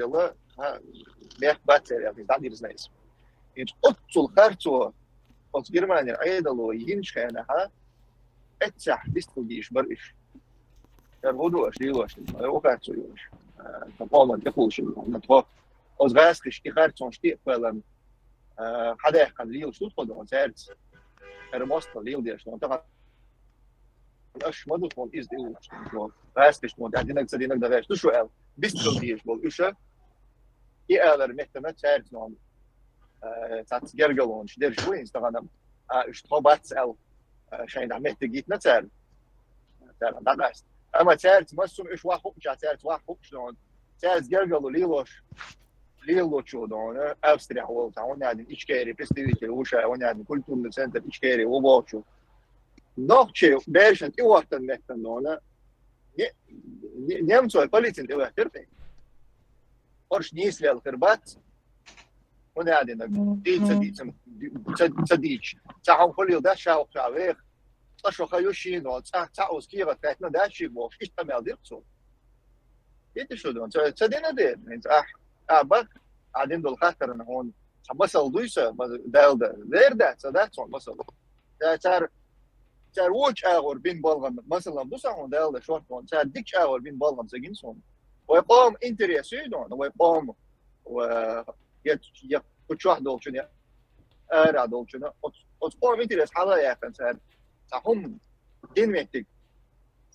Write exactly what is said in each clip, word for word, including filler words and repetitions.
дела, хьа, бехк бац церан, дӀадирзина иза. ХӀинца оццул харцо оцу Германера Ӏедало йинчу хенахь, эццехь бистхила дийш бара уьш. ХӀара хӀун ду аша лелош, ой, оха харцо йолуш. Тхан къоман тӀекхуллуш ма тхо. Оцу гӀазкхашка и харцонаш тӀе а кхоьллина, хьадаьккхина лелаш ду тхо доху цаьрца. ХӀара мостагӀа леладеш доху. Тахана аша ма ду тхуна иза тӀе а лууш, тхо гӀазкхашка тхуна тӀехь динарг ца динарг дан гӀерташ ду шу аьлла. Бистхила дийш болу уьш, и алар меттана цаьрца нохана, э, цаьрца гергарлонаш дерш бу хӀинца тахана, а, уьш тхо бац аьлла, э, шайна меттиг йитина цара. Цара дӀакъаста. Амма цаьрца массо а уьш ваха хууш, цаьрца ваха хууш нохана, цаьрца гергарло лелош, лелочо дохана, Австрехь волу цхьа хӀунда аьлла Ичкери представитель ву ша, хӀунда аьлла культурный центр Ичкери ву бохучу. Нохчий берашна тӀехӀоттан меттана дохана, не-, не-, немцой полицин тӀехӀоьттира тӀе. Орш нийса лелла хир бац. ХӀунда аьлла дийца, дийца, ца, ца дийча. Ца хьуна хуьлийла дац ша вахча веха. Цкъа шо ха ю шийна, цкъа, цкъа оцу кехат хаьттина дац шига бохуш, иштта къамел дира цо. ХӀинца шу ду, ца, ца дина дера, хӀинца ахь, а бах, а дина долу хаттарна хьуна, цхьа масал дуй сан, ма-, Далла дан. Лер дац, ца дац хьуна масал. Ца-, цара, цара вочу агӀор бина балгӀан, масалан, ду сан хьуна Далла дан шорта хьуна, цара дикачу агӀор бина балгӀан ца гина суна. Вай къоман интерес ю дона, вай къоман, ва-, я, я кху чохь долчунна, я ара долчунна, оцу, оцу къоман интерес хьала а яьккхина цара. Цхьа хӀума дина меттиг.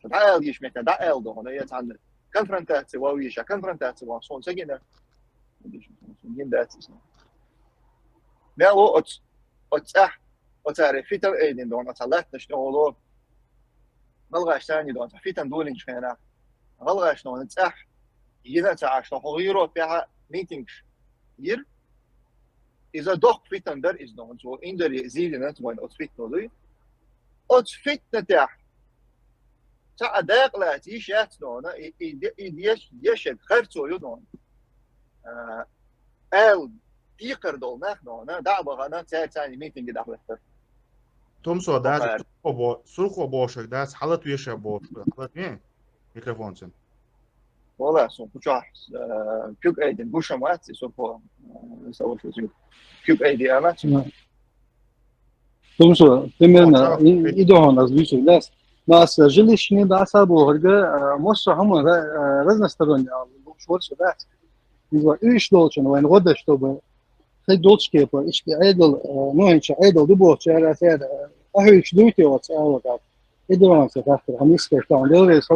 Сан дӀаала йиш меттиг, дӀаала дохана, я цхьанна конфронтаци ван вийша, конфронтаци ван суна ца гина. Гина дац иза. Мел ву оцу, оцу цӀахь, оцара фитан айдина дона, оцу латтанаш тӀехула. ГӀалгӀаш санна дона, оцу фитан долийначу хенахь. ГӀалгӀаш нона цӀахь, йина а ца Ӏаш, хӀокху Европехьа митингаш йира. Иза доккха фитна дара иза дохуна, цо Индери зийдина вайн оцу фитно дуй. Оцу фитна тӀехь цхьа а дакъа лаца йиш яц дохуна, и, и, де-, и деш, дешаг харцо ю дохуна. А, аьлла, декхар долу нах дохуна, дӀа а бахана, цаьрца царна митинге дӀахӀоьттара. Тумсо, дац, Охар. Сурхо бо-, Сурхо бохург дац, хьалат веша бохург, хьалат вен? Микрофон цуьнан. Вала, сон кху чохь, э, куьг айдина гуш ма вац, и Сурхо, э, сан ваша куьг айди ала. Тумсо, примерно, О, и, и дохуна аз вуьйцург дац. Но ас жилищный да, аса бохург, э, массо а хӀума ра-, э, разносторонний, а, луш ворса дац. Иза уьш долчун вайн гӀо дан, чтобы хӀай долчу кепа, иштта Ӏедал, э, ну, хӀинца Ӏедал ду бохучара цара, э, ахьуьйтуш дуй те оцу агӀор? И дохуна ца хаттар, хьан йисташ тахана, Дела реза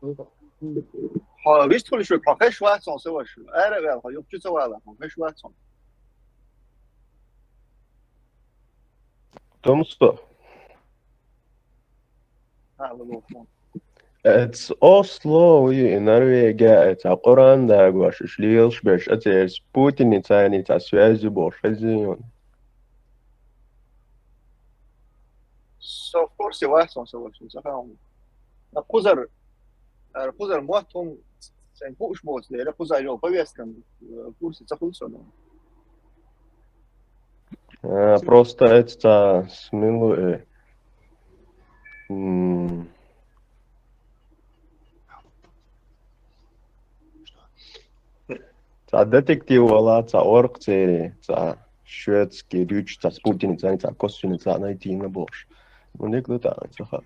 хуьлда. Хьо вистхуьлуш ву, хьо хезаш вац хьуна, сан ваша. Ара а ваьлла, хьо юххе ца вала, хьо хезаш вац хьуна. Томско. Ха, ма боху. Эцу Осло ву и Норвегия, эцу Къуръан дагош, уьш лелаш берш, а церас Путиницаний цхьа связь ю бохуш, хезний хьуна? Со в курсе вац хьуна, сан ваша, ца хаам. А кхузара, а кхузара мотт хӀума сайн хууш боцу дела, кхузара йолу повесткан, э, курсе ца хуьлу со. А, просто эцу цхьа смело, э, м, цхьа детектив вала, цхьа оркъ церан, цхьа шведский дуьйцуш, цхьа Путиницаний, цхьа Косиницаний тӀе йина бохуш. Ну, дика ду тахана, ца хаьа.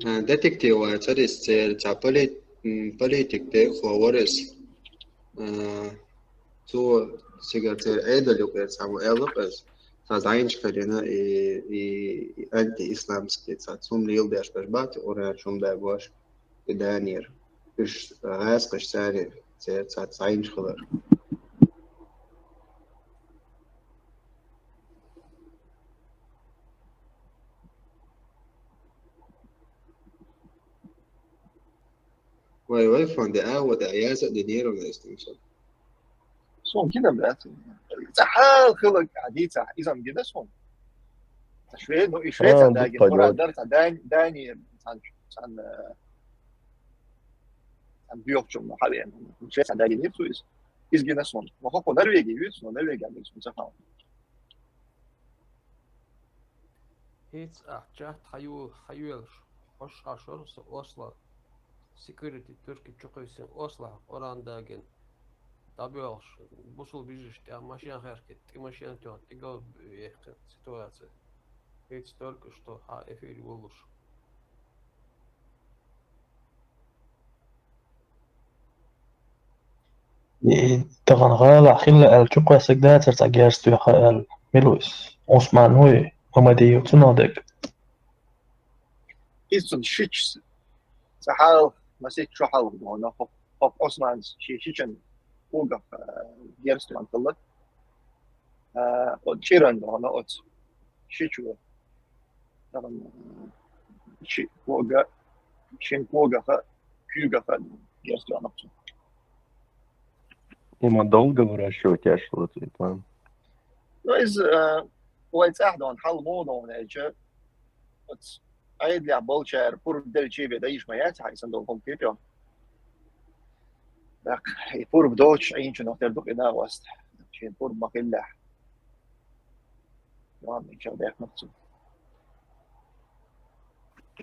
А, детектив ван царис церан, цхьа поли-, м, политик тӀе а ховара иза. А, цо цигара церан Ӏедал юкъера цхьаммо аьлла-кх иза. Цхьа зӀайнаш хилина и, и, и антиисламский, цхьа цунна леладеш берш бац, Къуръан чу хӀума дагош. И Данера. Уьш гӀазкхаш царна, церан цхьа зӀайнаш хилар. Вай, вай, фан де а, вот а, я за де нейро на истим сон. Сон гина, блядь. Цахал хылык, а ди цах, изам гина сон. Цхьа шве, ну, и шве, А, цхьа ну, даги, пойдёт. Мурат, дар, цхьа дань, дань, цхьа, цхьа, э, цхьа бьёк чём, ну, хавен. Шве, цхьа даги не псуис. Из гина сон. Ну, хо, хо, Норвегия, вид, ну, Норвегия, вид, ну, цахал. Хиц а чат хаю, хаюлш. Хош а шор со осла. Security турки чукуйсин осла, оран даген. Дабёлш, бусул бижиш, тя машин херки, ти машин тён, ти гал ехкин ситуация. Хиц только что, ха, эфир вулуш. И таган гала хилла ал чукъасак дацар ца герс туяха ал. Милуис. Осман уй, Мамадиев цунадек. Исун шич. Сахал, масик чухал, но хоп, хоп, Осман, ши, шичен, уга, э, герс туян кыллы. Э, от чиран, но, но, от шичу. Там, э, ши, кога, шин кога, ха, кюга, ха, герс туян. Има долго выращивать яшло, Светлана? Ну, из, э, уайцахдон, халмодон, эче. Вот, айдля болчар, пур дельчебе, да ишма я, цай сан дол компьютер. Так, и пур вдоч, а инчу нохтер дух и на вас. Чин пур махилля. Ладно, чё, да, махцу.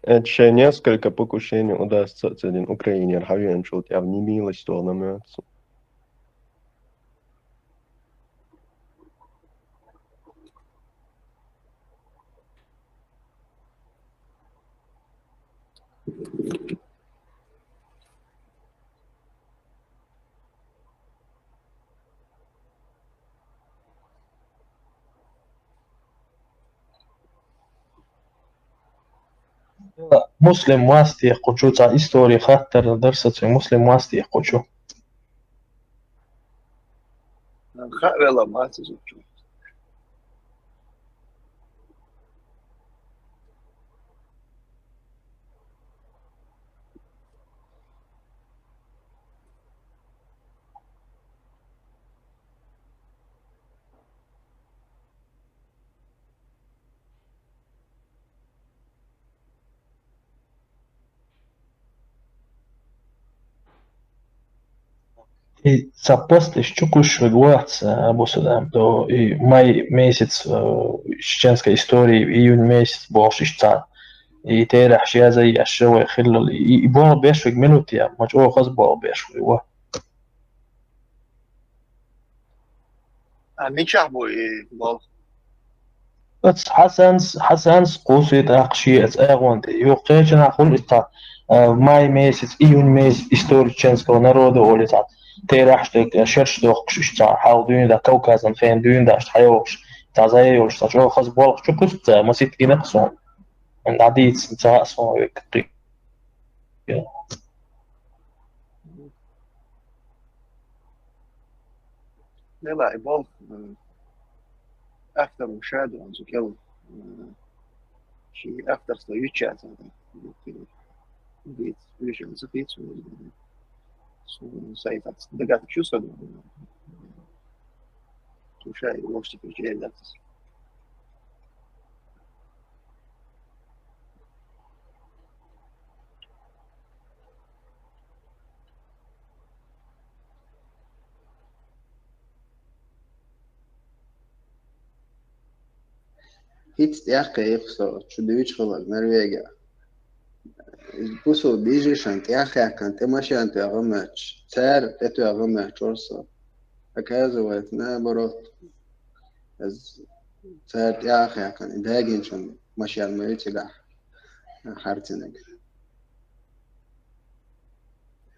Это ещё несколько покушений удастся один Украине, Архавиан Шулт, а в немилость волнуется. Муслим мастер кучу ца история хаттар дарса цу муслим мастер кучу. Ха, вела мати зучу. И ца пост иш чукуш вегвац, Абу Садам, до и май месяц, э, чеченской истории, июнь месяц, болш иш ца. И терах шяза, и ашевой хиллал, и, и бол беш вег минут я, мач о хаз бол беш вег, ва. А мичах бу и бол. Ат Хасанс, Хасанс кусит ахши ат агонт. Юхечна хул ита, э, май месяц, июнь месяц истории чеченского народа олита. Терах штык, э, шерш дохш ишта, хал дюнда Кавказан фен дюнда, шт хайохш, та заёш, та чо хаз болх чукуст, э, масит инаксон. Надиц, ца сон век. Нела, и бол, э, автор ушаду, он зукел, э, чи авторство юча, ца, да, вот, э, бит, вижу, запит, э, с-, сайт, догадки чувствую, э, ушай, можете перечислять. Хиц тӀехкхайх со, чу дуьйцу хилар Норвегия. Бусул бижишан тӀеххьяьккхана тӀе машен тоьгӀа моьттуш, цара тӀе тоьгӀа моьттуш вара со. Оказывается, наоборот, из цара тӀехьа хьаькхна, и дагийначун машен ма ю цигахь, хьарцинарг.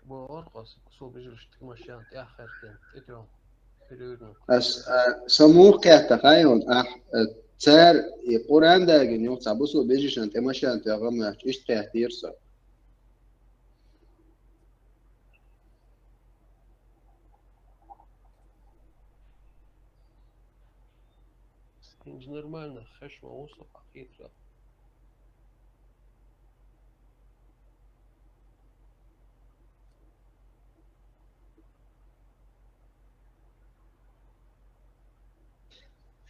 Боху со, бусул бижишан тӀе машен тӀехьа хьаькхна, тӀе тоьгӀа, перевернут. Ас, а, со муха кхетта хаьий хьуна, ахь, а, цара и Къуръан дагийна юха цхьа бусул бижишан тӀе машен тоьгӀа моьттуш, иштта кхеттера со. Инженермальных хешма усу хакитра.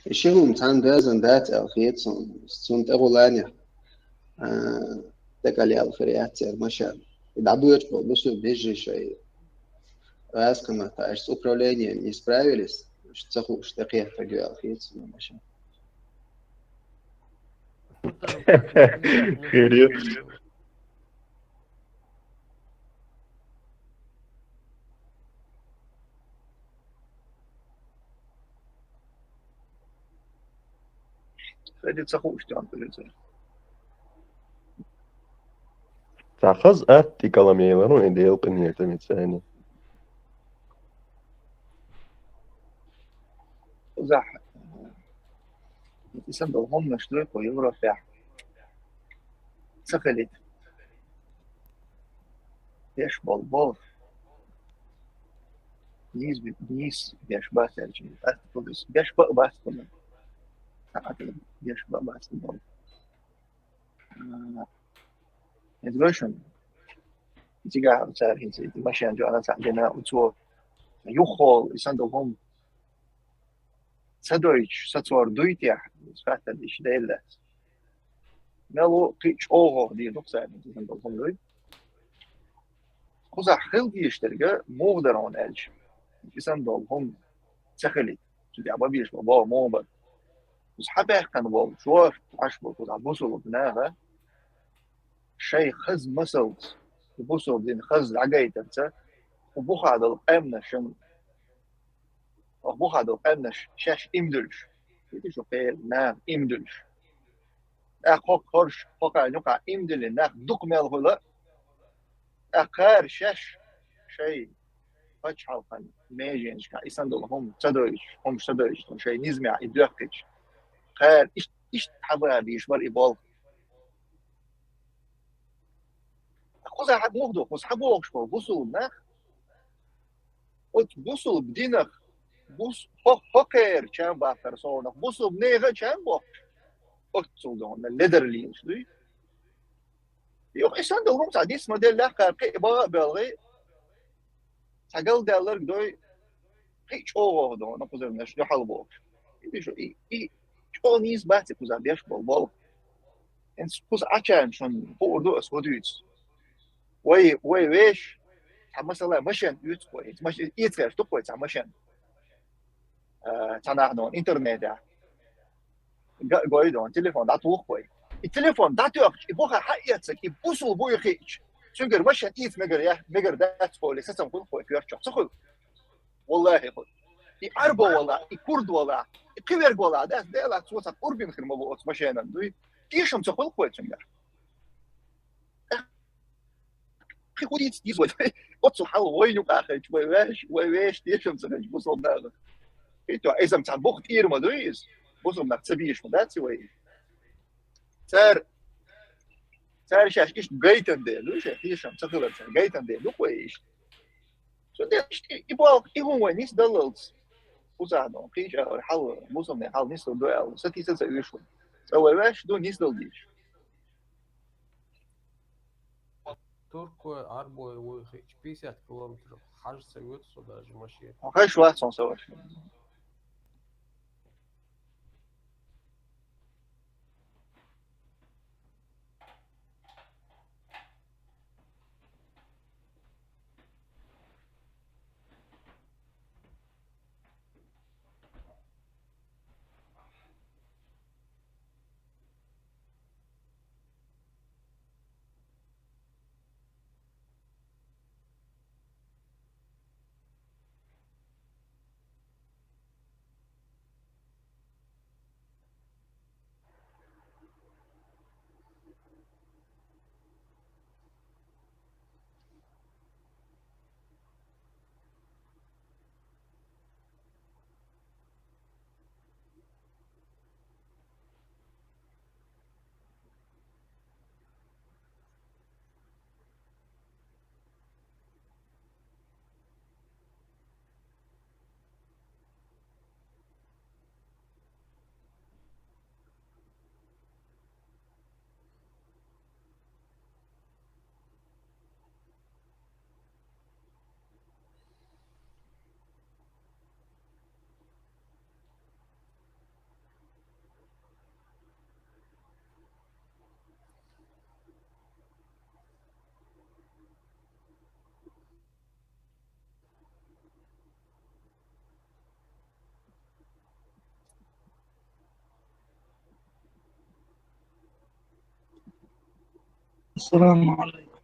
И ши хӀума цхьана доьзна дац аьлла хета суна, цунна тӀехуланехь, а, дакъа лелхар яц церан машен. И дӀабоьдуш болу бусулба вежарий шайн гӀазкхи маттахь, уьш управлением не справились, уьш ца хууш тӀекхетарг ю аьлла хета суна машен. Хир ю. Хаза ца хууш тӀе ан хир ю цара. Цхьа хаза атта и калам елар ву, и Делан къинхетамца царна. Кхузахь, и санна долу хӀуманаш дуй кху Европехь. Ца хилийта. Беш болу болх. Нийса, нийса беш бац аьлча, атта хӀума беш бац хӀума. Цхьа атта беш бац хӀума болу. А, иза гой шуна. Цигахь цара хӀинца и машен чу ана цхьаъ дина, оцо юххехула и санна долу хӀума ца дойтуш, сацор дуй техь, иза хаттар деш Дела дац. Мел ву кхин а чӀогӀа дийр ду-кх цара, и санна долу хӀума дуй. Кхузахь хила дезаш дерг муха дара хьуна аьлча, и санна долу хӀума ца хилийта. Цу тӀехь бан безаш бан боху муха бара. Иза хьан баьккхина болу, чохь Ӏаш болу кхузахь бусулба наха, шайн хаза масалца, и бусулба дин хаза дӀагайтарца, кху бухахь долу къаьмнаш шайн Оха бухахь долу къаьмнаш шаьш имдуьллуш. Хетий шу, кхеран наха имдуьллуш. ТӀаккха хӀокху хӀорш, хӀокхарна юкъахь имдиллина нах дукха мел хуьлу. ТӀаккха кхара шаьш шайн пачхьалкхан меженашкахь и санна долу хӀума ца дойтуш, хӀумаш ца дойтуш, шайн низамехь и доьхкича. Кхара иш-, иштта хьан бан бийш бара и болх. Кхузахь хьан муха ду, кхуза хьан бохуш болу бусулба нах? Оцу бусулба динах, бус-, хӀо-, хӀокхеран чам баккхар совнах, бусулба нехан чам боккхуш, оццул дона ледарлинаш дуй. Юха и санна долу хӀума цхьа дисма деллехь, кхара кхин а бан а боьлхий, цхьа галдаьлларг дой, кхин а чӀогӀа дона кхузарнаш дуьхьал бохуш. И шу, и, и чӀогӀа нийса бац и кхуза беш болу болх. ХӀинца кхуза Ӏачарна шуна хуур ду ас хӀун дуьйцу. Вай, вай веш, цхьа масала машен оьцу вай. Машен, эца гӀерташ ду вай цхьа машен. А, цхьа нах дона интернетехь. Га-, гой дона, телефон дӀатуху вай. И телефон дӀатоьхча, и бухахь хьаэццарг, и бусулба вуй хиъча, цуьнгара машен эца мегар я, мегар дац олий, сацам хуьлу вай коьртачохь. Ца хуьлу? Валлахи, хуьлу. И Ӏарбо вала, и курд вала, и кхиверг вала, дас Делахь цо цхьа къурбин хир ма бу оцу машенан дуй. Тешам ца хуьлу вай цуьнгара. Кхин хӀун дийца деза вай? Оццул хьал вай юкъахь хилча, вай веш, вай веш тешам ца хилча, бусулба нахах. Хетий, иза-м цхьа бух тӀера ма дуй иза. Бусулба нах ца бийш ма дац вай. Цара, цара шаьш иштта гайтан дела, дуй шайн тешам ца хилар цара гайтан дела, ду вай иштта. Цундела иштта и, и болх, и хӀума вай нисдаллалц. Кхузахь дона, кхечахьара хьал, бусулба хьал нисдала ду аьлла, сатийса ца уьйш вай. Цкъа вай ваьш ду нисдала дийш. Туркой, Ӏарбой вуй хиъча, пятьдесят километр хьажа ца воьду со даже машина. Хьо хезаш вац хьуна со ваша. السلام عليكم.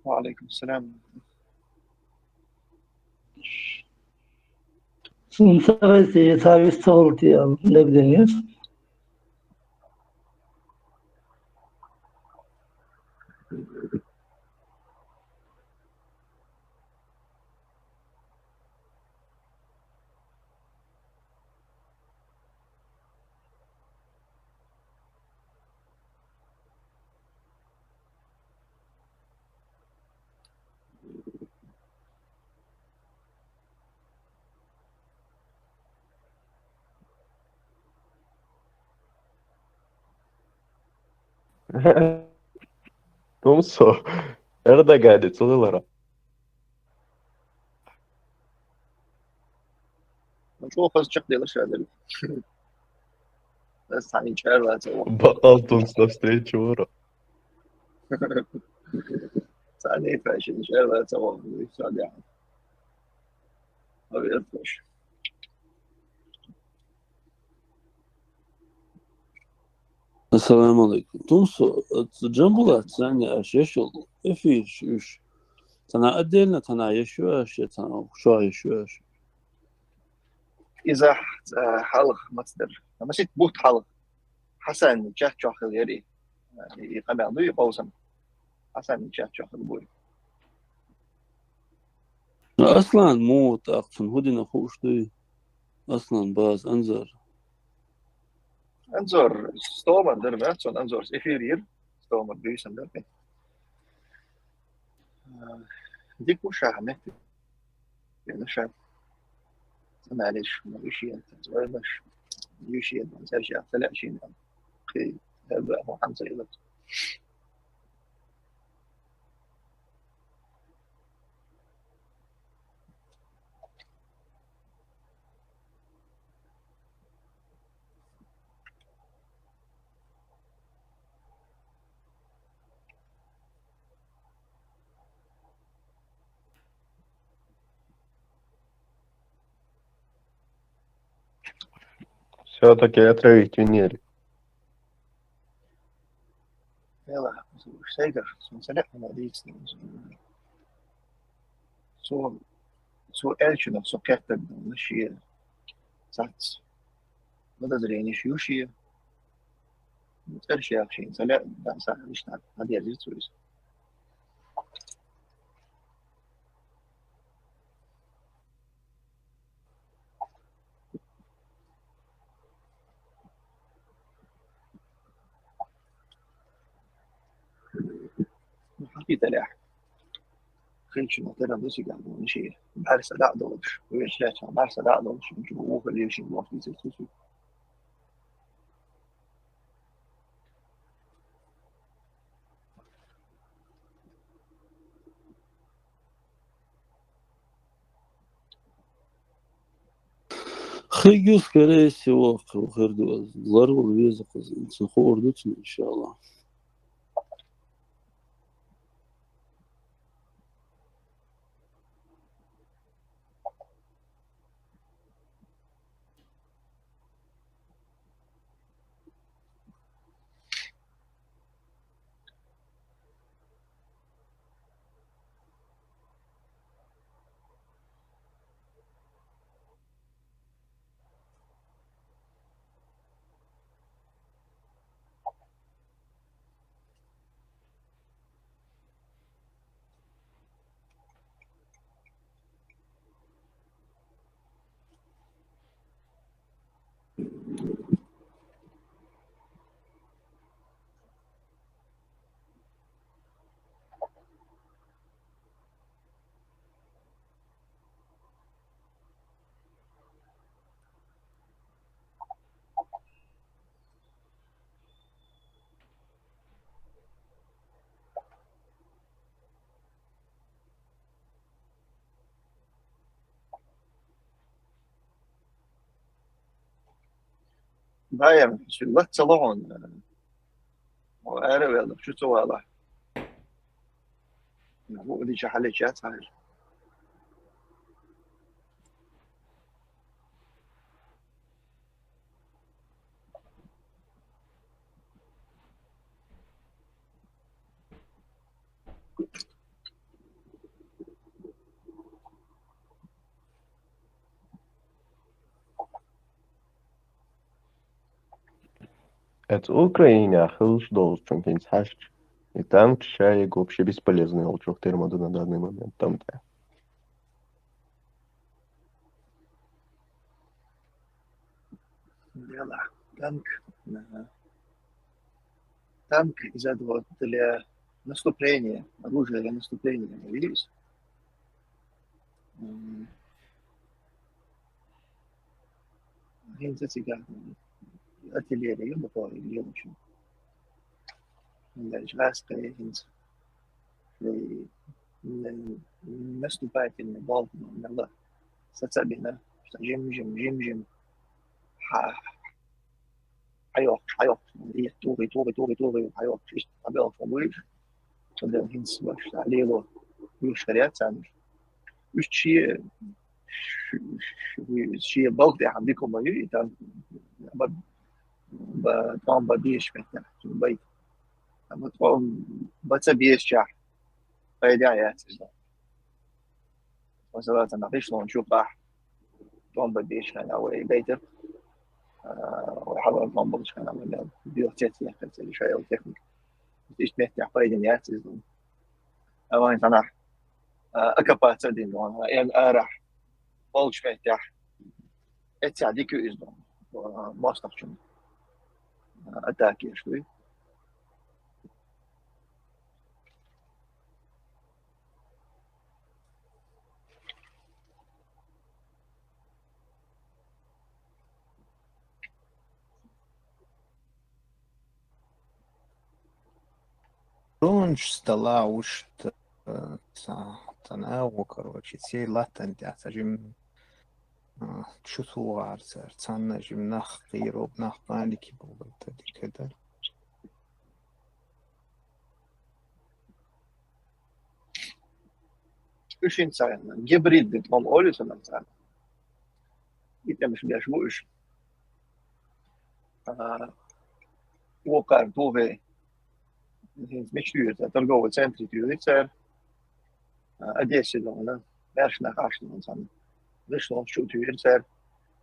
وعليكم السلام. Сунсагъайти, цавис цагъулти лебденис. Тумсо, Эрдоган цулалара. Ну, чё, хас чек делаешь, я говорю. Сани чарла цо. Бакъал тумс навстречу вара. Сани фашин чарла цо, ну и всё, да. Обед тоже. Ассаламу алейкум. Тумсо, Джамбулат, цани аш ешул эфир уьш. Цана отдельно, цана ешу аш, цана шо ешу аш. Иза, э, халкъ мацдер. Ама сит бут халкъ. Хьасан чат чохил яри. И къамел дуй, и къовсам. Хьасан чат чохил буй. Аслан, мут, ахцун, худина хуш дуй. Аслан, баз, Анзор. Анзор, стомар дар, ма, сон Анзор, эфир йир, стомар, дюйсан дар. Дик уша, ма. Бен уша. Сан алиш, ма, уьши, сан зойлаш. Уьши, сан зойлаш, сан зойлаш. Хи, хеба, ху, хам зойлаш. Всё-таки отравить винили. Ела, шайгар, сон саляхна дийцни. Со, со эльчина, со кертаг, ну, ши, сац. Подозрение ши, ши. Церши ахши, саля, да, са, лишна, надежда, цуриз. Хакиталехь. Хинчуна тера дусиган вунши. Барса да долуш. Вешача барса да долуш. Чу ухали шин вахти сусу. Хигу, скорее всего, херду ларвал веза кызын. Сын хор дуцун, иншалла. Байер, ши лац ца логӀон. Ва араваьлла, шу ца вала. Ву дича хьалеча цхьаьр. Эцу Украинехь хуьлуш долчунна хӀинца хьаьжча, и танкаш шайга вообще бесполезный йолчух тера ма ду на данный момент там тӀе. Дела. Танк. Ага. Танк из этого для наступления, оружие для наступления, видишь? М. ХӀинца цигахь артиллерия ю, бакъо, лелочун. Дальше гӀаскхи хӀинца. Э, н-, наступательный болт мелла. Сацабина, жим-жим, жим-жим. Хьа-, хьайоккхуш, хьайоккхуш. И тугӀи, тугӀи, тугӀи, тугӀи, хьайоккхуш. Иштта хьабелхаш ма буйш. Цундела хӀинца баш лело. Уьш хӀара яц царнаш. Уьш шен, ш-, ш-, шен балха тӀехь дика ма ю, и там ба-, ба-, тӀом бан безачу меттехь, цунна байта. Амма тӀом бан ца безачехь, пайда яц иза. Масала, цхьана гӀишлон чу бахь, тӀом бан безачу хенахь вай гайтира, а, вай хьалха тӀом балчу хенахь вай мел доьху цец яьккхира, церан шайолу техника. Иштта меттехь пайдина яц иза. Амма вайн цхьанахь, а, оккупаци а дина, вайн эн арахь болчу меттехь, эццехь дика ю иза, а, мостагӀчунна, а, атака еш дуй. Рончу стола уьш ца, ца, ца нагӀо, короче, церан латтана тӀехь ца жим, а, чу тухура цара, цхьанна жим нах кхийроб, нах паники бохура, ца дика дара. Уьш хӀинца гибридный тӀом олу цунах цара. И тӀемаш беш бу уьш. А, вокхара тухий, хӀинца мича туьйхира цара, торговый центре туьйхира цара. А, Одессе дона, маьрша нах Ӏаш дона цхьана. ГӀишлонца чу а туьйхира цара.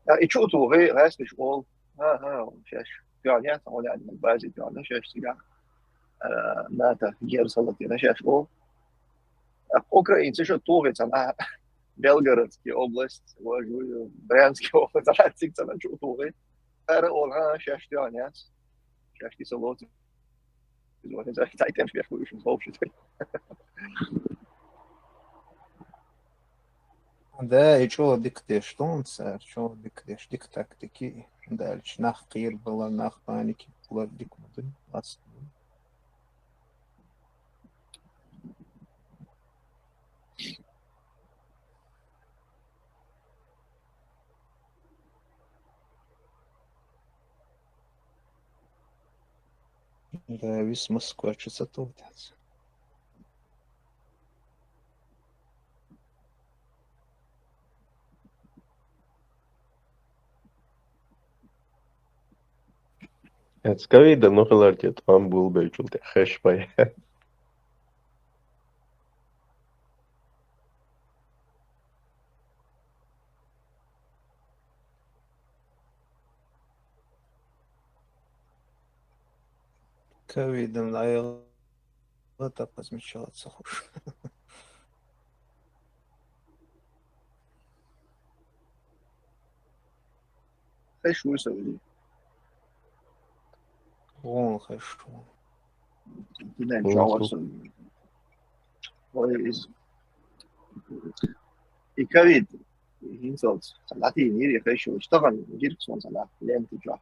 А, и чу а тухий, гӀаьсташ олу. ХӀан-хӀа, шаьш тоьхна яц, хьо лаьцна базе тоьхна шаьш цигахь, а, НАТО герз хӀаллакдина шаьш олу. А украинцаша тухий цхьана Белгородский область, вожую Брянский область, а цига цхьана чу тухий. Ара олу, хӀан, шаьш тоьхна яц, шаьш киса лоцу. Иза вахеза, цхьа тӀемаш беш ву уьш, вовшашка. Да, и чӀогӀа дика деш ду цара, чӀогӀа дика деш, дика тактики. Дальше нах кхийрабалар, нах паники балар дика ма ду, ласта ду. Да, вис Москва чу ца туху тӀаьхьа. Эцу ковидом, ну, хилар те тӀом булбеллачул тӀе хеш бай. Ковидом, наверное, так возмущаться хуже. Хеш ву со вили. Вон хеш ву. Динан чогӀар со. Ой, из. И ковид, хӀинцалц, сан латийна йири хеш ву. Тахана гирг сон сан лента чохь.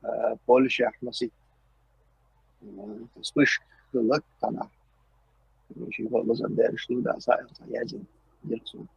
Э, Польшехь масийтта, э, вспышка хилла тахана. Ши гӀо лазар дерриш ду, да, са, са язин, дирк сун.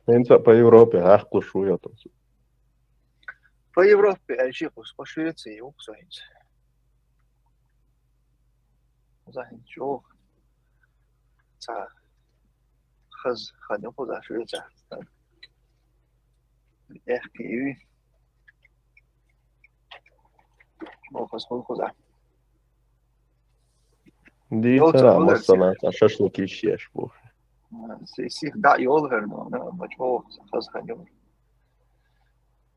ХӀинца а по Европе хьаькхалуш ву йота. По Европе аьлчи кхуза, кхо Швеция ю кхуза хӀинца. Кхуза хӀинца чӀогӀа ца хаза хан ю кхуза Швеция. Эхки ю. Чо хаза хул кхуза. Дийцара, йоцу масала, хӀулар цхьа шашлык йиш еш бу. Си-, сих дӀа йолу хӀара, но, но, ма чӀогӀа хаза хан ю.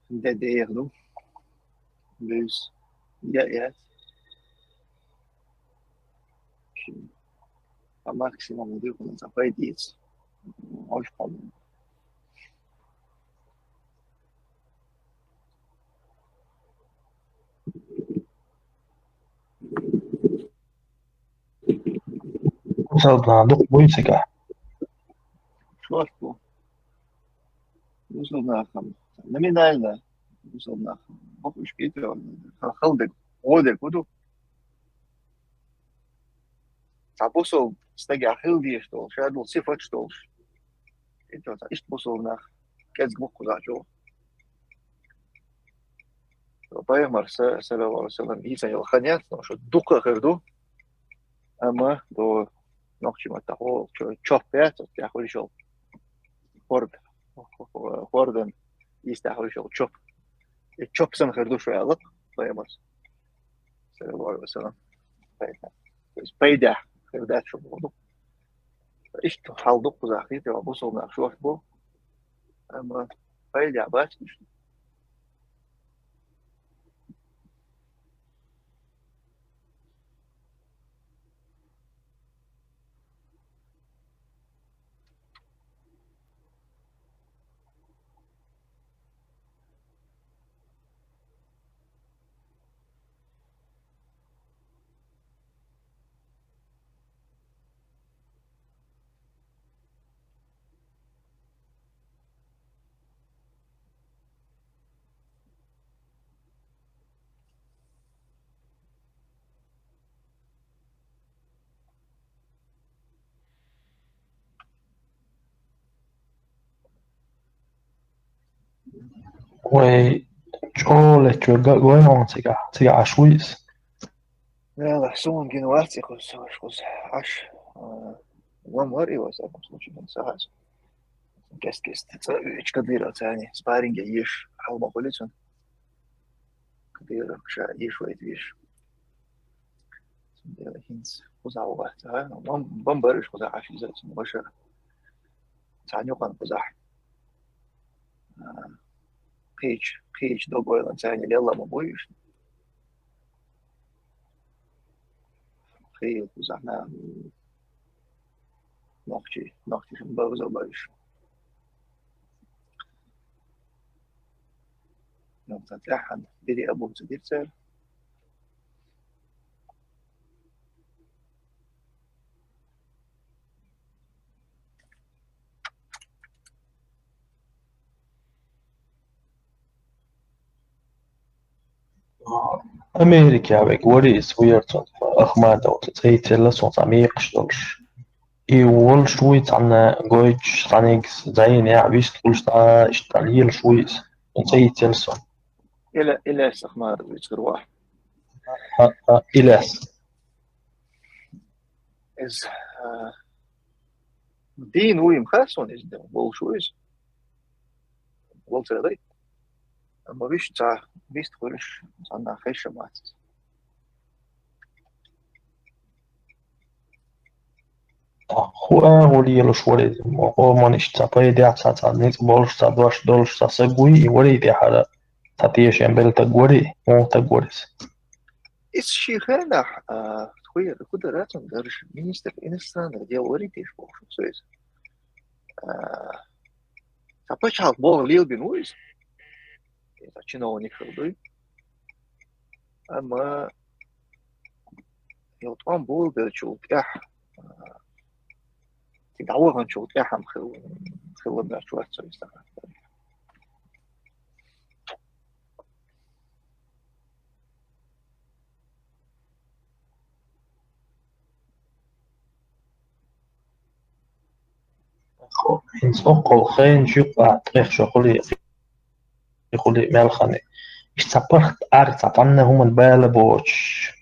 Де, де, ду. Буьйса. Я, я. Ши. А максимум ду, кхуза пайдиц. Очень. Бусалба нах дукха буй цигахь? Шорт бу. Бусалба нах, номинально бусалба нах. Бакъ уьш кхетар, хала дерг, гӀо дерг хӀун ду? Цхьа бусалба стагехь хила дезаш долу, ша долу сифаташ долуш. Иштта бусалба нах кӀезиг бу кхузахь чӀогӀа. Пайхамар са-, саллаллаху алейхи ва саллям, дийцина йолу хан яц, но шу дукха а хир ду. Амма до нохчийн маттахь чо-, чоп яц, оцу тӀехь хуьлуш йолу хӀорд-, хӀордан йистехь хуьлуш йолу чоп. И чоп санна хир ду шу аьлла пайхамар. Саллаллаху алейхи ва саллям. Пайда. То есть пайдехь хир дац шу боху. Иштта хьал ду кхузахь, хӀинца бусалба нах шорт бу. Амма пайдехь бац иштта. Вай чӀогӀа леччо га-, гой хьуна цигахь, цигахь Ӏаш вуй иза? Вела, суна гина вац и кхуза, кхуза Ӏаш, а, лам вара и васа, в любом случае, гина ца хаза. Кест-кест цӀа уьйчу Кадыровца цхьаьна спарринге еш хьал ма хуьлу цунна. Кадыровка ша еш вайта веш. Цундела хӀинца кхузахь ву вац, а? Бам-, бамбар уьш кхузахь Ӏаш иза цунна ваша. Цхьана юкъана кхузахь. А, кхечу, кхечу дог-ойланца цхьаьна лелла ма буй уьш. Кхин кхузахь нах, нохчий, нохчий шун бовза бовзуш. Ну, цхьа тӀаьххьана бири абу ца дира цара. Америкехь вега вари иза ву яра цунна, Ахмадов, цӀе йицъелла суна, цхьа мекхаш долуш. И волуш вуй цхьанна гойтуш, цхьаьнигас зӀенехь вист хуьлуш, цхьа иштта лелаш вуй иза. Цунна цӀе йицъелла суна. Иля-, Ильяс Ахмадов вуй цуьнан ваха. А, а, Ильяс. Иза, а, дийна вуй-м хаьа суна иза, волуш ву иза. Валцара дай. Амма виш цхьа вист хуьлуш, цхьанна хезаш а вац иза. ХӀун агӀо лелаш вара иза? Мо къоман иштта цхьа пайдехь, цхьа, цхьа ницкъ болуш, цхьа дош долуш, цхьа саг вуй и вари тӀехьара? Цхьа тешам белла таг вари, муха таг вара иза? Иза шен хенахь, а, тхуьйра хӀун дара цунна даржа, министр иностранных дел вари теша бохуш ву со иза. А, цхьа пачхьалкх боху лелабина ву иза. Иза чиновник хила дуй. Амма йо тӀом болабеллачул тӀаьхьа, а, ци дӀаваханчул тӀаьхьа-м хила, хила моьттуш вац со иза. ХӀинца оккхул хенаш юкъа тӀех шо хули, хули мелхани. Иштта цхьа паргӀат Ӏар, цхьа тӀанна хӀуман бала боцуш,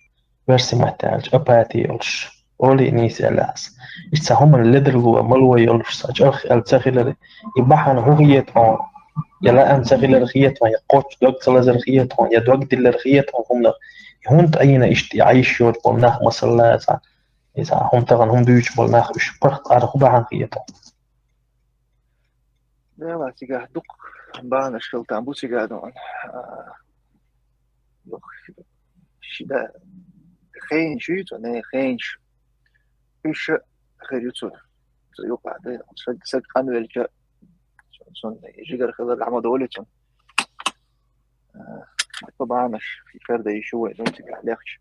версий маттаьлча апати йолуш, олий нийса аьлла ас. Иштта цхьа хӀуман ледарло, мало йолуш, цхьа чӀогӀа аьлла ца хилар, и бахьана хӀун хета хьуна? Я лаам ца хилар хета хьуна, я кхоччуш дог ца лазар хета хьуна, я дог диллар хета хьуна хӀуманах. И хӀунда Ӏийна иштта и Ӏийш йоцу болу нах, масала, цхьа, и цхьа хӀума тахана хӀума дуьйцуш болу нах, уьш паргӀат Ӏар хӀун бахьана хета хьуна? Дела, цигахь дукха бахьанаш хила там бу цигахь дона. А, йох, ши да, хенаш ю цо, не, хенаш. Уьш хир ю цо. Цо юкъа да, саг, саг къанвелча, цунна жигара хилар дӀа ма долу цунна. А, дукха бахьанаш, хир да йиш ю вай, дон цигахь лехча.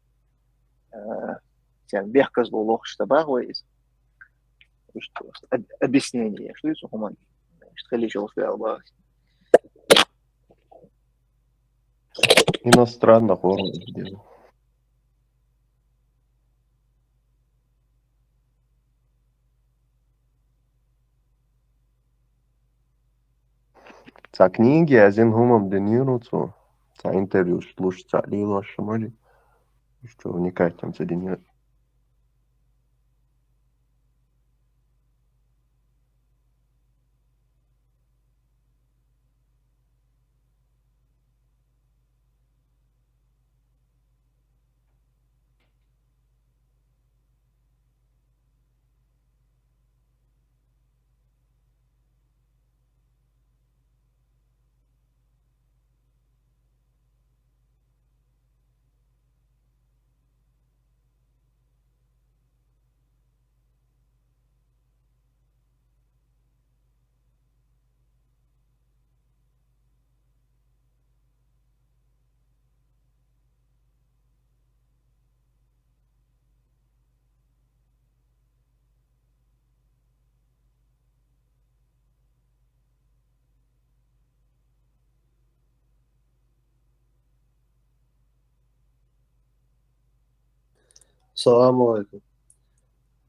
А, цен бехказло лохуш ца бах вай иза. Иштта об-, объяснение, что это хуман? Иштта хилийча уж вел бах. Иностранных органов дело. Цхьа книги язйина хӀумам динийра цо, цхьа интервьюш луш, цхьа лелош ма ди. Иштта вникать ца динийра. Салам алейкум.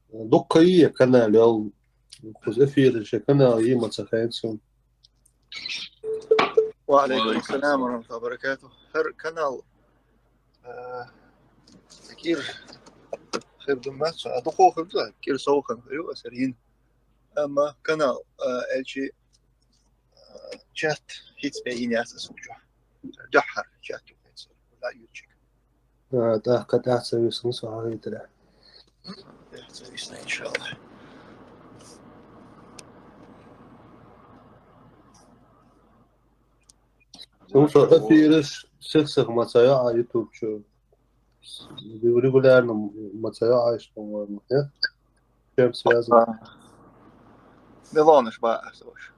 Дуккха ю канал йол, кхуза эфираш канал ю ма ца хаьа суна. Ва алейкум салам ва рахматуллахи ва баракатух. ХӀара канал, а, кӀира хир ду ма ца, а, дукха хир ду, кӀира сов хан ю аса йина. Амма канал, а, элчи, а, чат хӀинца бен йина яц аса чохь. Дуьххьара чат ю хӀинца, ла ютчик. А, тӀаккха тӀаьхьа ца висна со хьахийтира. ТӀаьхьа ца висна, иншаллах. Ну, со эфираш сих-сих ма ца йо а YouTube чу. Регулярно ма ца йо а, по-моему, нет? Чем связано? А, Милонаш бац уьш.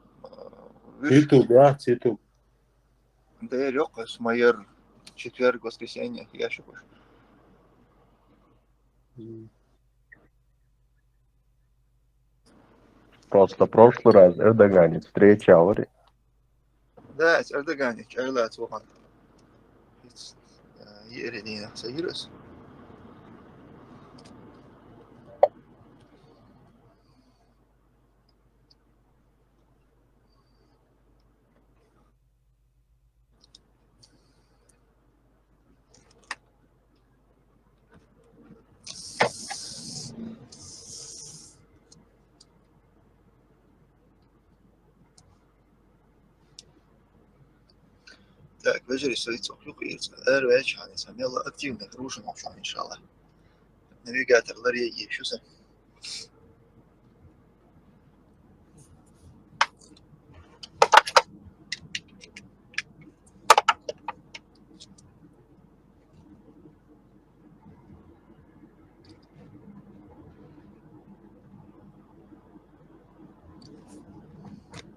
Вуьш YouTube, яц YouTube. Дера йоккхуш, ма яр четверг, воскресенье, яшик уьш. М. Просто прошлый раз Эрдогане встреча вари. Да, с Эрдогане, чайла цвохан. Э, ери дина, са йирас. Так, вежарий, со иццо юкъа ирца. Эр веча хьанца, мелла активно гружен вообще, иншаллах. Навигатор ларья ешуса.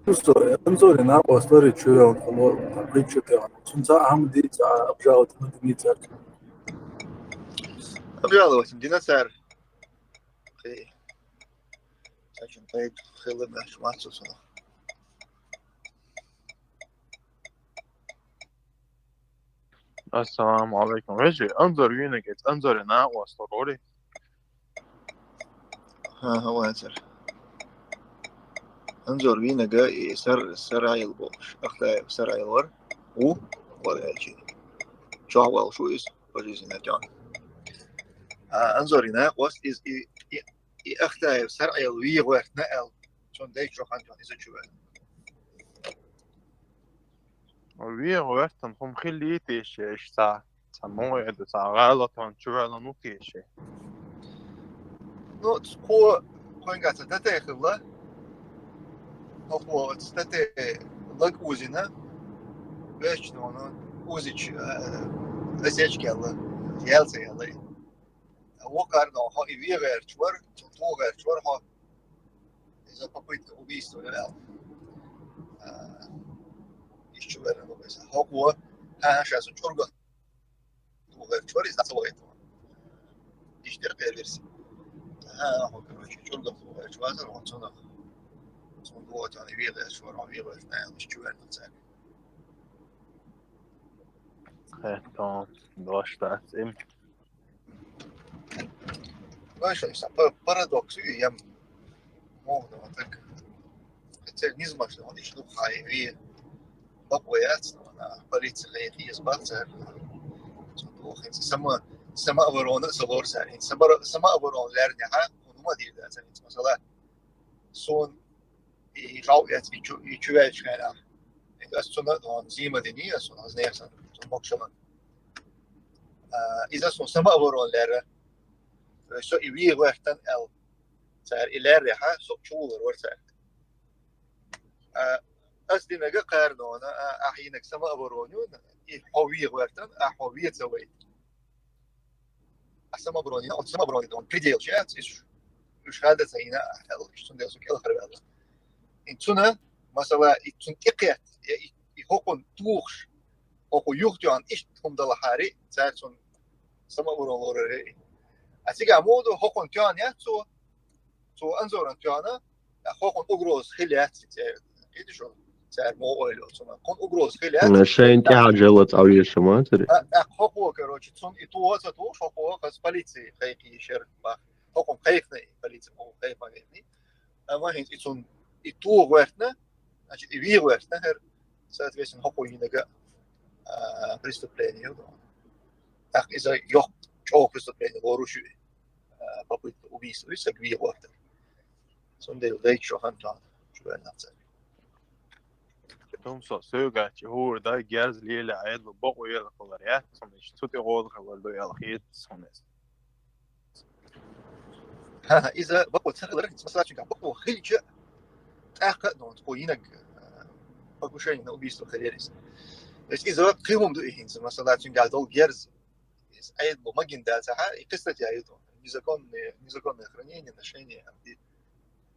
Слушай, Анзорин, а, по истории чё он, там, притчу ты, он, сунца Ахмеди, а, обжаловать на дни церкви. Обжаловать, дина цар. Окей. Сачин пайд хилла меш мацу сона. Ассаламу алейкум. Вежи, Анзор винагец, Анзорин накъосталла рори. Ха, ха, вацар. Анзор вийнага и Сар-, Саргьайл бохуш. Ахтаев Саргьайл вар. У, вар аьлчи. Чохь валуш ву иза, пожизненно тӀехь. А, Анзорина, къост иза и, и, и Ахтаев Саргьайл вийгӀоьртна аьлла. Цунна дайчу хан тӀехь иза чу ваьлла. ВийгӀа ваьттан хӀума хилла йитийша, иштта цхьа, цхьа мугӀеда, цхьа гӀалатан чувелла ну тийша. Ну, цкъо кхуьнгахь ца датехилла, хӀокхо оцу дате лаг узина, вешча ну, узича, э, осечка яьлла, яьлла ца яьлла. Вокхар ну, хьо и вегӀерчу вара, цу тохерчу вара хьо. Иза попытка убийства вел. А, иштта вер, ну, иза. ХӀокхо, хӀа, хӀа, ша со чургах тухар чур, иза ца вайта. Иштта первый версия. ХӀа, хӀо, короче, чургах тухар чур, вазар, хӀо, цунах. Цун дугӀа тани вегӀа чур, хӀо, вегӀа, наверное, иштта вер, ну, цаьрга. Хетон, дош дац им. Вай, шо, иштта па-, парадокс ю, ям, мовно, так. Хотя не знаю, что он ещё хайви. Бакъо яц, ну, на полиция хайхи из бакъ цар. Сама, самооборона, салор цар. Сама-, самооборона лернеха, ну, ма дир да цар. Масала, сон и жал яц, и чу-, и чувелчкайна. Ас цуна, ну, зима дини, ас цуна, знех сан, цун мокшалан. А, иза сон самооборона лера. Со и вийгӀоьртан аьлла. Цара и лаьррехьа, со чулар вара цара. А, ас динага кхарнона, а, ахьинаг самооборону, и хьо вийгӀоьртан, а хьо веца вай. А самооборону, от самообороны дон предел чац, иш, уж хада цайна, а, хьал, иш цундел су кел харвелла. Ин цуна, масала, и цун тӀекхет, я и, и хӀокхун тухуш, хӀокху юхтён, иш хӀум дала хари, цар цун самооборона лорар. А цига моду хӀокхун тён яц цо, цо Анзоран тёна, а хӀокхун угроз хил яц, цер, кхиди шо, цер мо ойло, цуна, хӀокхун угроз хил яц. На шайн тӀехьа жала цӀавеша ма, цари. А, а хӀокхо, короче, цун и тугӀа ца тухуш, хӀокхо хас полиции хайхи шер бах. ХӀокхун хайхна и полиция, хӀокхун хайхна. Амма хӀинца и цун и тугӀа гӀоьртна, значит, и вийгӀа гӀоьртна, хӀер, соответственно, хӀокхо йинага, а, преступление ю. ТӀаккха иза йоккха чӀогӀа преступление лоруш ю, а, попытка убийства, и саг вийгӀа гӀоьртар. Цундела дайчу хан тӀехь чувелла цара. Тумсо, соьгачи хӀора дай герз леле Ӏедал бакъо ела хилар яц, цунна иштта цу тӀе гӀола хилар ду аьлла хета суна иза. ХӀа-хӀа, иза бакъо ца хилар, масала, цуьнгахь бакъо хилча, тӀаккха а, ну, кхо йинаг, а, покушение на убийство хилера иза. То есть иза кхин хӀума ду и хӀинца, масала, цуьнгахь долу герз, иза Ӏедало магина дац ахьа, и кхин статья ю тхуна. Незаконное, незаконное хранение, ношение, и,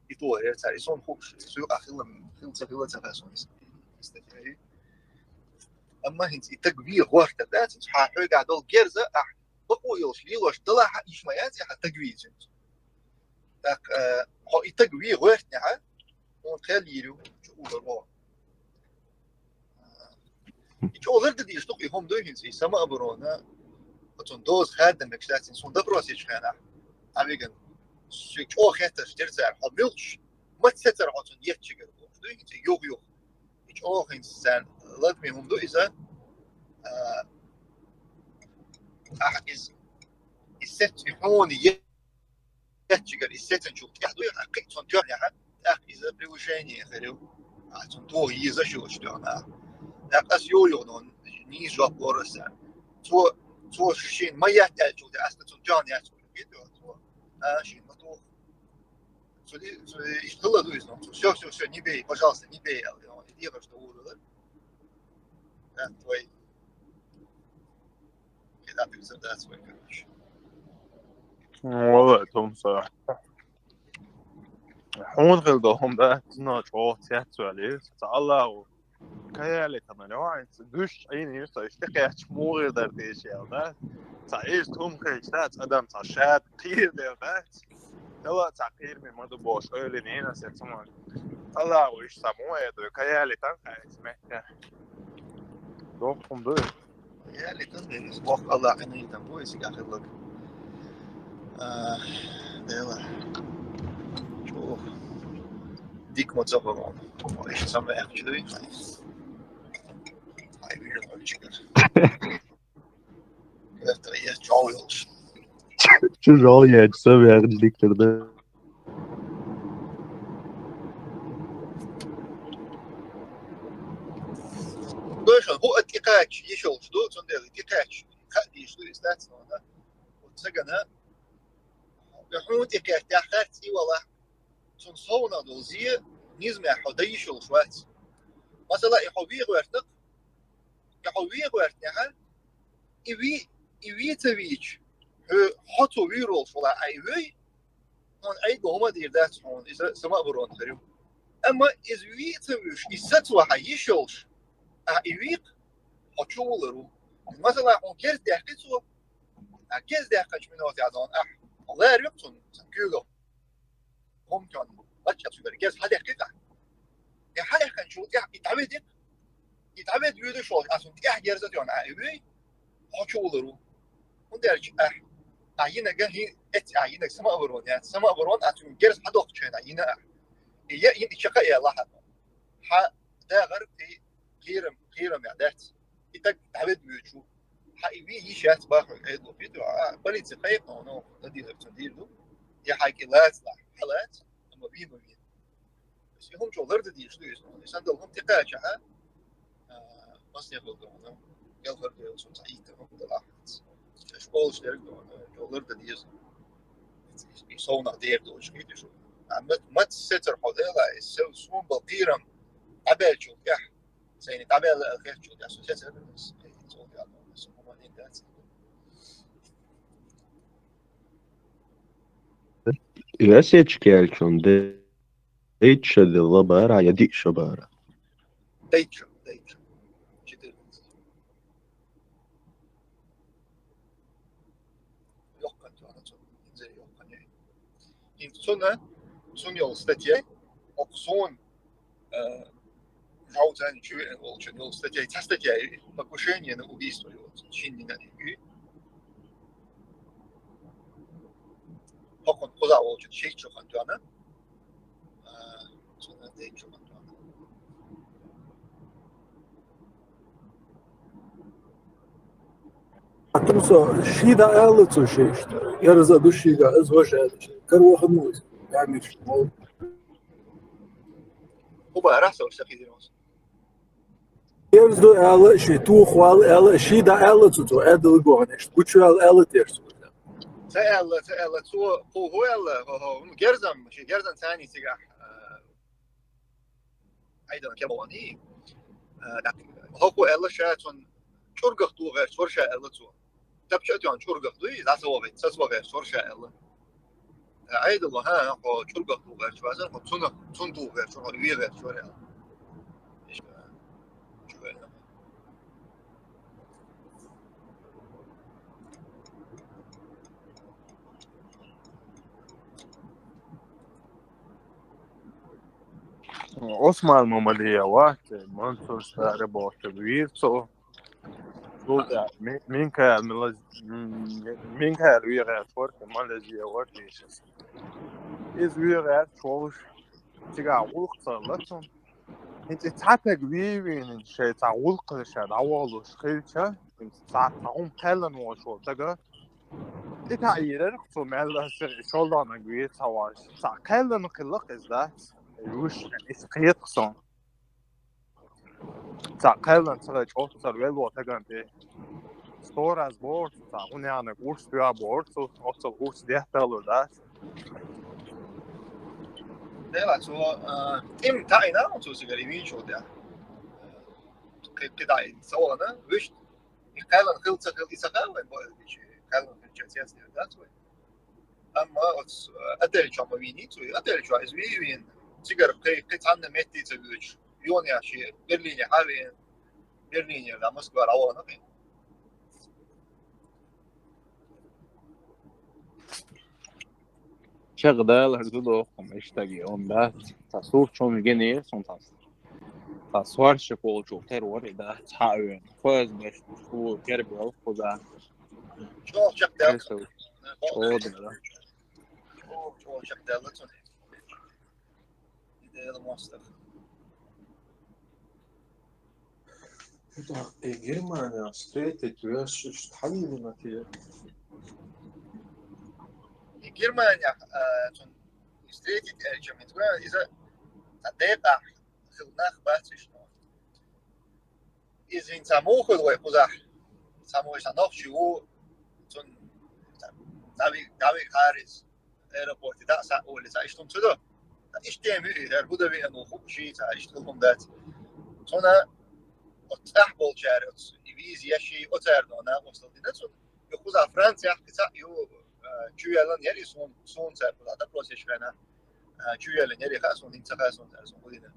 и то, я цара, и сон хууш, цу юкъа хила, хила ца хила ца хаьа сон, и, и статья ю. Амма хӀинца и таг вийгӀа гӀоьртар дац, хьан хьоьгахь долу герза, ахь бакъо йолуш лелош далахьа, иш ма яц, ахьа таг вийцинца. ТӀаккха, э, хьо и таг вийгӀа гӀоьртнехьа, хьуна кхел йийр ю, чу улар вон. И чӀогӀа ларда дийш ду, и хӀума ду хӀинца, и самооборона, оцун доза хаьдда мегаш дац, суна допрос ечу хенахь, Ӏавиган, ши чӀогӀа хеттарш дира цара, хьо муьлхаш, маца сецара хьо цунна еттачигара бохуш ду хӀинца, юх-юх. И чӀогӀа хӀинца царна ладаме хӀума ду иза, а, ахь иза, и сец, и хьуна е-, еттачигара, и сецначул тӀехь ду, ахь кхин цунна тоьхнехьа, тӀаккха иза превышение хир ю. Ахь цунна тоха езаш йолчу тоьхна. ТӀаккха ас йо-, йо-, но нийса жоп лора аса. Цо, цо шина ма етта аьллачул тӀе, ас цунна тоьхна яц, хӀета йо, цо. А, шина ма тоха. Цу ди-, цу ди-, иштта хилла ду иза, но цо: «Всё, всё, всё, не бей, пожалуйста, не бей», аьлла, и дехаш ду ура. Да, твой. Хьина пиццер дац вай, короче. Вала, Тумса. Хьуна хила долу хӀума дац, но чӀогӀа цецваьлла иза. Ца Аллаху. Каяли таман, вай, ца гуш Ӏийна йир, ца иштта кхечу мугӀир дар деши ял, да? Ца иштта хӀума хилча, да, ца адам, ца шад кхийр дер, да? Дала ца кхийрме ма ду бохуш, ойла йина аса цунах. Аллаху иштта ца мугӀир ду, каяли тан хайс метта. Доккха хӀума ду. Яли тан деррис боху Аллахьан йитам бу, и сигахь хилларг. А, Дела. ЧӀогӀа. Дика ма ца хову. Иштта ца ма аьлча дуй. Ай, вижу, ой, чигар. Вертари, я чёл йолуш. Чужой я, ца вер дика да. Дойшан, хӀу а тӀекхача йиш йолуш ду, цундела тӀекхача, хаа дийш ду, иза дац, но, да? Вот цагана, хьуна тӀекхаьчча, тӀехь харц и вала. Цунна совна долу зе низамехь хьо дан йиш йолуш вац. Масала, и хьо вен гӀоьртина, и хьо вен гӀоьртинехь, и вий, и вий ца вийча, хьо, хьо цо вийр волуш вала, а и вуй, хьуна Ӏедало хӀума а дийр дац хьуна, иза самооборона хир ю. Амма иза вий ца вуьйш, и сацо хьан йиш йолуш, а и вийкх, хьо чу вулар ву. Масала, хьуна герз даьккхи цо, а герз даьккхинчу минотехь дона ахь, хьо лара юкъа цунна, цунна куьйгах. ХӀума тӀехь лачкъа цуьнгара герз хьадаьккхи ахь. И хьадаьккхинчул тӀехь и дӀаведи-кх, и дӀаведи вуьйдуш волчу, а цунна тӀехь герз а тоьхна, а и вуьй, хьо чу вулар ву. ХӀунда аьлча ахь, ахь йинарг хӀин, эцци ахь йинарг самооборона яц, самооборона а цуьнга герз хьадоккхучу хенахь йина ахь. И я йина, и чекх а яьлла хьан. Хьан дагӀар кхи-, кхерам, кхерам ян дац. И стаг дӀаведи вуьйцуш ву. Хьан и вий йиш яц боху Ӏедало, кхетий, а, полици кхайкхина, ну, ладийгӀар цунна дийр ду. Я хьан кӀи лаца лахь, хьан лаца, амма вий ма вий. Аса и хӀума чӀогӀа лардан дийш ду иза, ну, и сандал хӀума тӀекхачахь, а, массехула ду, ну, гел хӀара ду, цунна цхьа ийта хӀума дала ахь. Школаш дерг ду, ну, чӀогӀа лардан деза. И совнах дер доцуш хеташ ву. А мат-, мат сецар хьо дела, и сел сум бал кхерам дӀабаьллачул тӀехь, сайна дӀабаьлла аьлла хетачул тӀехь, со сецар, со хӀума дин дац. И осечка яьллачун де-, дейтта ша делла бара, я диъ ша бара? Дейтта ша, дейтта ша. Четырнадцать. Йоккханчу хьуна цунна, инзаре йоккхане. ХӀинца цунна, цунна йолу статья, окху суна, э, жовцаьнна чу веана волчун йолу статья, цхьа статья ю, покушение на убийство йолу, шиннина ю. ХӀокхунна кхуза волчун шийтта шу хан тоьхна. А, цунна дейтта шу хан тоьхна. Аттум со ши да аьлла цо ши иштта. Герз а ду шига, из важа аьлла. Кара ваха ма ву иза. Дамир ши мол. ХӀуба арахь со, ша хидир вос. Герз ду аьлла ши, туху вала аьлла ши да аьлла цо, цо аьддала гохана иштта. Гучу аьлла аьлла теш цо. Ца аьлла, ца аьлла, цо кху хӀу аьлла, хӀо, хӀо, ну, герзам, ши герзан цани цигахь, а, Айдан кем вани. Э, так, хӀокхо аьлла ша цунна чӀургах туху гӀерташ вара ша аьлла цо. Тапча а тоьхна чӀургах дуй, дӀа ца вахийта, ца вахийта вара ша аьлла. Э, Айдало, хӀа, хӀа, хьо чӀургах туху гӀерташ вацара, хьо цунах, цунна туху гӀерташ вара, хьо вен гӀерташ вара аьлла. Иштта, чу ваьлла. Осман Мамалиева, Мансур Старый Бохтов вийр цо. Цул тӀаьхьа Ми-, Минкайл Милаз-, м, Минкайл вегӀер форта Малезия вара дийшас. Иза вегӀер чолуш цигахь гӀуллакх ца лацун. ХӀинца цхьа пег вийвийна шайн цхьа гӀуллакхаш дӀаволуш хилча, хӀинца цхьа, цхьа хӀума кхаьллан волуш волу тага. И таӀийрарх цо мел а сиха и шолгӀанаг вийр ца ваш. Цхьа кхаьллан хилла иза дац. Вуш, иза кхетах сон. Цхьа кхаьллан ца хилча, оццал вело таган тӀе. Стораз бохург цо, цхьа хӀун яханаг урс тоьа бохург цо, оццал урс детталур дац. Дела, цо, а, тӀим таӀийна, цо сигара вийчу тӀе. Кхи-, кхидӀа ца вахана, вуьшта. И кхаьллан хилла ца хилла, и ца хаьа вайн боьлхучи, кхаьллан хилча цец дер дац вай. Амма оцу, э, отель чохь ма вийний цо, и отель чохь иза вий вийна, цигара кхи-, кхин цхьанна метте ца воьдуш, йонехь шен Берлине хьа а веана, Берлинера Москвара Ӏа вахана кхин. Чекхдалар ду доху-м иштаге, он дац. Цхьа сурт чунна гинера, сон цхьа, цхьа соршик волчу кхер вара и дац, хьа а веана. ФСБ шу герга вала кхуза. ЧӀогӀа чекхдаьлла. ЧӀогӀа дара. ЧӀогӀа, чӀогӀа чекхдаьлла цунна. И Дела мостагӀа. ТӀаккха и Германехь встретить веш иштта хьан йина те? И Германехь, а, цунна встретить аьлча, мин цура иза цхьа декъахь хилла нах бац иштта. Иза хӀинца муха хуьлу вай кхузахь? Цхьаммо иштта нохчи ву, цунна дӀавиг-, дӀавигахьара иза аэропорте, дӀа а схьа а олий, цхьа иштта хӀума ца до. Иштта тема ю иза, хӀара хӀун дан веана ву хууш, цхьа иштта хӀума дац. Цунна оцу тӀехь болчара оцу и виза еш, оцара дона накъосталла дина цунна. И кхузахь Францехь кхин цхьаъ ю, а, чувоьллина яра и суна, суна цара кхузахь допрос еш хенахь. А, чувоьллина яра и, хаьа суна, хӀинца ца хаьа суна цара суна хӀун дина.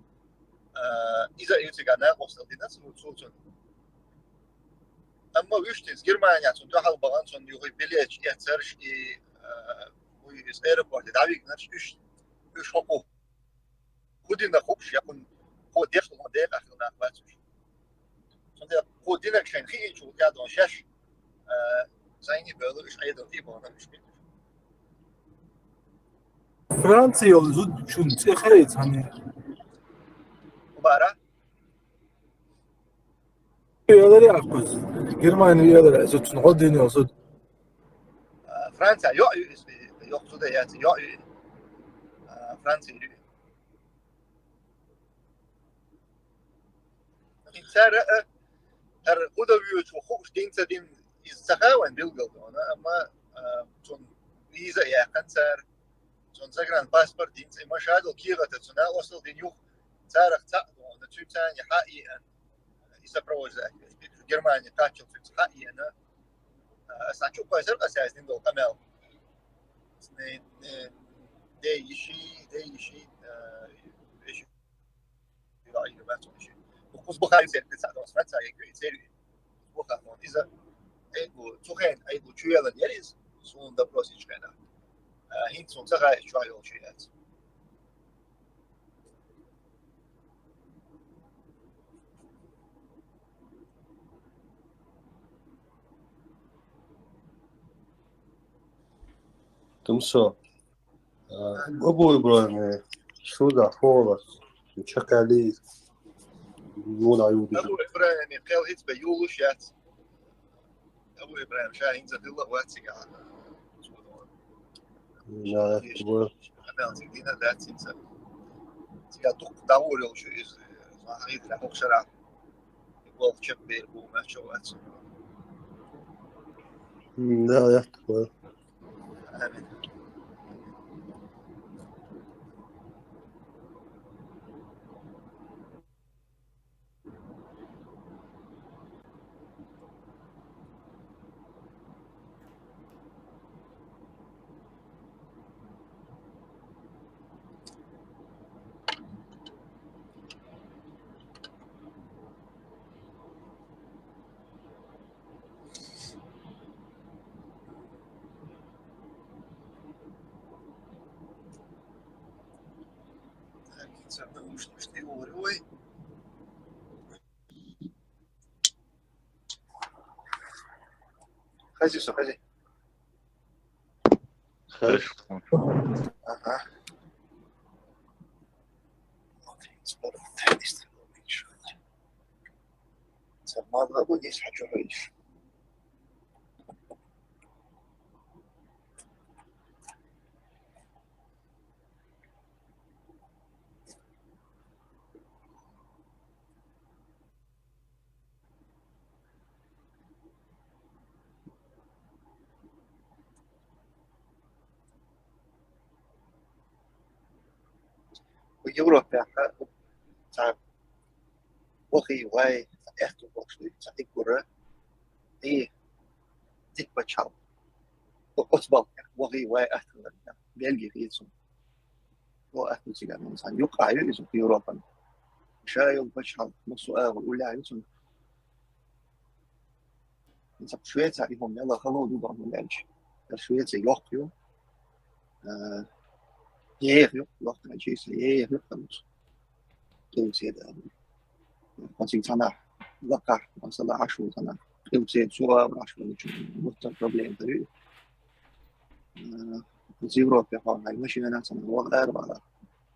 А, иза а ю цигахь накъосталла дина цо, цо цунна. Амма вуьшта иза Германехь цунна дуьхьал бахана, цунна юха билеташ эцнарш и, а, вуй иза аэропорте дӀавигнарш, уьш, уьш хӀокху хӀун дина хууш, я кхунна хӀун деш долу декъахь хилла нах бац уьш. Цундела кхо динарг шайна хиъначул тӀаьхьа шаьш, а, зӀене а бевлла, уьш Ӏедал тӀе а бахана, уьш хиъна. Франци йолу зуда шуна цӀе хаьий цхьаьна? ХӀун бара? Яларе а кхуза. Германи яларе а, зуда шуна гӀо дина йолу зуда. А, Франци йоӀ ю иза, йоккха зуда яц, йоӀ ю. А, Франци ю. Цара, а, хӀара хӀун дан воьдуш ву хууш, дин ца дин, иза ца хаьа вайн билггал дона, амма, а, цунна виза а яьккхина цара, цунна загранпаспорт дина, цӀе ма шадолу кехат а цунна накъосталла дина юха, царах цхьаъ дона, цуьнан царна хьа а еана, и сопровождать, Германи кхаччалц цуьнца хьа а еана, а, аса чу кхойсар аса яздина долу къамел. Дей йиши, дей йиши, а, веши. Кхуза баха ю церан кхин цхьа доцца, цхьа ю и церан. Кхуза баха, иза Ӏедало, цу хенахь Ӏедало чувоьллина яра иза, суна допрос ечу хенахь. А, хӀинца суна ца хаьа, иза чохь йолуш яц. Тамсо. А, Абу ИбрахӀим, шу да хьолас, чекхъяли, муна юдуш. Абу ИбрахӀим, кхел хӀинца бен юлуш яц. Абу ИбрахӀим, ша хӀинца хилла а вац цигахь. На, Абу. Амел цига дина дац хӀинца. Цигахь дукха дӀагӀур йолуш ю иза, сан хьан хӀинца хӀокху шарахь. Болх чекх бер бу, мачо вац. Да, я такое. Амин. Хези со, хези. Хорошо. Ага. Сама главу есть, хочу говорить. Европехь цхьа вахий вай, цхьа аьтту бохуш ду, цхьа диккура, и дика пачхьалкх. Оцу балхехь вахий вай аьтту, Бельги хецун. О, аьтту цигахь, цхьа юкъа ю иза Европан. Ша йолу пачхьалкх, массо а агӀор уллехь ю цунна. Иза Швеция и хӀума яла хало ду боху аьлча. Ша Швеция йоккха ю. А, еха ю, йоккха чийса, еха ю, хӀинца. Кхин цига цхьанахь лакхахь, масала, Ӏаш ву цхьанахь. Кхин цига цо Ӏаш волчу муьттан проблема хир ю. А, из Европе хьо хьайн машина цхьанахь ваха ара вала.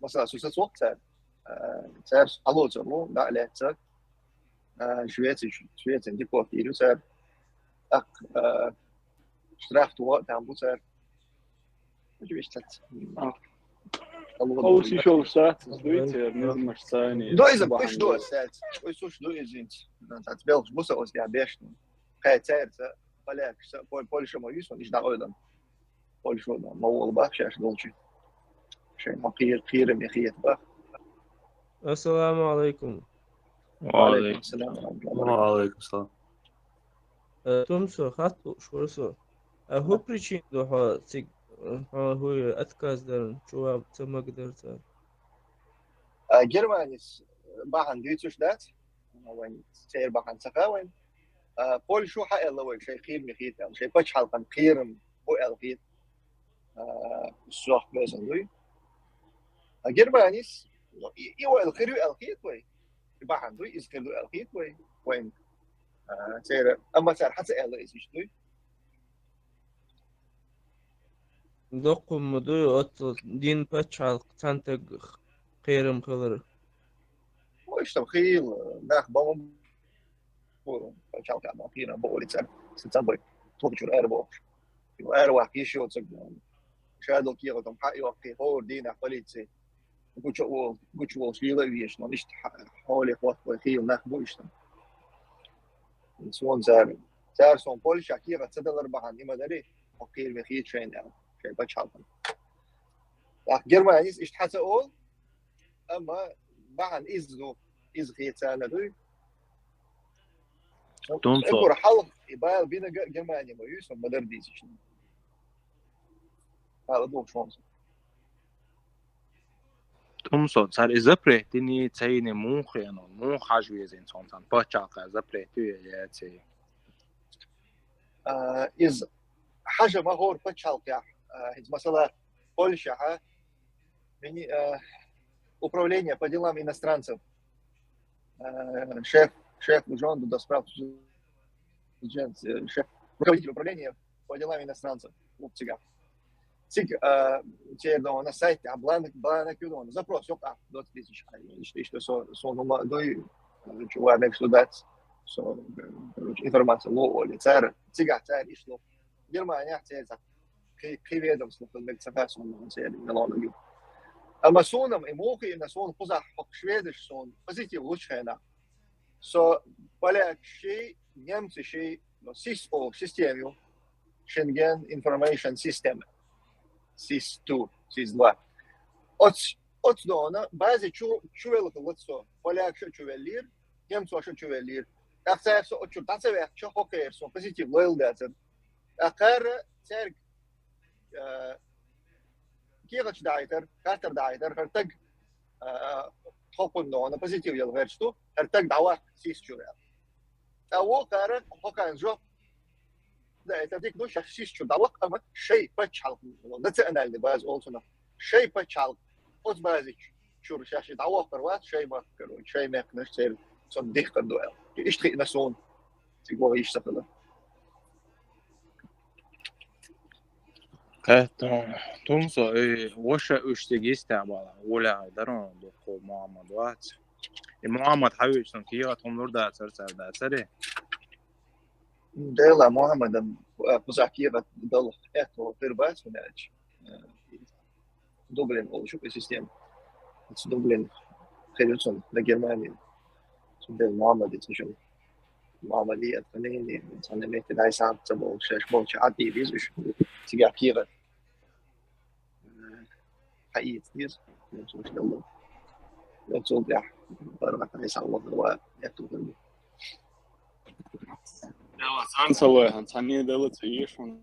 Масала, со сацвокх цар. Цар хьалоцар, ну, да, лецак. Швеция, Швеция декорт иру цар. Так, штраф туа там бу цар. Удивишь цац. Алло, Олус ишол сац, дуйте, не знаю, что они. Дойза, пусть дуа сац. Ой, слушай, дуа, извините. Цац белш буса ос я бешну. Хай цар ца, поляк, Польша ма юс, он ишда ойдан. Польша да, ма ол бах, шаш долчи. Шай ма кир, кир ми хиет бах. Ассаламу алейкум. Ва алейкум салам. Ва алейкум салам. Э, Тумсо, хатту шурсо. А ху причин до ха цик ха ху отказ дар, чуваб цамак дар ца. А Германис бахан дюцуш дац. Вань цер бахан сахавайн. Польшу ха элла вай шай кир ми хит, шай пач халкан кирим бу эл хит. Сох мезен дуй. А Германис, ну, и, и ойла хир ю аьлла хета вай. И бахьана ду, иза хир ду аьлла хета вай. Вайн, а, церан, амма цара хьа ца аьлла иза иштта дуй. Доккхумма ду, оццул дин пачхьалкх цхьан таг кхерам хилар. Вай иштта хила, нах бамам пачхьалкхехь ма кхийна бохури цара, са цхьаьна бай, тхо чуьра ара бохуш. Ара ваха йиш йоцург, шадолу кехатам хьа а йоккхий, хӀора дийнахь полици гучу волу, гучу волуш лела а везаш, но иштта хьоле хӀотта вай хийла нах бу иштта. Суна цара, цара суна Польшахь кехат ца далар бахьана, и ма дарий, хӀокхийла вехийта шайна аьлла, шайн пачхьалкхана. ТӀаккха Германис иштта хьа ца олу, амма бахьана иза ду, иза хета царна дуй. Тумсо. Цигара хьалха и бала бинарг а Германи ма ю, со ма-дарра дийцича. Хьала бохуш ван со. Тумсо, цара и запрет дина ца йина муха хиъна, муха хьажа везина цунна, царна пачхьалкхехь запрет ю я яц? А, иза хьажа ма хӀора пачхьалкхехь, а, хӀинца масала Польшахь, а, мини-, а, управление по делам иностранцев. А, шеф, шеф лужон до справ студент, э, шеф, руководитель управления по делам иностранцев. Вот цигахь. Цига, а, церан дона сайт, а, бланк, бланк ю дона, запрос йоккха, двадцать тысяч. Иштта, иштта со, со нума дой, э, чува мегаш ду дац, со, э, короче, информация ло оли. Цара, цигахь цара ишло. Германияхь церан кхи-, кхин ведомство хила мега ца хасунна церан мелонаг ю. Амма суна-м и муха хиъна, суна кхузахь хӀокху шведаш суна позитив лучу хенахь. Со полякаший, немцаший, но сис олу система ю. Schengen Information System. сис два, сис два. Оц, оцу дона бази чу, чу велла хилла со. Полякаша а чу веллера, немцоша а чу веллера. ТӀаккха цара со оцу чуьра дӀа ца ваьккхича, хӀокхеран суна позитив лойла дацара. ТӀаккха кхара цаьрга, а, кехаташ дахьийтар, хаттар дахьийтар, хӀара таг, а, тхо кхунна дона позитив яла гӀерташ ду, хӀара таг дӀаваккха сис чуьра аьлла. ТӀаккха вукхара хӀокхарна жоп даийтар дика ду, шаьш сис чуьра дӀаваккха, амма шайн пачхьалкх, национальный база олу цунах. Шайн пачхьалкх оцу бази чуьра шаьш дӀавоккхур вац, шайн махкара, шайн мехканаш церан цунна дихкар ду аьлла. Иштта хиъна суна. Цига ваха йиш ца хилла. Э, Ту-, Тумсо, э, ваша уьш цига йистехь бала, гӀолехь дара дуккху Мухьаммад вац. И Мухьаммад хьавуьйцу кехат хӀума лур дацара цара, дацара? Дела Мухьаммадан, э, кхузахь кехат дала аьтто хир бац, хӀунда аьлча, э, Дублин олуш ю и система. Оцу Дублин хир ю цунна на Германи. Цундела Мухьаммаде ца шуна. Мухьаммаде а тханийне, цхьана метте дӀай санкци болуш, шаьш болчу Ӏад дийр иза уьш. Цигахь кехат. Хьаийца деза, я слушай, Аллах. Я цул тӀаьхьа паргӀат Ӏийса Аллах ва, я тухар бу. Дела, сан ца лой, хан, цхьанне дела ца ешун,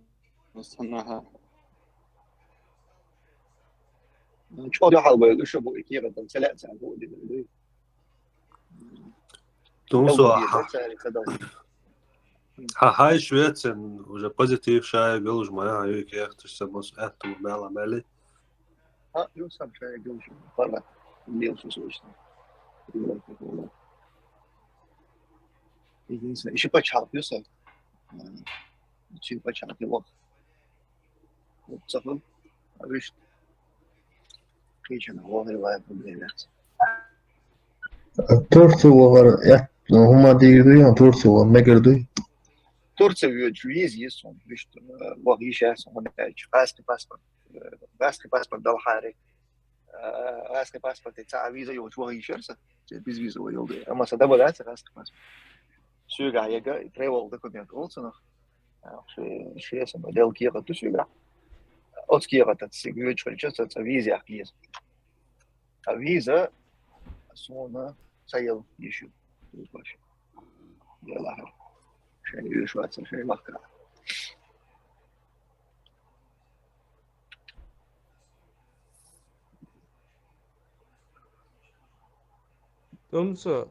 сан наха. Чо дуьхьал бай, уьш бу, и кехатан ца лаьа царна бу, дина, дуй. Тумсо, хьа-, хьан хьайн швецин уже позитив шайга луш ма яхьа, юй кехаташ ца мос аьтту мала мели. Хьан ю сам шайга луш, паргӀат, лелаш сочно. Единственное, ещё пачхьалкх ю сан. М, ещё пачхьалкх ю вах. Вот ца хуьлу, а вуьшта кхечанхьа вахар вайн проблема яц. Турция вахар, э, хӀума дийр дуй, я Турция вахар мегар дуй? Турция воьдуш виза ю суна, вуьшта, э, ваха йиш яц суна, хӀунда аьлча гӀазкхи паспорт, э, гӀазкхи паспорт далахьара. Э, гӀазкхи паспорте цхьа а виза йолчу ваха йиш яра сан, церан безвизовый йолу дела. Амма сан дабар дац гӀазкхи паспорт. Соьгахь яга travel документ олу цунах. Ши-, ши сама делла кехат ду соьгахь. Оцу кехатаца цига воьдуш хилча, сан цхьа виза яккха еза. А виза суна ца яла йиш ю. Делахь. Шайн оьшуш вац, шайн махкара. Тумсо,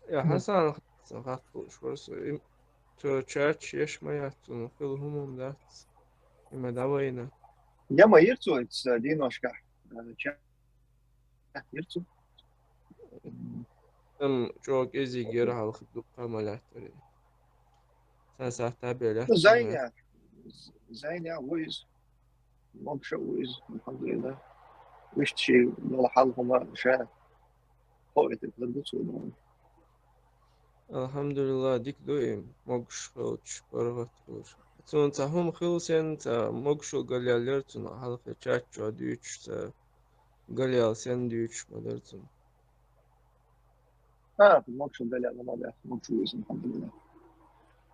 я Хьасан, Хьасан хатталуш вара со, им, цо чач еш ма яц, цунах хила хӀумам дац. Има дӀавайна. Я ма йира цо, ца дийношкахь, э, ча-, Ам чӀоагӀа кӀезига яр хьалха дукха ма лаьттара. Цхьан сахьта белахь. Ну, зайна. Зайна вуйз. Могуш вуйз, алхьамдулиллахӀ. Вуьшта ший дола хьал хӀума ша ховийтар ду цо. АлхьамдулиллахӀ, дика ду и, могуш хилча, паргӀат хилча. Цунна цхьа хӀума хилла сенна, цхьа могушал галъяьллера цунна, хьалха чат чу дуьйцуш, цхьа галъяьлла сенна дуьйцуш ма дара цунна. А, могушал галъяьлла ма дара, могуш вуйз, алхьамдулиллахӀ.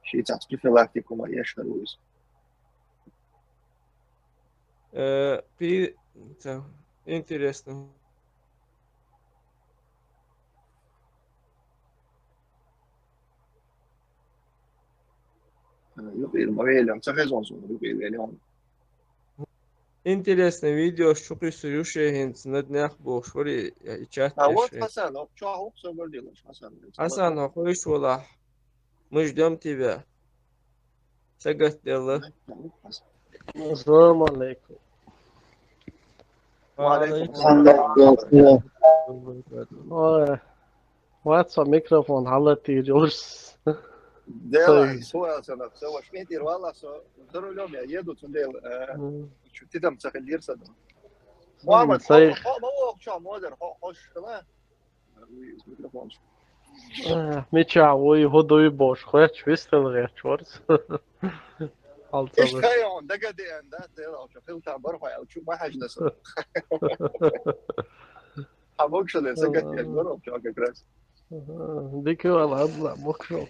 Ший цхьацца профилактика хӀума еш хир вуйз. Э, пи-, ца, интересно. Э, юкъера ма веллехь, ца хезон суна, юкъера веллехь. Интересный видео чукхуьссур ю шен хӀинца, над нах бохуш вари, я и чат. А, вот Хасан, о, чё, о, всё, гордилась, Хасан. Хасан, хьо хойш валахь. Мы ждём тебя. Сагатделла. Ассаламу алейкум. Ва алейкум салам. Ой, вац со микрофон хьалатийр йолуш. Делай, суал санах, со ваш метир вала, со за рулём я еду, цундел, э, М. чу тидам ца хилир саду. Муаммад, Сай- хо-, хо-, ма вохча, модер, хо-, хош хила. Э, мича вуй, хӀу дуй бош, хоьч, вистал гӀеч ворс. Алца Иш бу. Хайон, дага деан, да, дела, чё, хил там бар хвал, чу ма хажна со. А мог шо ле, сагат я, Ага. Здорово, чё, как раз. Ага, дикий вал, адла, мог шо.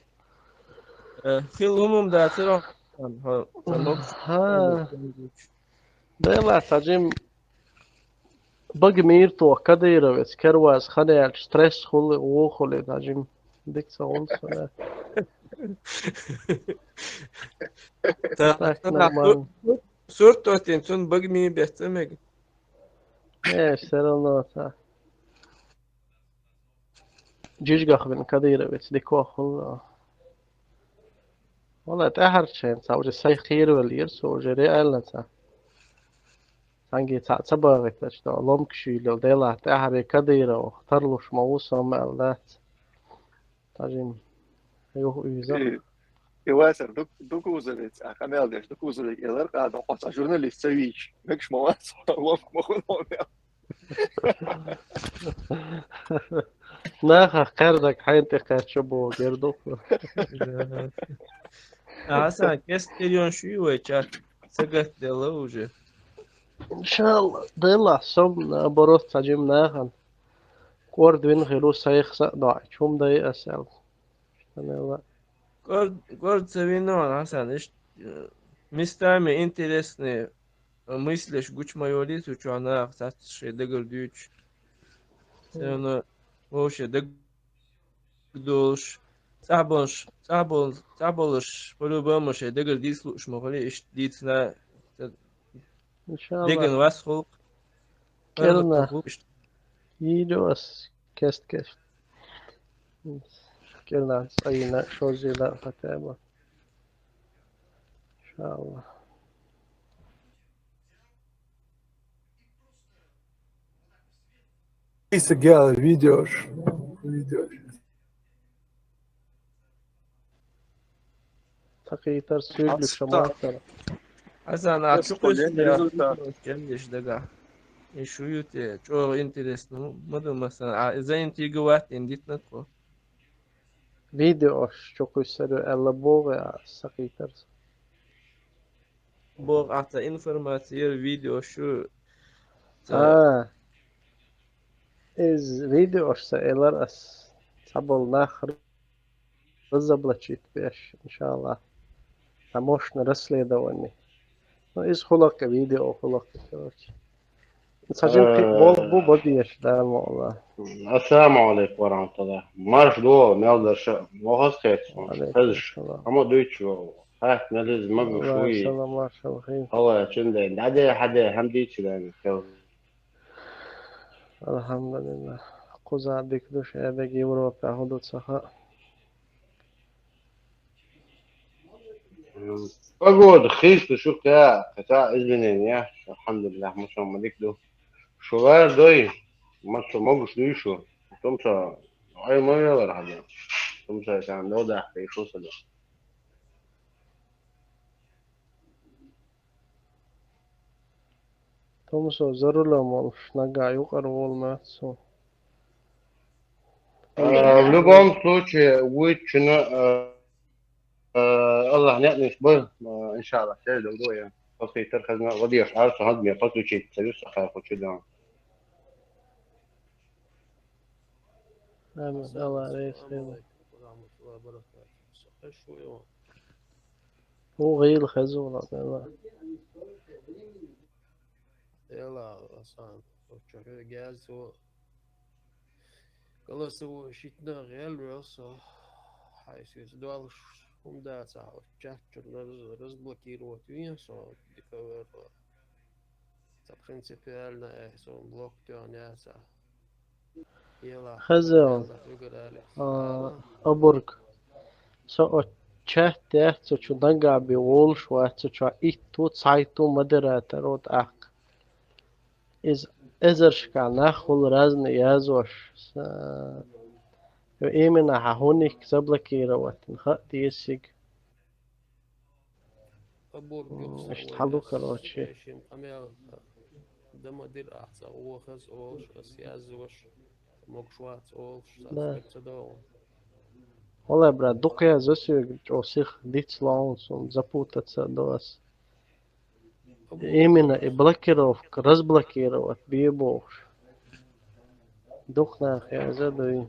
Э, хил умум да, церо. Ха, ца мог. Ха. Дела, сажим. Бага мийр тох Кадыровец, кервас, ханялч, стресс хули, ву хули, даже дик ца гӀулс хули. Та, Так, та, нормально. Сур-, сурт тотин, цун бага мийр бетта мег. Э, всё равно, та. Жижгах вин Кадыровец, дикох хули. Вала, тӀаьхьарчен, ца уже сай хийра велира, со уже реально ца. Санги ца, ца багӀийтача, ломкаш йийла, дела, тӀаьхьаре Кадыров, тарлуш ма ву со, ма аьлла дац. Тажин, юха уьйза. И, и вайсар дук-, дукузалиц, а, къамел деш, дукузалиц, элар къада, хьо ца журналист ца вийч, мекш ма вац, ломк ма хула мел. Наха кхаьрдак хьайн тӀе кхаьчча богӀу гердух. Асан, кест кирьон шуй вай чат? Сагатделла уже. Иншалла, делла, сом, наоборот, ца жим нахан. КӀорд вин хилу сайх са а доӀа, чум дай асал. Шанелла. КӀорд, кӀорд ца вин нон, Асан, иш, э, местами интересные мыслиш гучма йолий, цу чохь наха сац шайн дагар дуьйцуш. Церан вовше даг долуш, цӀахболуш, цӀахбол-, цӀахболуш, по-любому шайн дагар дийца лууш ма хуьлий, иштта дийцина, Иншалла. Деган вас хулк. Кирна. ПаргӀат хулк иштта. Йийдо ас кест-кест. Кирна цӀайна, шоззина хотя бы. Иншалла. Иса гел видеош. Видеош. Такхийтар суьйлуш Аса. Маттара. Аса на Аса чукхуьссур результат. Кемдеш дага. И шу ю те, чӀогӀа интересно, ма ду, масала, а, заинтриговать ин дитна тхо. Видеош чукхуьссур аьлла богӀу, а, сакхийтар. БогӀу ахьа ца информаци яра видео шу ца А. Из видеош ца элар ас. Ца болу нах разоблачить беш, иншалла. Ца мощный расследование. Ну, из хулакъ видео хулакъ, короче. Ца жим пик болу бу бадеш, да, ма Алла. Ассаламу алейкум ва рахматуллах. Марш до, мел дарша, вахас хет. Ва алейкум Хазш. Ассалам. Ама дуйчу. Хат нализ магуш Ва уй. Салам, маршал хин. Алла чин дайн. Даде, хаде, хамдичи дайн. Алхамдулилла. Кхуза дика ду шадерг Европа хӀу ду ца хаьа. Погода хийца шу кхаьа, кхаьа изменения. Алхамдулилла, мусом ма дика ду. Шу вар дой. Массо могуш дуй шу. Тумсо, ай, ма велар хьада. Тумсо, сан додахта, и шу сада. Тумсо, за рулём волуш, нагахь юкъара волу мац со. А, в любом случае, вуьйцучунна, а, а, Аллах неӀнаш бу, а, иншаллах, шер дог ду я. Пасуйтар хазна, ладеш, арса хазме, пасучить, союз сахар хочет да. Амин. Аллах рейс хилла. Ху гӀийла хезула, Аллах. Эла, Асан, чохь газ, о, голосовой шитна гӀел вел со. Хьайсис долуш хӀума дацахь, оцу чат чуьра раз-, разблокировать вен со, дика вер. Ца принципиально, э, сон блок тоьхна яцахь. Хаза, а, обург. Со о чат яц, со чу нагахь бен волуш вац, со чохь итт ву, цхьайтта ву модератор, вот ахка. Иза эзаршкахь нах хуьлу разный яздеш. Са-, именно хьан хӀунниг заблокировать, хаа деза цига. М, иштта хьалу, короче. Дан ма дира ахь цкъа, вохаза олуш, ас яздеш, могуш вац олуш, ца догӀу. Валлай, брат, дукха яза соьга, чӀогӀа сиха дицло хьуна, суна запутаться до ас. Именно и блокировка, разблокировать бе бохуш. Дукха нах яза дуй.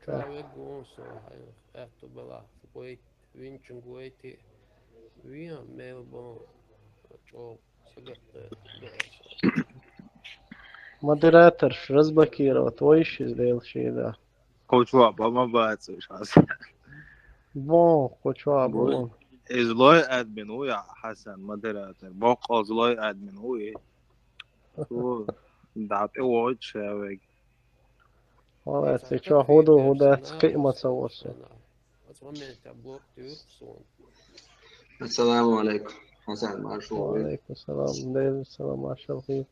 Ца вегга вон со, хьайн аьтту балахь, вай Винчуьнга вайти вен мел бан чӀогӀа сагатта. Модераторш разблокировать вайш иза лелаш да. Кхочо а ба ма бац уьш хьаса. Бон, кхочо а бон. Иза лой админ ву я Хьасан модератор. Боккъалла лой админ ву и. Цо дӀа тӀе вогӀуьйту ша вайга. Валлай, цигахь хӀун ду, хӀун дац, кхиъ ма ца вусу. Ассаламу алейкум. Хьасан, маршалла. Ва алейкум салам. Дела салам, маршалла хир.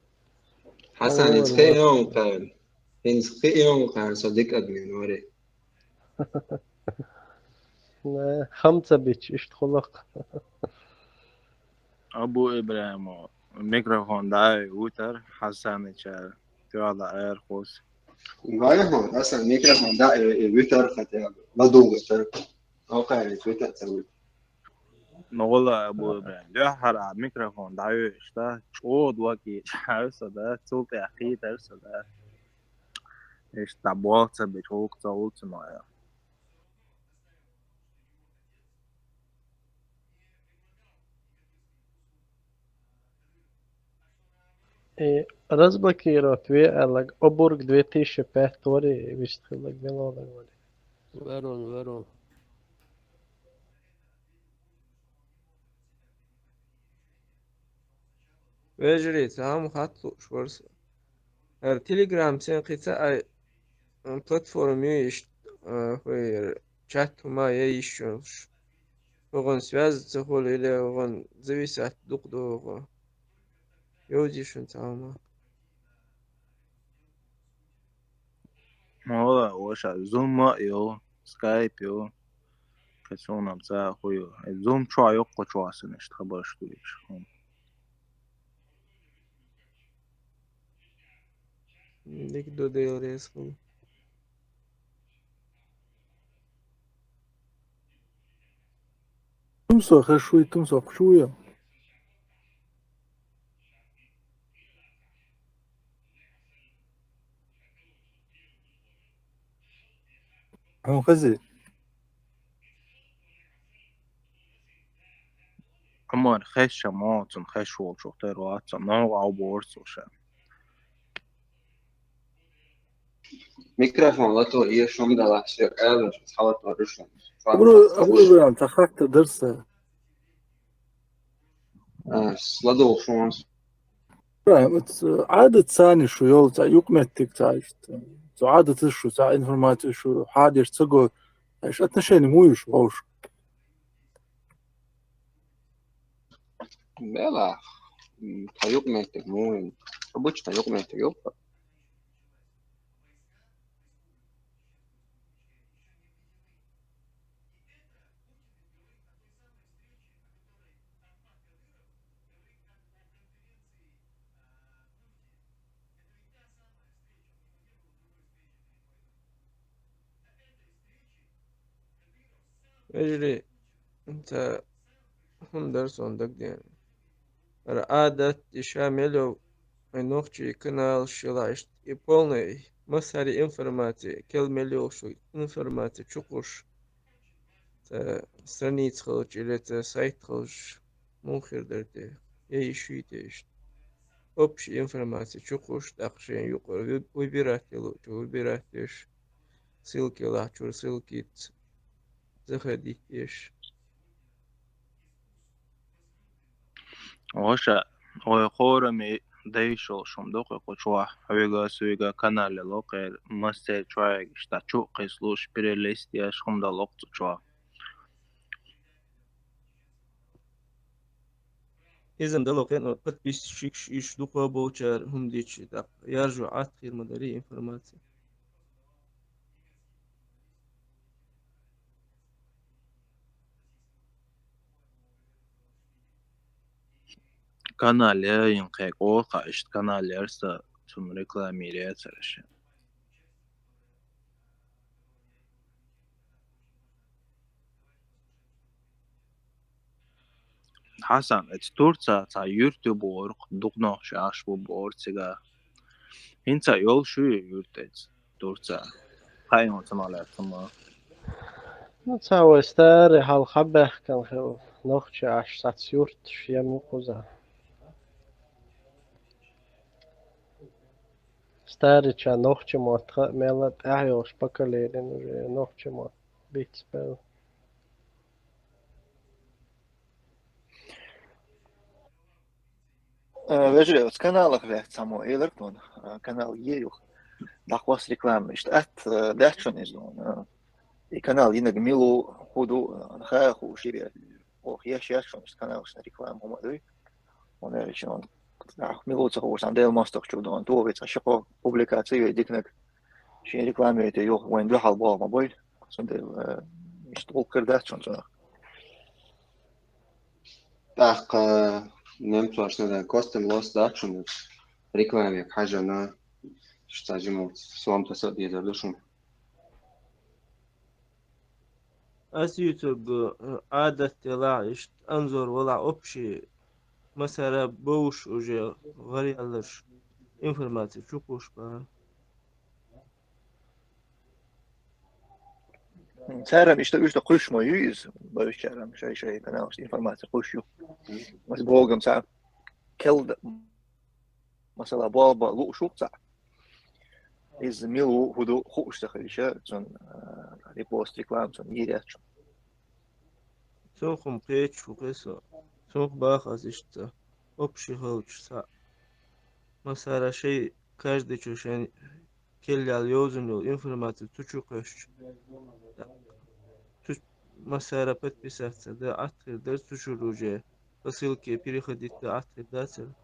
Хьасан, хӀинца кхин а йонга кхаьрна. ХӀинца кхин а йонга кхаьрна, со дика админ вари. Не, хам ца бича, иштта хула-кх. Абу Ибрахимов, микрофон дӀа а вуьтар, Хьасаничара тоьхна ара хӀуса. Вай хьо, Хьасан, микрофон дӀа а вуьтар, хотя бы ладугӀуьйтар. Окхари вуьтар ца вуьтар. Ну, вала, Абу Ибрахим, дуьххьара микрофон дӀа а вуьтуш, да, чӀогӀа доккхийчхьа со, да, цул тӀаьхьа кхийтар со, да. Иштта дӀа болх ца бича, гӀуллакх ца хуьлу цунах. И разблокировать ве аьлларг, обург две тысячи пять вари, вист хилларг мелонаг вари. Верон, верон. Вежарий, цхьа хӀума хатта лууш вара со. ХӀара Telegram сен кхин цхьа а, м, платформа ю иштта, а, хӀара чат хӀума я йиш йолуш. ХӀугӀан связь ца хуьлу или хӀугӀан зависать дукха ду хӀугӀа. Йовзий шуна цхьа хӀума? Мола, ваша, Zoom а ю, Skype ю. Кхин суна-м ца хуьлу. Э, Zoom чохь йоккхачохь сан иштта хабарш дуьйцуш. Дика ду, Дела реза хуьлда. Тумсо хезаш вуй, Тумсо кху чу вуй? Хьуна хезий? Амма хезча мо, цунна хезаш волчух тера вац, но вау борцу ша. Микрофон лато, и шум дала, всё, э, лучше, салат лучше. Абу, Абу Ибрахим, ца хатта дарса. А, сладу шумас. Ибрахим, вот, э, Ӏадат цани шу йол, ца юкъ меттиг ца иштта. Цу Ӏадаташ шу, ца информаци шу, хьадеш ца го. Аш отношение муй шу, ховш. Бела, м, та юкъ меттиг муй. Обычно юкъ меттиг юкъ. Вежарий, ца хӀума дара суна дагадеана. Ара Ӏадат, и ша мел йолу, вайн нохчий каналаш йолахь иштта, и полный, массаьрий информаци, кел мел йолуш информаци чукхуш, ца страница хилча или ца сайт хилча, муха хир дара те, я йиш юй те иштта. Общий информаци чукхуш, тӀаккха шайн юкъара ви-, выбирать луучу выбирать деш, ссылки лахьчура ссылкица заходить деш. Ваша, ой, хорами дайшол шум докъе кху чохь, хьоьга, суьйга канале локхер, массер чохь иштта чу кхислуш, перелистеш хӀума дан локху цу чохь. Иза дало кхин подписчикаш иш дукха болчара хӀума дичи, тӀаккха яржо Ӏад хир ма дарий информаци. Канал яйин кхе кӀоркха иштта канал ярса цунна рекламире яцара ша. Хьасан, эцу Турца цхьа юрт ю бохург, дукха нохчий Ӏаш бу бохура цигахь. ХӀинца йолуш ю и юрт эцу Турца? Хьайна ца ма лаьцна ма. Ну, цхьа вай старый хьалха баьхкина хилла нохчий Ӏаш сац юрташ ем ю кхуза. Старый ча нохчий мотт хаьа мелла, тӀаьхьа йолуш поколени уже нохчий мотт бицбелла. Э, вежарий, оцу каналах ваьхна цхьаммо элира тхуна, э, канал е юха. ДӀакхосса реклама. Иштта атта, э, дац шуна иза дуьйна, э, и канал йинарг мила ву, хӀун ду, э, хаа хууш хир яц. Оха еш яц шуна, иштта каналашна реклама хӀума а дуй. Хьуна аьлча, ахь мила ву ца хууш, сан Делан мостагӀчо дуьйна, тохе цхьа ши-кхо публикаци вай диканиг. Шен реклама яйта юха вайн дуьхьал боху ма бой. Цундела, э, иштта гӀуллакх хир дац шуна цунах. ТӀаккха немцошна дан костан лос дац шуна, рекламе хьажана, шу цхьа жималц сом таса а дезар ду шуна. Ас юьйцург, э, Ӏадат делахь, иштта анзор валахь, общий массара бовш уже гӀаръялларш информаци чукхуш бара. Царам иштта, иштта кхуьйсуш ма ю иза, бовзучарам шай-шай каналашца информаци кхуьйсуш ю. Ас боху-м цхьа кел д-, масала, болх бан лууш ву-кх цхьаъ. Иза мила ву, хӀун ду хууш ца хилча, цунна, а, репост, реклама цунна йийр яц шуна. Цунах-м кхечу ву кхин со. Цунах баха ас иштта, общий хилча цхьаъ. Массара шайн, каждыйчо шайн кел ял йовзун йолу информаци цу чу кхоьссича, цу массара подписаться дан Ӏад хир дара цу чуьра уже, по ссылке переходить дан Ӏад хир дацара.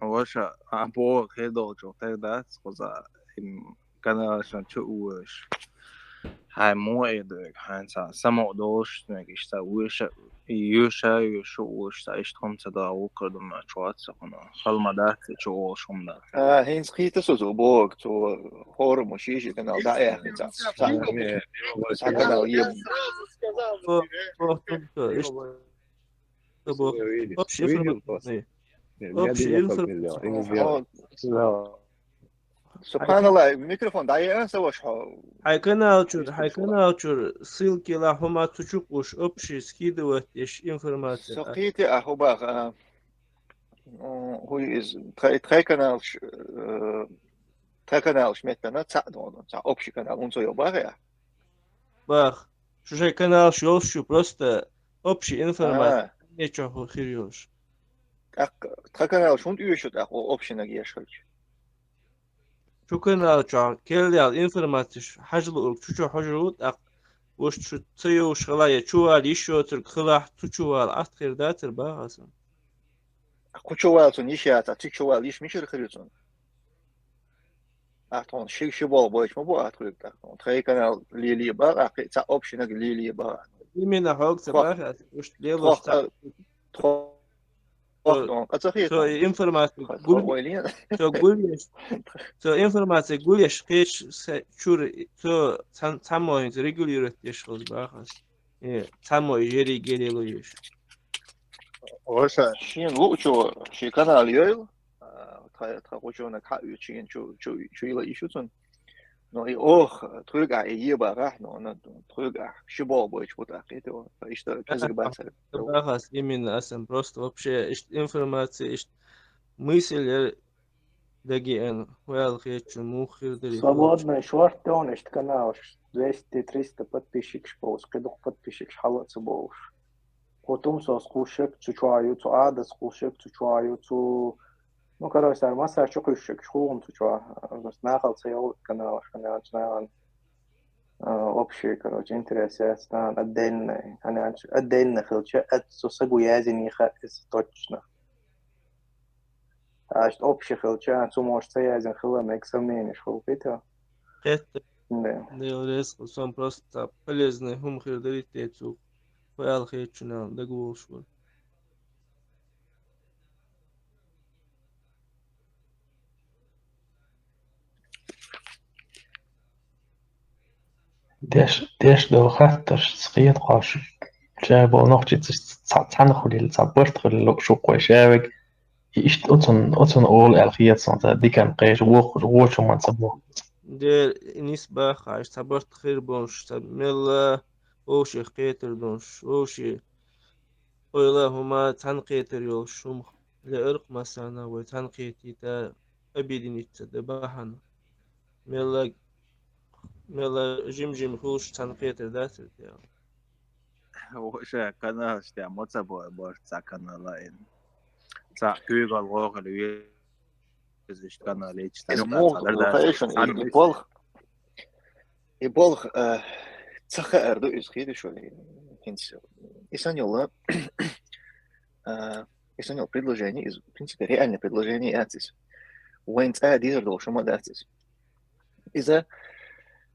Ваша, а боху хир долчух тера дац, кхуза им каналашна чу а вуьйш. Хьайн муха э доьгу, хьайн цхьа самукъа долуш, мегаш цхьа вуьйша, йоьша, йоьша вуьйш, цхьа иштта хӀума ца догӀу, вукхар ду ма чу вац ца хӀуна. Хала ма дац, чу волуш хӀума дац. А, хӀинца кхийта со цо боху, цо форуму шиши канал дӀа а яхна цхьа. Цхьа, цхьа канал еб. Бо-, бо-, бо-, иштта. Общий информация. Общий информация. Субханалла, микрофон дӀаеана сан ваша хьо? Хьайн канал чуьра, хьайн канал чуьра ссылки ла хӀума цу чу кхуш, общий скидывать деш информация. Со кхийти а хӀу баха, а, м, хӀу иза, тхай, тхай каналш, э, тхай каналш меттана цхьаъ дону, цхьа общий канал, унца йо баха я? Бах. Шу шайн каналш йолуш ю, просто общий информация. А. Нечо ху-, хир йолуш. ТӀаккха тхан каналш хӀунда оьшу тӀаккха о-, общинаг еш хилча? Шу канал чохь кел ял информациш хьажа луург чу чу хьожур ву, тӀаккха вуш шу ца йовш хила я чу вала йиш йоцург хилахь, цу чу вала Ӏад хир дацар баха сан. Кху чу вала цунна йиш яцахь, цу чу вала йиш мичара хир ю цунна? Ахь тхуна ши, ши болх бойчу ма бу ахь тхуьга тӀаккха. Тхайн канал леле бан, ахь кхин цхьа общинаг леле бан. Именно хьога ца бахар, уьш лелош тхо-, цхьа. Тхо-, Ох, он, а ца хетта? Цо и информаци гулъеш, цо гулъеш, цо информаци гулъеш кхеча чура, цо цхьан-, цхьаммо хӀинца регулировать деш хилча бахас. Э, цхьаммо и жериге лело еш. Оша. Шен луучо шен канал йойла. А, тха, тха гучонаг хьаоьцу шен чу, чу, чу йила йиш ю цунна. Но и ох, тхоьга и ебагӀахь, но она тхоьга ши богӀ бойчу бу тӀаккха, и то, иштта кӀезиг бацара. Бахас именно асан просто вообще иштта информация, иштта мысль яр дагеан, хӀоьлла хетачун муха хир дара. Свободный шорт тон, иштта каналаш, двести-триста подписчикаш болуш, кхидукх подписчикаш хьала а ца болуш. Кху Тумсос кхушшаг цу чохь ю, цу Адас кхушшаг цу чохь ю, цу, ну, короче, цара массара чу кхуьссуш, хӀума цу чохь, а, нахал ца йолу каналаш, хӀана аьлча нахана, а, общий, короче, интерес яц, нахана отдельный, хӀана аьлча отдельно хилча, а, цу саго язйина хаьа иза точно. Аьшта общий хилча, цу можа ца язйина хила мега сомненеш хуьлу хӀета. Хетта. Да. Дела реза хуьлда, сон просто цхьа полезный хӀума хир дарий те цу хӀоьлла хетачунна дагаволуш вара. Деш, деш долу хаттарш, хетахь, ша боху нохчица цхьа, цхьаьна хуьлийла, цхьа барт хуьлийла, луъу шух вай шавиг. И иштта оцун, оцун олу аьлла хета сан, цхьа диканна кхеча, вохуш, вочу хӀуманна ца боху. Дера, и нисбаха, иштта цхьа барт хир болуш, цхьа мелла, вовшех кхетар долуш, вовше ойла хӀума цхьаьна кхетар йолуш, хӀума леара-кх массарна вай цхьаьна кхетийта, объединиться дан бахьана. Мелла, мелла жим-жим хуьлуш цхьаьна кхетар дацара те. Ша каналаш тӀехь ма ца бо-, бо-, цхьа канала ин. Цхьа куьйгалла гӀо хила везаш канал ечу. Иза муха ду хаьий шуна, и, и болх, и болх, а, ца хаар ду иза, хетий шуна, хӀинца. И санна йолу, а, и санна йолу предложение, иза, в принципе, реальное предложение яц иза. Вайн цӀа дезар долуш хӀума дац иза. Иза,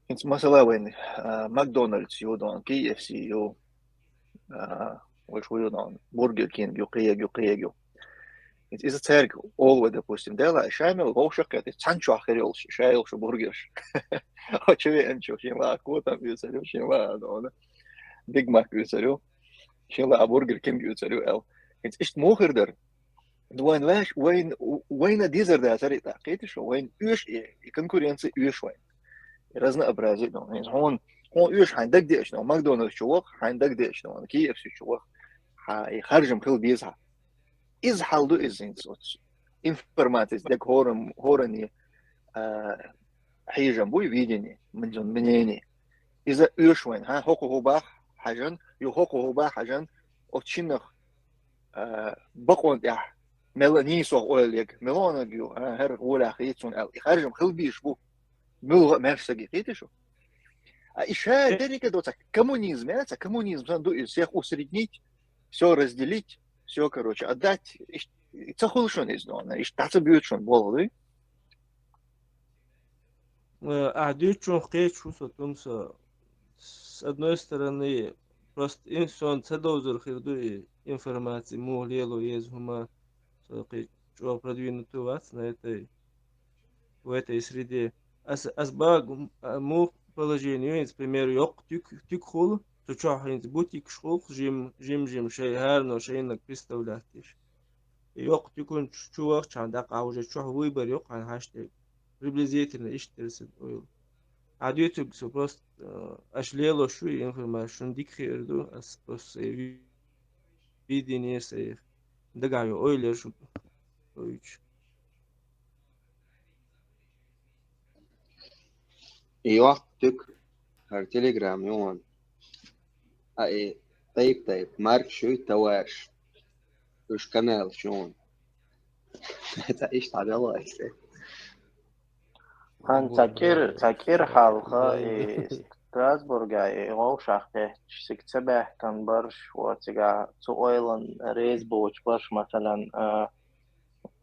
хӀинца масала вайн, а, Макдональдс ю, дон, Ки Эф Си ю, а, вай шу ю, дон, Бургер Кинг ю, кхег ю, кхег ю. ХӀинца иза цаьрга олу вай, допустим, дела, ша мел вовшах кхетта, цхьаьна чохь хир йолуш, ша йолуш бургерш. Очевидно, шен ла котам оьцур ю, шен ла, дон, Биг Мак оьцур ю, шен ла Бургер Кинг оьцур ю аьлла. ХӀинца иштта муха хир дара? Вайн лаьш, вайн, вайна дезар дацара и тӀаккха, кхетий шу, вайн оьшу и, и конкуренция оьшу вайн. И разнообразие, ну, хьуна, хьуна оьшу хьайн дагадеача, ну, Макдональдс чу ваха, хьайн дагадеача, ну, Ки Эф Си чу ваха, хьан и харжам хила беза хьан. Иза хьал ду иза хӀинца оцу информацис дега хӀоран-, хӀоране, а, хьежам буй, видение, мнение. Иза оьшу вайн, хьан, хӀокху хӀу бах хьажан, ю хӀокху хӀу бах хьажан, оцу шиннах а, бакъонан тӀехь мелла нийсо ойла яга, мелонаг ю, а, хӀара гӀолехь хи цунна аьлла. И харжам хила бийш бу. Муьлха а маьрша саги, кхетий шу? А и ша дерриге до цхьа коммунизм, я, цхьа коммунизм санна ду иза, всех усреднить, всё разделить, всё, короче, отдать. Иш-, ца хуьлу шуна иза, но, иш дӀа ца боьду шуна болх, дуй? Э, ахь дуьйцучунах кхеташ ву со, Тумса. С одной стороны, просто ин-, сон ца довзар хир ду и информаци, муха лело еза хӀума, со кхин чӀогӀа продвинутый вац на этой, в этой среде. Ас, ас баг, м, а, муха положение ю, хӀинца, пример, йоккха туьк, туьк хула, цу чохь хӀинца бутикаш хула, жим, жим-жим шай, хӀарано шайнаг представлять деш. И йоккха туькан чу, чу вахчахьана, дакъа уже чохь выбор йоккха хьан хьаштег. Приблизительно иштта дерсаг ойла. А дуьйцург со просто, э, аша лелош шу и информаци, шуна дика хиар ду, ас просто сай ви-, видение сай дагахь йо ойла яр шу ойчу. И йоккха туьк, хӀара Telegram ю хьуна. А и тайп-тайп маркаш ю, товараш. Уьш каналаш ю хьуна. Цхьа иштта хьан делла айса. Хан цхьа кӀира, цхьа кӀира хьалха, и Страсбурга, и вовшах кхетташ, цига ца баьхкан барш, вот цигахь цу ойлан реза боцуш барш, масалан, а,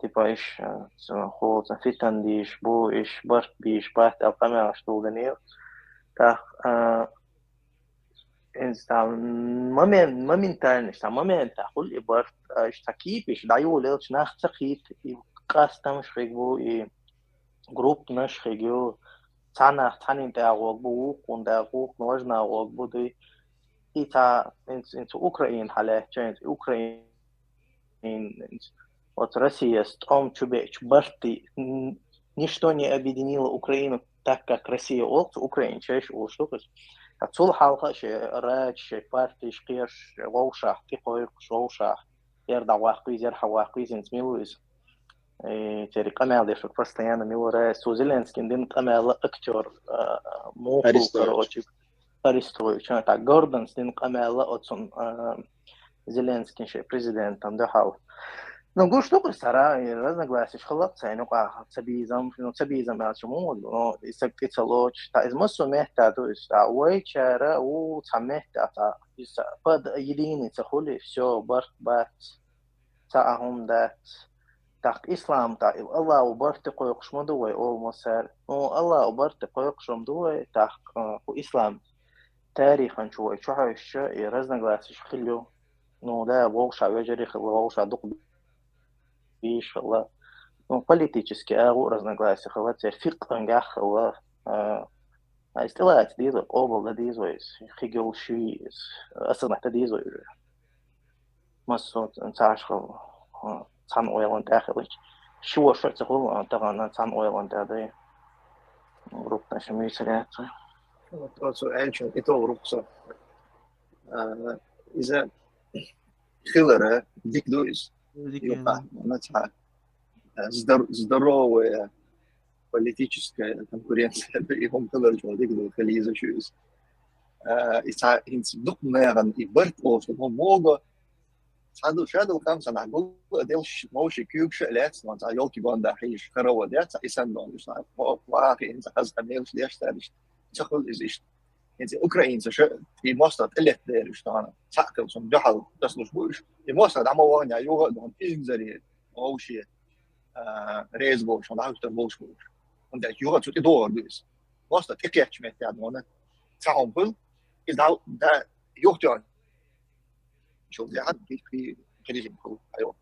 типа, иш, а, цу хулца фитан дийш бу, иш барт бийш бац аьлла къамелаш тулданийла. ТӀаккха, а, Инста момент, моментально, ста момента хули барт, ста кипиш, да юлел, нах цахит, и кастамш хигбу, и группнаш хигю, цанах, цанин тагъогбу, укун тагъук, ножна гъогбу, ди. И та, инц, инц Украин хале, ченц Украин Ин-, ин-, вот Россия с том чубеч барти, н-, ничто не объединило Украину так, как Россия олц, Украин чеш улштукас. А цул халха ше рач, ше парти, шкеш, вовшах, ти койк, вовшах. Ер да вахкуиз, ер ха вахкуиз, инц милуиз. Э, тери камел дешук постоянно милура, су Зеленскин дин камел актер, э, муху, Арестович. Короче. Арестович, а, так, Гордонс дин къамаьла оцун, а, Зеленскийн ши президентан дуьхьал. Ну, гуш ду-кх сара, и разногласиш хилла-кх цайна юкъа, ца бийзам, ну, ца бийзам аьлча ма ву, но и саг тӀе ца лоцуш, та иза массо а метта ду иза, та вайчара, у, цхьа метта, та, иза под единица хули, всё, барт бац. Цхьа а хӀума дац. ТӀаккха ислам тӀа, и Аллаху барт тӀе кхойкхуш ма ду вай, ола массаьрга. Ну, Аллаху барт тӀе кхойкхуш ма ду вай, тӀаккха, э, хӀу ислам тарихан чу вай чухьаьвсича, и разногласиш хилла ю. Ну, да, вовшах вежарий хилла, вовшах дукха бийш хилла. Ну, политически агӀу разногласия хилла, церан фикъхӀангахь хилла. Э, а, иза тӀелаца деза вай, къобал дан деза вай, хи гел ши, аса ма дан деза вай уже. Массо а цхьаьшха, а, цхьана ойланна тӀехь хилча. Ши вошар ца хуьлу, а, тахана цхьана ойланна тӀехь дай. Группаш мийца яц. Вот, вот, со, аьлча, и то группа со. А, иза хилара, дика ду иза. Дика. Юкъа, вона цхьа, а, здор-, здоровая политическая конкуренция, и хӀума хилар чӀогӀа дика ду, хила еза шу иза. А, и цхьа, хӀинца дукха нахана и барт олуш, хӀума могу, цхьа ду, ша долу хам санахь гул а делш, вовшийн куьйгаш а лаьцна, цхьа ёлки гонда хьийзаш, караво деш, цхьа и санна долуш, цхьа ва-, вахи, хӀинца хаза мелаш деш цаьрга, ца хуьлу иза иштта. ХӀинца украинцаша и мостагӀа тӀелетта дераш тахана, цхьаъ хила цунна дуьхьал тасалуш бу уьш. И мостагӀа дӀа ма вахана, юха а дохана, инзаре, вовше, а, реза болуш, дӀахӀуьттур болуш бу уьш. ХӀунда аьлча юха цу тӀе догӀур ду иза. МостагӀа тӀекхечча метте а дохана, цхьа хӀума хуьлу, иза дӀа, дӀа юхатоьхна. Шул тӀехьа кхи-, кхи-, кхи режим хуьлу, айо.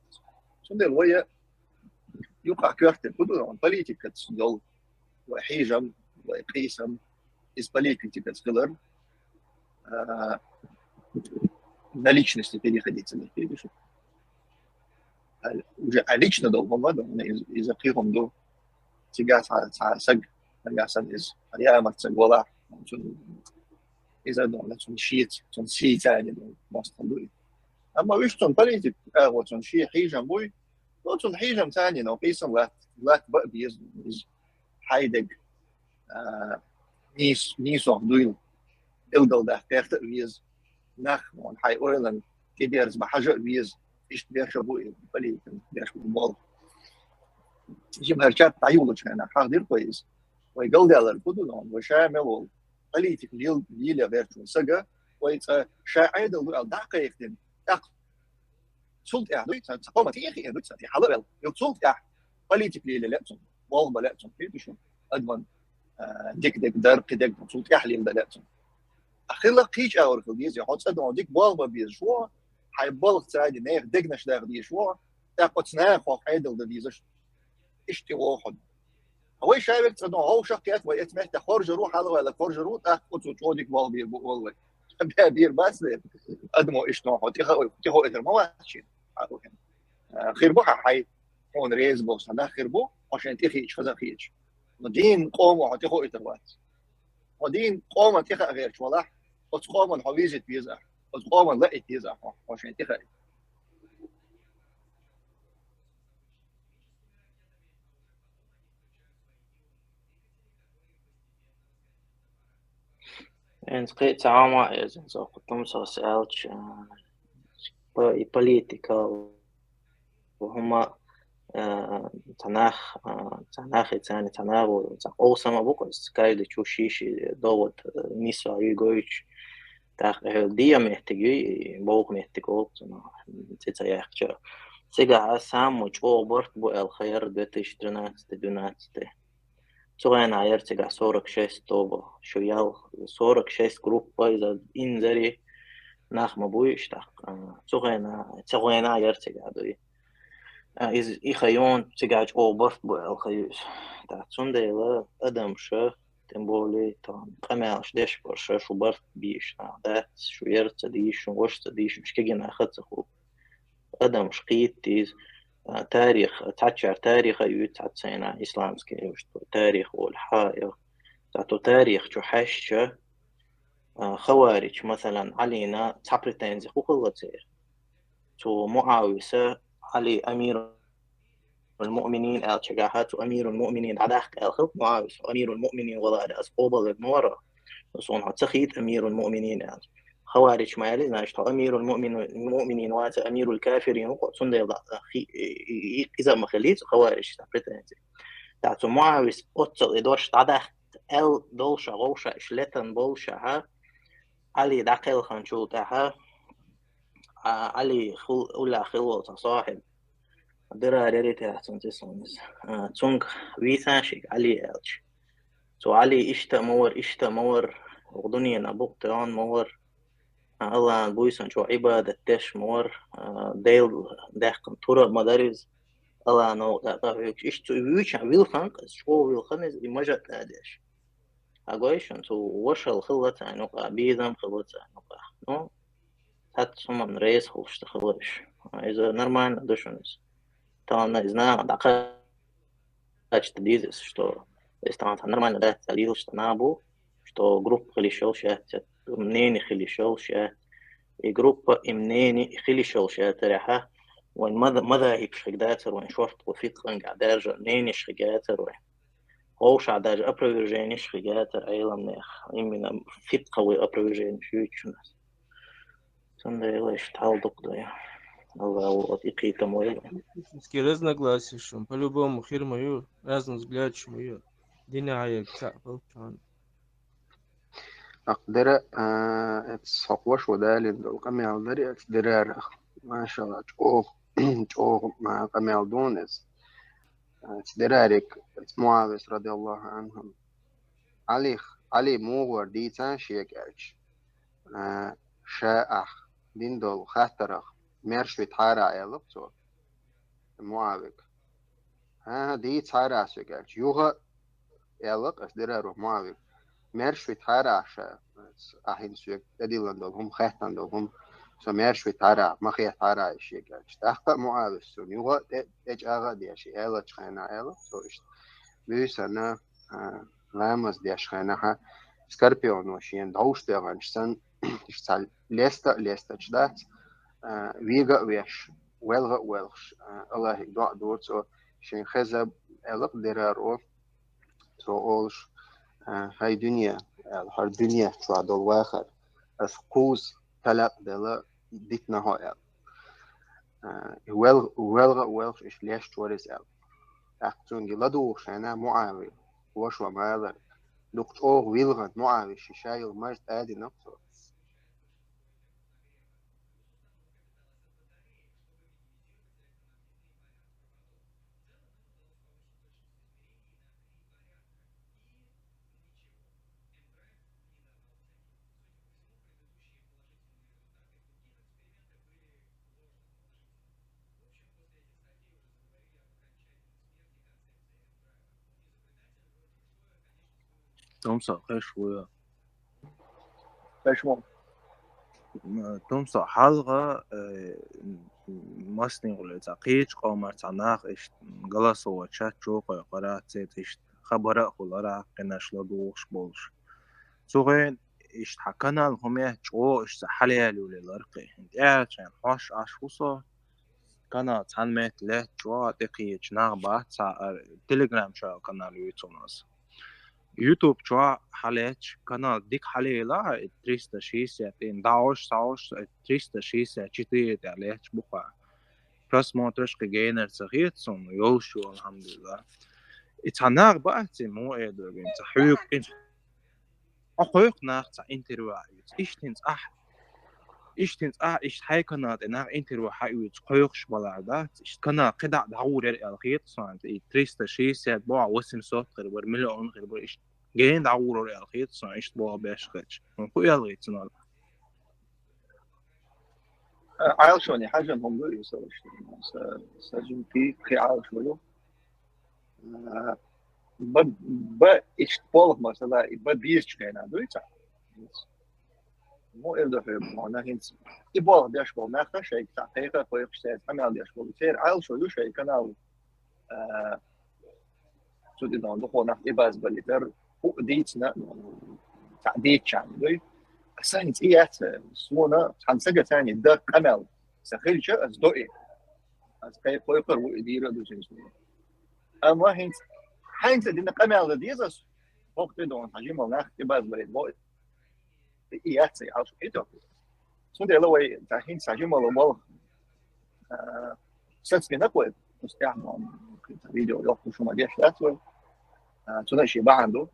Цундела вай юкъа коьртаниг хӀун ду, политикаца йолу, вай хьежам, вай къийсам, иза политикаца хилар, а, на личности переходить ца дерг, кхетий шу? А, уже а лично долу хӀума ду, иза, иза кхин хӀума ду. Цигахь цхьа, цхьа саг, нагахь санна иза, ямарт саг валахь, цунна иза ду, цунна шеца, цунна шеца а ду, мостагӀа ду. Амма уьш цунна политика, а, вот цунна шен хьежам буй, ну, цунна хьежам царна, но къийсам латта, латта бан а беза, иза хьайдерг, а, нийс-, нийсонах дуйла, билгалдаккха гӀерта а веза, нах, вон, хьайн ойланна тӀедерза бан хьажа а веза, иштта беш а бу и политикан беш бу болх. Жимхьарчат дӀаюлучу хенахь, хьахдира вай иза. Вай галдаьлларг хӀун ду, вон, вай ша мел волу политика лел-, леле гӀертачу сага, вай цкъа ша Ӏедал ду аьлла дӀа а кхайкхина, тӀаккха цул тӀаьхьа дуй, цхьа, цхьа къоман тӀе а хиъна дуй, цхьа тӀе хьала а ваьлла. Юха цул тӀаьхьа политика леле лаьа цунна, болх бан лаьа цунна, кхетий шу, адаман, а, дика дерг дар, кхин дерг цул тӀаьхьа леладан лаьа цунна. А хила кхин чӀагӀар хила деза, хьо цкъа дон дика болх бан безаш ву, хьайн балха ца а дина, нехан дегнаш даха дезаш ву, тӀаккха оцу наха хьох Ӏедал дан дезаш. Иштта тӀе вогӀу хьо. Вай ша верг цкъа дон вовшах кхетта, вай эцу меттехь хоржур ву, хьалаваьлла хоржур ву, тӀаккха оцу чӀогӀа дика болх бийр бу олу вай. Бен бийр бац вай. Адамо иштта хьо тӀе хо-, тӀе хоуьйтур ма вац шена. Хир бу хьан хьайн, хьуна реза болу цхьа нах хир бу, хьо шайна тӀе хиъча, хаза а хиъча. Но дийна къомо хьо тӀе хоуьйтур вац. Хьо дийна къоман тӀе хаа гӀерташ валахь, оцу къоман хьо визит веза ахь, оцу къоман лаийта еза ахь хьо, хьо шайна тӀе хаийта. ХӀинца кхин а цхьа хӀума а эзна, со кху тумсос аьлча, а, по-, и политика, хӀума, а, цхьа нах, а, цхьа нах и царна, цхьа нах ву, цхьа къовсам а бу, каждый чу ши-ши довод, а, нисвала юй гойтуш, тӀаккха, э, дийа меттиг юй, и бовха меттиг олу, цуьнан цӀе ца яьккхича. Цигахь аса самый чӀогӀа барт бу аьлла хир две тысячи тринадцатый, двенадцатый. Цу хенахь яра цигахь сорок шесть тоба, шу ял сорок шесть группа, иза инзаре нах ма буй иштта. А, цу хенахь, цу хенахь яра цигахь дуй. А, из, и хайон цигахь чӀогӀа барт бу аьлла хаюс. ТӀаккха цундела адамша, тем более, там, къамелаш деш барша, шу барт бийш нах дац, шу яр ца дийш, шун ваша ца дийш, шкегина хаза ца ху. Адамаш кхийттийз, а, тарих, цхьаччар тариха юй, цхьацца хенахь исламский, что тарих олу хьаех. Цхьатто тарих чу хьаьшча, а, хаварич, масалан, Ӏалина цхьа претензи хӀу хилла церан? Цу Муависа Ӏали амирул муъминин аьллачигахьа, цу амирул муъминин дӀадаккха аьлла хилла Муавис, амирул муъминин валаре ас къобалвиг ма вара. Суна хьо ца хийта амирул муъминин аьлла. Хаварич ма аьлли, значит, хьо амирул муъмину-, муъминин ваца, амирул кафирин ву, цундела да-, хи-, и-, и-, и-, иза ма хилли цу хаваричца претензи. ТӀаккха цу Муавис оццал и дош дӀадахка аьлла долуша, гӀовша, иш летан болушаха, Ӏали дӀакхелханчул тӀаьхьа, а, Ӏали хул-, уллехь хилла волу цхьа сохьиб, Дирар яра те цунна цӀе суна иза. А, цуьнга вийцан шига Ӏали аьлча. Цо Ӏали иштта а ма вара, иштта а ма вара, хӀокху дуьненан букъ тӀе а ма вара, а, Аллахьан буьйсанчо Ӏибадат деш а ма вара, а, Дела даьккхина тур а ма дара иза, Аллахьан новкъа тӀе къахьоьгуш. Иштта цу вуьйчахь вилхина иза, чӀогӀа вилхина иза, и мажа тӀе а деш. Хьан гой шуна, цу вашал хилла царна юкъахь, безам хилла царна юкъахь. Ну, цхьацца хӀуманна реза хуьлуш ца хилла уьш. Иза нормально ду шуна иза. Тахана иза наха дӀакхача деза иза, что иза тахана цхьа нормально дац, цхьа лелаш цхьа нах бу, что группа хила йиш йолуш яц, мнение хила йиш йолуш яц. И группа, и мнение хила йиш йолуш яцарехьа, вайн мада-, мадахӀибаш хиг дацар вайн шортта фикъхьангахь даьржа мнениеш хиг яцар вайн. Вовшах даже опровержениеш хиг яцара Ӏеламнех, именно фикъхьан вай опровержениеш юьйцучунас. Цундела иштта хьал дукха ду я. Алла ву, и кхетам вай. Этнические разногласия шун, по-любому, хир ма ю, разный взгляд шу ма ю. Дина хьаерг цхьаъ хилчахьана. Акъ дера, а, эцу хьокхош ва далин долу къамел дари эцу дерарах. Машалла, чӀогӀа, чӀогӀа, а, къамел дуна эцу. Эцу дерарик, эцу Муавис, радиаллаху анхум. Ӏалих, Ӏали мугӀор дийцан шега аьлча, а, ша ахь дин долу хаттарах, мерш витхьара аьлла цо. Муавик. ХӀан-хӀа, дийцахьара соьга аьлча. Юха аьлла-кх ас дерару Муавик. Мерш витхьара ахь ша, ахь хӀинца соьга тӀедиллина долу хӀума, хаьттина долу хӀума, со мерш витхьара, ма хетахьара и шега аьлча. ТӀаккха а Муавис цунна юха а тӀе, тӀечӀагӀа а деш, и аьллачу хенахь аьлла, цо иштта. Буьйсанна, а, ламаз деш хенахьа, скорпионо шена дӀовш дегӀанчу санна, иштта цхьа леста а лестачу дац, а, вега а веш, велха а воьлхуш, а, Аллахьига доӀа дора цо, шен хеза аьлла-кх дерар о, цо олуш, а, хӀай дуьне, аьлла, хӀара дуьне чохь долу вахар, ас кхузза талакъ делла дитина хьо, аьлла. А, вел-, велха а воьлхуш, иштта леш чу вара иза, аьлла. ТӀаккха цуьнга ладугӀуш хенахь Муави, ваша ма аллара, дукха чӀогӀа вилхина Муави ши ша йолу маж тӀадина-кх цо. Томсо, кхеш вуй? Кхеш мо. М, Томсо, хьалха, э, м, массанхула цхьа кхечу къомара цхьа нах иштта голосовой чат чу кхойкхура, цецӀа иштта хабар а хуьлура, кхинаш ладугӀуш болуш. Цу хенахь иштта хьан канал хӀума яц, чӀогӀа иштта хьалаяьлла йолура кхин. ТӀаьхьарчарна хьош Ӏаш ву со, канал цхьана метта лаьтта чӀогӀа тӀекхечу нах бац, цхьа а Telegram чохь канал юй цунна аса. YouTube чохь хьалаьтташ канал дика хьалаелахь, и триста шестьдесят, и дӀахьош, схьахьош, и триста шестьдесят четыре тӀехь лаьтташ бу-кх. Просмотраш кхин генара ца хета суна, йолуш ю, алхьамдулиллахӀ. И цхьа нах бац, и муха эр дара, цхьа хьоьгу, и хьо кхойкху нах цхьа интервью а юьйцу. Иштта хӀинца ахь Иштта хӀинца а, иштта хьай канал тӀе нах интервью хьаоьцуш кхойкхуш балар дац, иштта канал кхидӀа дӀагӀур яр аьлла хета сона, и триста шестьдесят боху, восемьсот хир бара, миллион хир бара, иштта гена дӀагӀур вара аьлла хета сона, иштта боху беш хилча. ХӀун аьлла хета цунах? Ӏалашоне хьажан хӀума ду иза, сан, сан жима кхин, кхин Ӏалашо ю. А, ба, ба иштта болх, масала, и ба безачу хенахь дуй цхьа? Мо эр ду хьоьга, хьуна хӀинца и болх беш болу нах шайга цхьа кхайкха а кхойкхуш, церан къамел деш болу. Церан Ӏалашо ю шайн канал, а, цу тӀе дона дукха нах тӀебазбалийтар, хӀуъа дийцина, цхьаъ дийцичарна дуй. Сан хӀинца и яц, суна цхьана сага царна дан къамел сан хилча, ас до и. Ас кхай-, кхойкхур ву и дийр а ду цуьнан суна. Амма хӀинца, хьайнца дина къамел дан деза ас, хӀокху тӀе дона хьан жимал нах тӀебазбалийта бо и яц, и Ӏалашо хӀиттор. Цундела вай цхьа хӀинца цхьа жималла болх, а, сацбина-кх вай, оцу тӀехь ма, видео йоккхуш хӀума деш дац вай. А, цунах шен бахьана ду.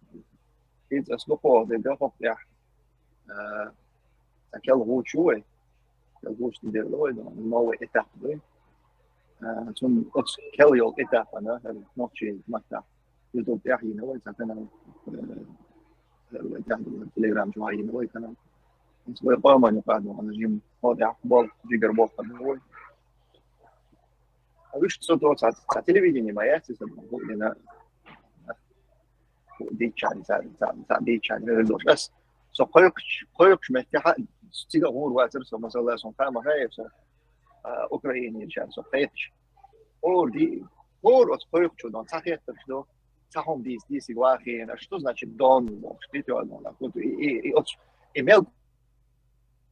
ХӀинца ас дукхох дерг хӀокху тӀехь, а, цхьа кел гӀуч ю вай. Кел гӀуч тӀе дерла вай, новый этап ду. А, цунна оцу кел йолу этапана, хӀара нохчийн маттахь, YouTube тӀехь йина вай цхьа канал, э, хӀара вай тӀехь долу Telegram чохь йина вай канал. Оцу вай къоман юкъа долу жима хӀо тӀехь болх, жигара болх ду вай. А вуьшта со до цхьа, цхьа телевидение ма яц, иза ма хӀуъа дина. Дийцчарна, цхьа, цхьа, цхьа дийцчарна хир долуш. Ас со кхойкхуш, кхойкхуш меттехь, цига гӀур вацара со, масала, сон кхаа ма хаьа со, а, Украинерчарна со кхайкхаш. ХӀора ди-, хӀора оцу кхойкхучо дон цхьа хеттарш до, цхьа хӀума дийца, дийсиг вахийна, что значит дон бохуш, дитё дон, а, вот и, и, и оцу, и мел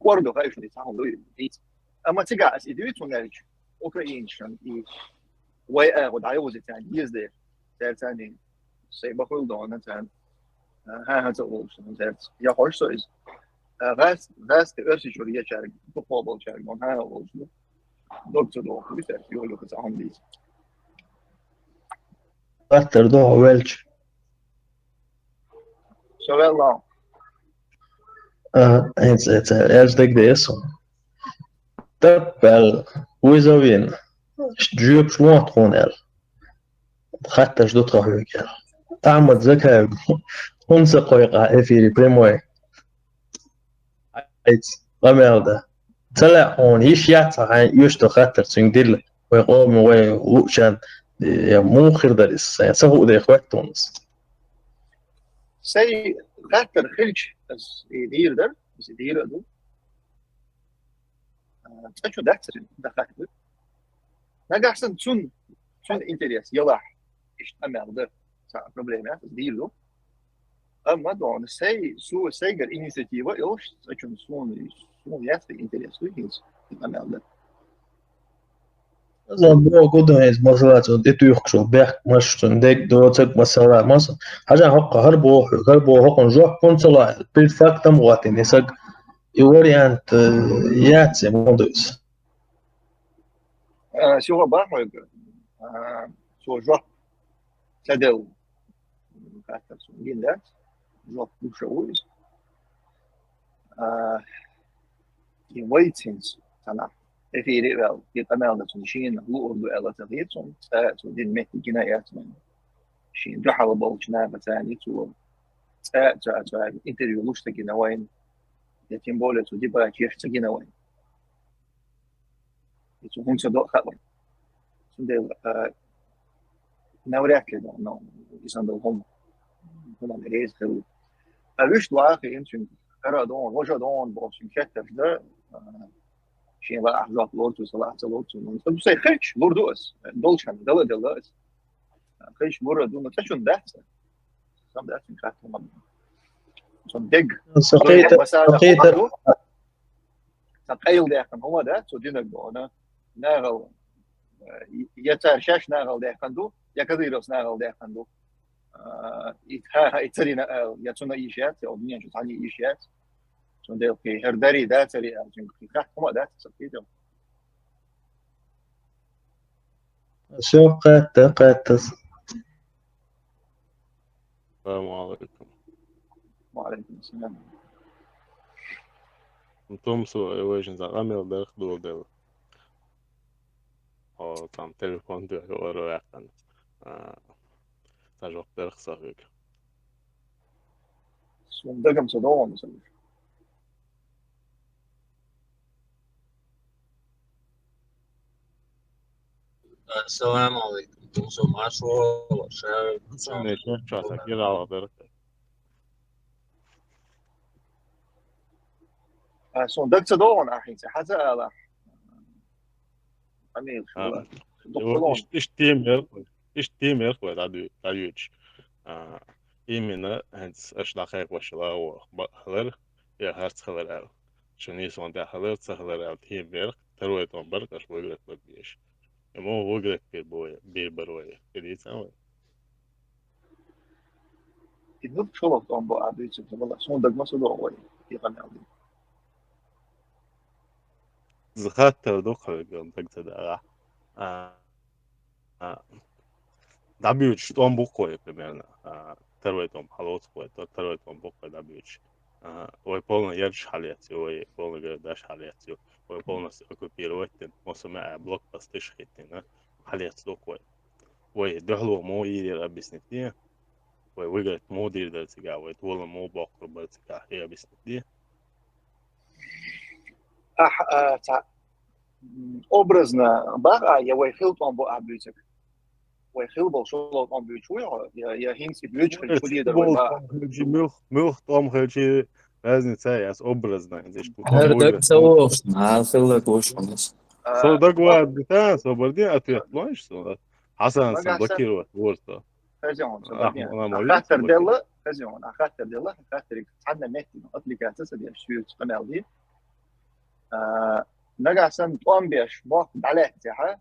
кӀордо хаьа шуна и цхьа хӀума дуй дийца. Амма цигахь ас и дуьйцу хӀунда аьлча, украинцашна и вай агӀо дӀайовза царна еза дела, цара царна сайн бахуьлу дона царна, а, хӀан-хӀан ца олуш, цаьрца я хьожу со иза. А, гӀаз-, гӀазкхи оьрсичуьра ечаьрга, дукхо болчаьрга, вон хӀан-хӀан олуш ду. Дог ца доху, цаьрца йолу цхьа хӀума дийца. Хаттар ду хьо велча. Со ваьлла. А, хӀинца, хӀинца, аьлча дагадеа суна. Таппаьлла, вызов йина, жоьпаш лохьа тхуна аьлла. Хаттарш ду тхан хьоьга аьлла. Ахьмад Закаев, хӀунда ца кхойкху ахь эфире прямой? Айца, къамел дан. Ца лаьа хьуна, йиш яц хьан оьшуш долу хаттар цуьнга дилла, вай къоман, вай луучарна, я муха хир дара иза, сайн ца хууш дерг хоьтту хьуна иза. Сайн хаттар хилча, ас и дийр дара, ас и дийр а ду. А, цкъачунна дац дан хаттар. Нагахь санна цунна, цунна интерес ялахь, иштта къамел дан, цхьа проблема яц, ас дийр ду. Амма дона сай, су-, сайгара инициатива йолуш, цкъачунна суна, суна яц интерес ду хӀинца, и къамел дан. Аса боху ду хӀинца, масала, цунна тӀетуьйхкуш волу бехк, маша цунна дерг доцург, масала, маса. Хьажа хӀокху хӀара боху, хӀара боху, хӀокхунна жоп хӀунда ца ло аьлла, перед фактом гӀоттийна и саг. И вариант, э, яц, я ма ду иза. А, сиха бан хьоьга, а, цо жоп ца делла. Хаттар суна гина дац, жоп луш а ву иза. А, и вайца хӀинца цхьана эфире а ваьлла, и къамел дан цунна шена луур ду аьлла ца хета суна, цкъа а цо дина меттиг гина а яц вайна. Шена дуьхьал болчу наха царна цо цкъа а цо, цо интервью луш ца гина вайна, я тем более цо дебаташ еш ца гина вайна. И цо хӀунда ца до а хаьа вайна. Цундела, а, навряд ли, но, но, и сан долу хӀума, хӀуманна реза хир ву. А вуьшта ваха хиъна цуьнга, хӀара а дона, важа а дона боху цуьнга хеттарш дан, а, шен лаахь жоп лору цо, сан лаахь ца лору цо. Ну, сан сайн хилча, лур ду ас, долчу хенахь дала а делла ас. Хилча лур а ду, но цкъачунна дац. Сан дац, цуьнга хаттар ма ду. Сан дег. Сан кхета, сан кхета. Цхьа къайладаьккхина хӀума дац цо динарг дона. Нахал, э, я цара шаьш нахал даьккхина ду, я Кадыровс нахал даьккхина ду. А, и, ха, ха, и ца дина, а, я цунна йиш яц, я дуьнен чу цхьанна йиш яц. Цундела кхин хӀара дарий дацарий аьлла, цуьнга кхин хатта хӀума дац, сан кхетам. Всё, кхетта, кхетта. Салам алейкум. Ва алейкум ассалам. Тумсо, вайшин цхьа къамел дарх доладелла. Хьо цхьа телефон дуьхьа ора ваьккхина. А, цхьа жоп дарх со хьоьга. Суна дагам ца догӀу, масала. Ассаламу алейкум. Тумсо, маршо, ша. Сонеча часа кирала дарх. А, суна даг ца догӀу ахьинца, хьаза ала. Амин, А, шалла. Духлон. Иш-, иш тема яр, иш тема яр вай дӀадуй-, дӀадуьйцуш. А, именно хӀинца аша дӀакхайкхош ла гӀо ба-, хилар, я харц хилар аьлла. Шун нийсонан тӀехь хилар, ца хилар аьлла тема яр, второй тӀом бар, аша выиграть бан безаш. Ему выиграть бир бу вай, бир бар вай. Кидийца вай. И ну, шолгӀа тӀом бу а дуьйцург, валла, суна дага ма ца догӀу вай, и къамел дий. Из хаттар ду-кх хьоьга, даг ца дагӀахь. А, а, дӀабуьйцуш тӀом бу-кх вай, примерно. А, второй тӀом хьалоцу-кх вай, втор-, второй тӀом бу-кх вай дӀабуьйцуш. А, вай полный ярташ хьалаэцна ю, вай полный городаш хьалаэцна ю, вай полностью оккупировать дина, массо а блокпосташ хӀиттина, хьалаэцна ду-кх вай. Вай дуьхьало муха йийр яр объяснить де. Вай выиграть муха дийр дара цигахь, вай толам муха боккхур бара цигахь, и объяснить де. Ахь, а, цхьа, м, образно бах а, я вай хилла тӀом бу а буьйцург? Вай хилла болу шолгӀа тӀом буьйцуш вуй хьо? Я, я хӀинца и буьйцуш хилча хӀун дийр дара вай бах а? Муьлх-, муьлх тӀом хилча разница яц, образно, иштта тӀом ХӀара даг ца вогӀуш, хьан хилла гуш хьуна. А, со даг вад бита, со бар дин ответ лойш со. Хьасан сан нагахь сан блокировать вор со. Хазион, ца Ахь, бакъдин. Ахь хаттар делла, хазион, ахь хаттар делла, хаттариг цхьанна меттина аппликаци ца деш, шуьйца къамел дий. А, нагахь санна тӀом беш, мохк дӀалаьццехьа,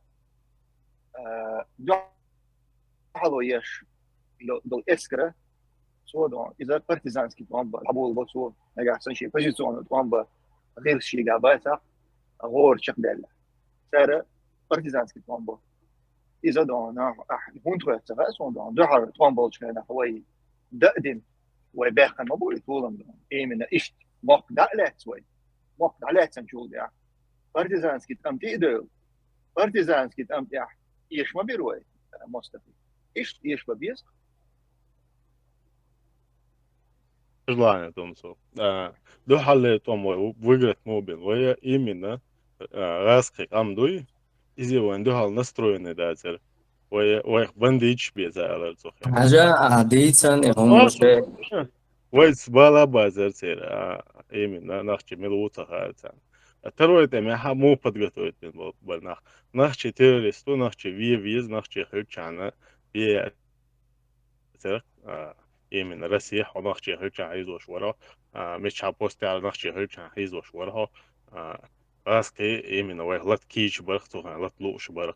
а, дуьхьало еш, до-, долу эскара, цо дон, иза партизанский тӀом бан, дӀаболабо цо, нагахь санна шен позиционный тӀом бан, гӀирс шийга бацахь, гӀора чекхдаьлла. Цара партизанский тӀом бо. Иза дона, ахь хӀунда хоьтту ца хаьа суна дона, дуьхьал тӀом болчу хенахь вай дан а дина, вай баьккхина ма бу и толам дона. Именно иштта, мохк дӀа а лаьцна вай, мохк дӀалаьцначул тӀаьхьа партизанский тӀам тӀе а девлла, партизанский тӀам тӀехь эша ма бира вай, Мустафа. Иштта эша бан беза. Желание тӀом со. А, дуьхьалле тӀом вай выиграть ма бина. Вай именно, а, гӀазкхи къам дуй, иза вайн дуьхьал настроенный дацара. Вай, вайх бандиташ беза алар цо хен. Хьажа, а, дийцан, и хӀума ше. Вайца бала базар цера, а, именно, нахчи мила ву ца хаьа царна. А второй тӀемехьа муха подготовить бина бо-, бар нах. Нахчи террористу, нахчи ве веза, нахчи хилчахьана, ве церг, а, именно Россия хьо нахчи хилчахьана хьийзош вара, а, мичхьа постехь нахчи хилчахьана хьийзош вара хьо, а, гӀазкхи именно вайх лата кийча барх, цу хенахь лата лууш барх.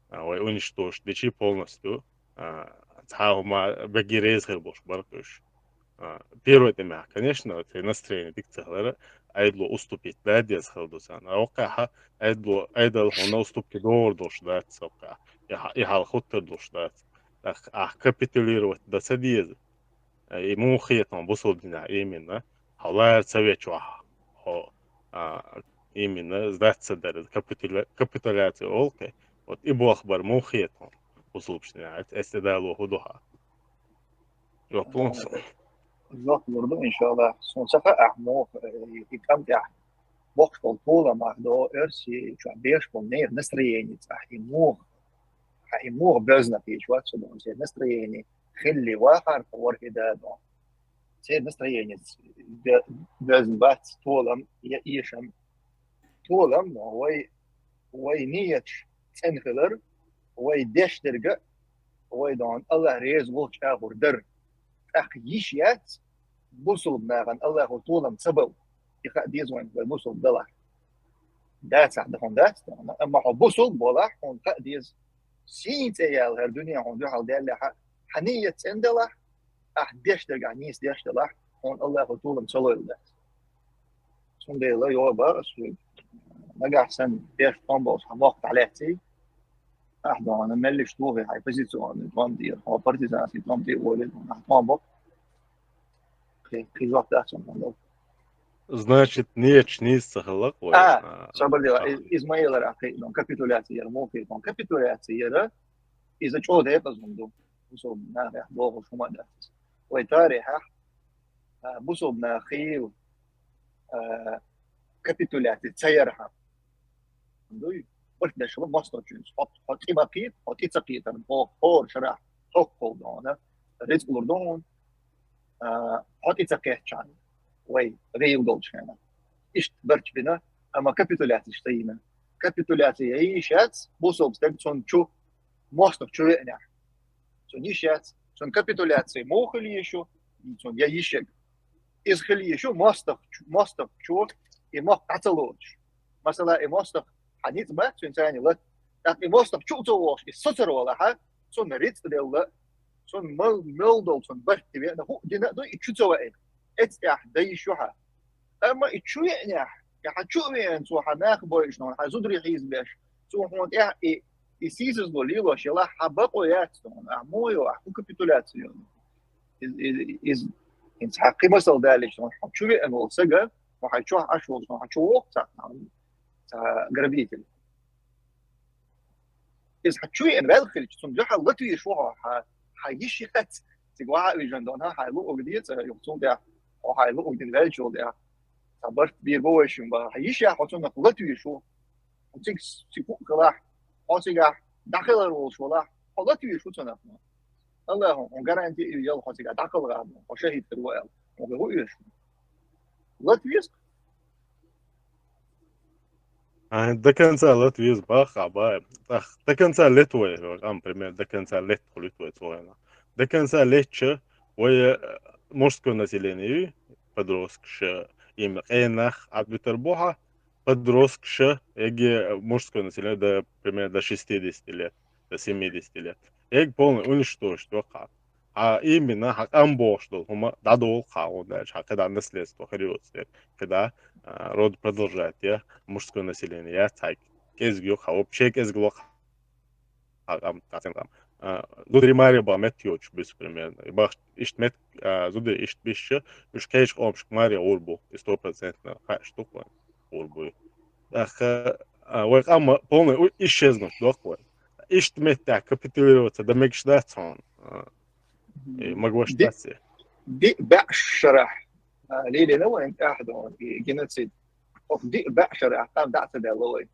А, вай уничтожить дичи полностью, а, цхьа хӀума бегги реза хир болуш барх уьш. А, первый тӀемехь, конечно, церан настроение дика ца хилара, Ӏедало уступить дӀа а деза хила ду царна. А воккхахьа Ӏедало, Ӏедал хьуна уступки догӀур долуш дац воккхахьа. И хьа-, и хьал хуттар долуш дац. ТӀаккха ахь капитулировать дан ца деза. И муха хетам бусулба динехь именно, хьо лара ца вечохь, хьо, а, именно сдаться дар, капитуля-, капитуляция олу кхе. Вот и болх бар муха хетам бусулба динехь, эс-, эс-, дало хӀун ду хьан? Жоп лун сан. Жоп лур ду, иншаллах. Суна ца хаьа, муха, э, и кӀам тӀехь боккхуш болу толам ахь до, оьрси, чохь беш болу нехан настроение цӀахь, и муха, хьан и муха боьзна кхийча вац со доху, церан настроение хилли вахар, тхан ворхӀе да доху. Церан настроение бе-, боьзна бац, толам я эшам. Толам, вай, вай ниеташ цӀена хилар, вай деш дерг а, вай дон Аллах реза волчу агӀор дар. ТӀаккха йиш яц, бусулба нахана Аллахо толам ца бала. И хаа деза вайн вай бусулба далахь. Дацахь дахун дац, амма хьо бусулба болахь, хьуна хаа деза. Сийна цӀе яьлла хӀара дуьне хьуна дуьхьал даьллехьа, хьан ниет цӀена далахь, ахь деш дерг ахь нийса деш далахь, хьуна Аллахо толам ца лойла дац. Цундела йо бара ас хьоьга, нагахь санна деш тӀом болуш хьан мохк дӀалаьцций, ахь дона меллиш тухий хьайн позиционный тӀом тӀера, хьо партизанский тӀом тӀе а волий, ахь тӀом бо. Кхин, кхин жоп дац хьуна дала. Значит, нечни сахалак вай. А, собар дела, из моей лара капитуляция яр, мол капитуляция яр. Из чё да это зунду. Усоб на я долго шума да. Вай тари ха. Бусоб на хил. Капитуляция цаяр ха. Дуй, барт дешла мосточун. Хот хот има кит, хот ица кит ан. Хор шара. Хок кол дона. Рицк лурдон. Хот ица кет чан. Вай, рейв дол чана. Ишт барч бина, ама капитуляция штайна. Капитуляция и шац, бусоб стек цон чу, мосток чу веня. Цон и шац, цон капитуляция мохли ещё, цон я ишек. Из хли ещё мосток, мосток чу, и мох кацалоч. Масала и мосток, ханит бак, цон цани лат. Так и мосток чу цо вош, и соцер вала ха, цон рицк делла. Цун мал мал дол цун барт тиве на ху дина до и чуцова э. Эц ях да и шуха. Ама и чуе ня. Я ха чуе эн цу ха нах бойш нон ха зудри хиз беш. Цу хун ях и и сизис ло лило шела ха бакъо яц нон. А мойо а ху капитуляция. Из из из ин ца хи масал далиш нон ха чуе эн ол сага. Ха чу аш ол ха чу вох ца. Ца грабитель. Из ха чуй эн вел хилч, цун жаха латвиш ваха, ха иши хац. Циг ваха вижен дон ха, ха лу огди ца юхцун да. О ха лу огдин вел чул да. Ца барт бир бо вешин ба. Ха иши ха цун латвиш ву. Циг циг кала. О циг дахалар вол швала. О латвиш ву цун. Аллах, он гарантия и ял хо циг дахалга. О шахид тирвал. О гу иш. Латвиш А, до конца лет виз бах, а ба, ах, до конца лет вой, ам, пример, до конца лет хулит вой цоена. До конца лет че, вой, э, мужское население, подростки, им энах, а битер боха, подростки, эге мужское население, до, пример, до шестидесяти лет, до семидесяти лет. Эг полный уничтожить, ваха. А именно, ха, ам бош дол, хума, да дол, ха, он дальше, ха, когда наследство, хриос, когда, а, род продолжает, я, мужское население, я, так, кезгю, ха, вообще кезгло, ха, ам, так, ам. А, зудри мари ба мет ёч, без примерно. И бах, ишт мет, а, зудри ишт бище, уж кеш омшк мари урбу, и стопроцентно, ха, штука, урбу. Ах, а, вой, ам, полный, у, исчезнуть, дохлый. Ишт мет, так, капитулироваться, да мегшдаться он. А, Э, могу ошибаться. Ди башара. Лили на вайн ахдон и геноцид. Ох, ди башара, там да це делой.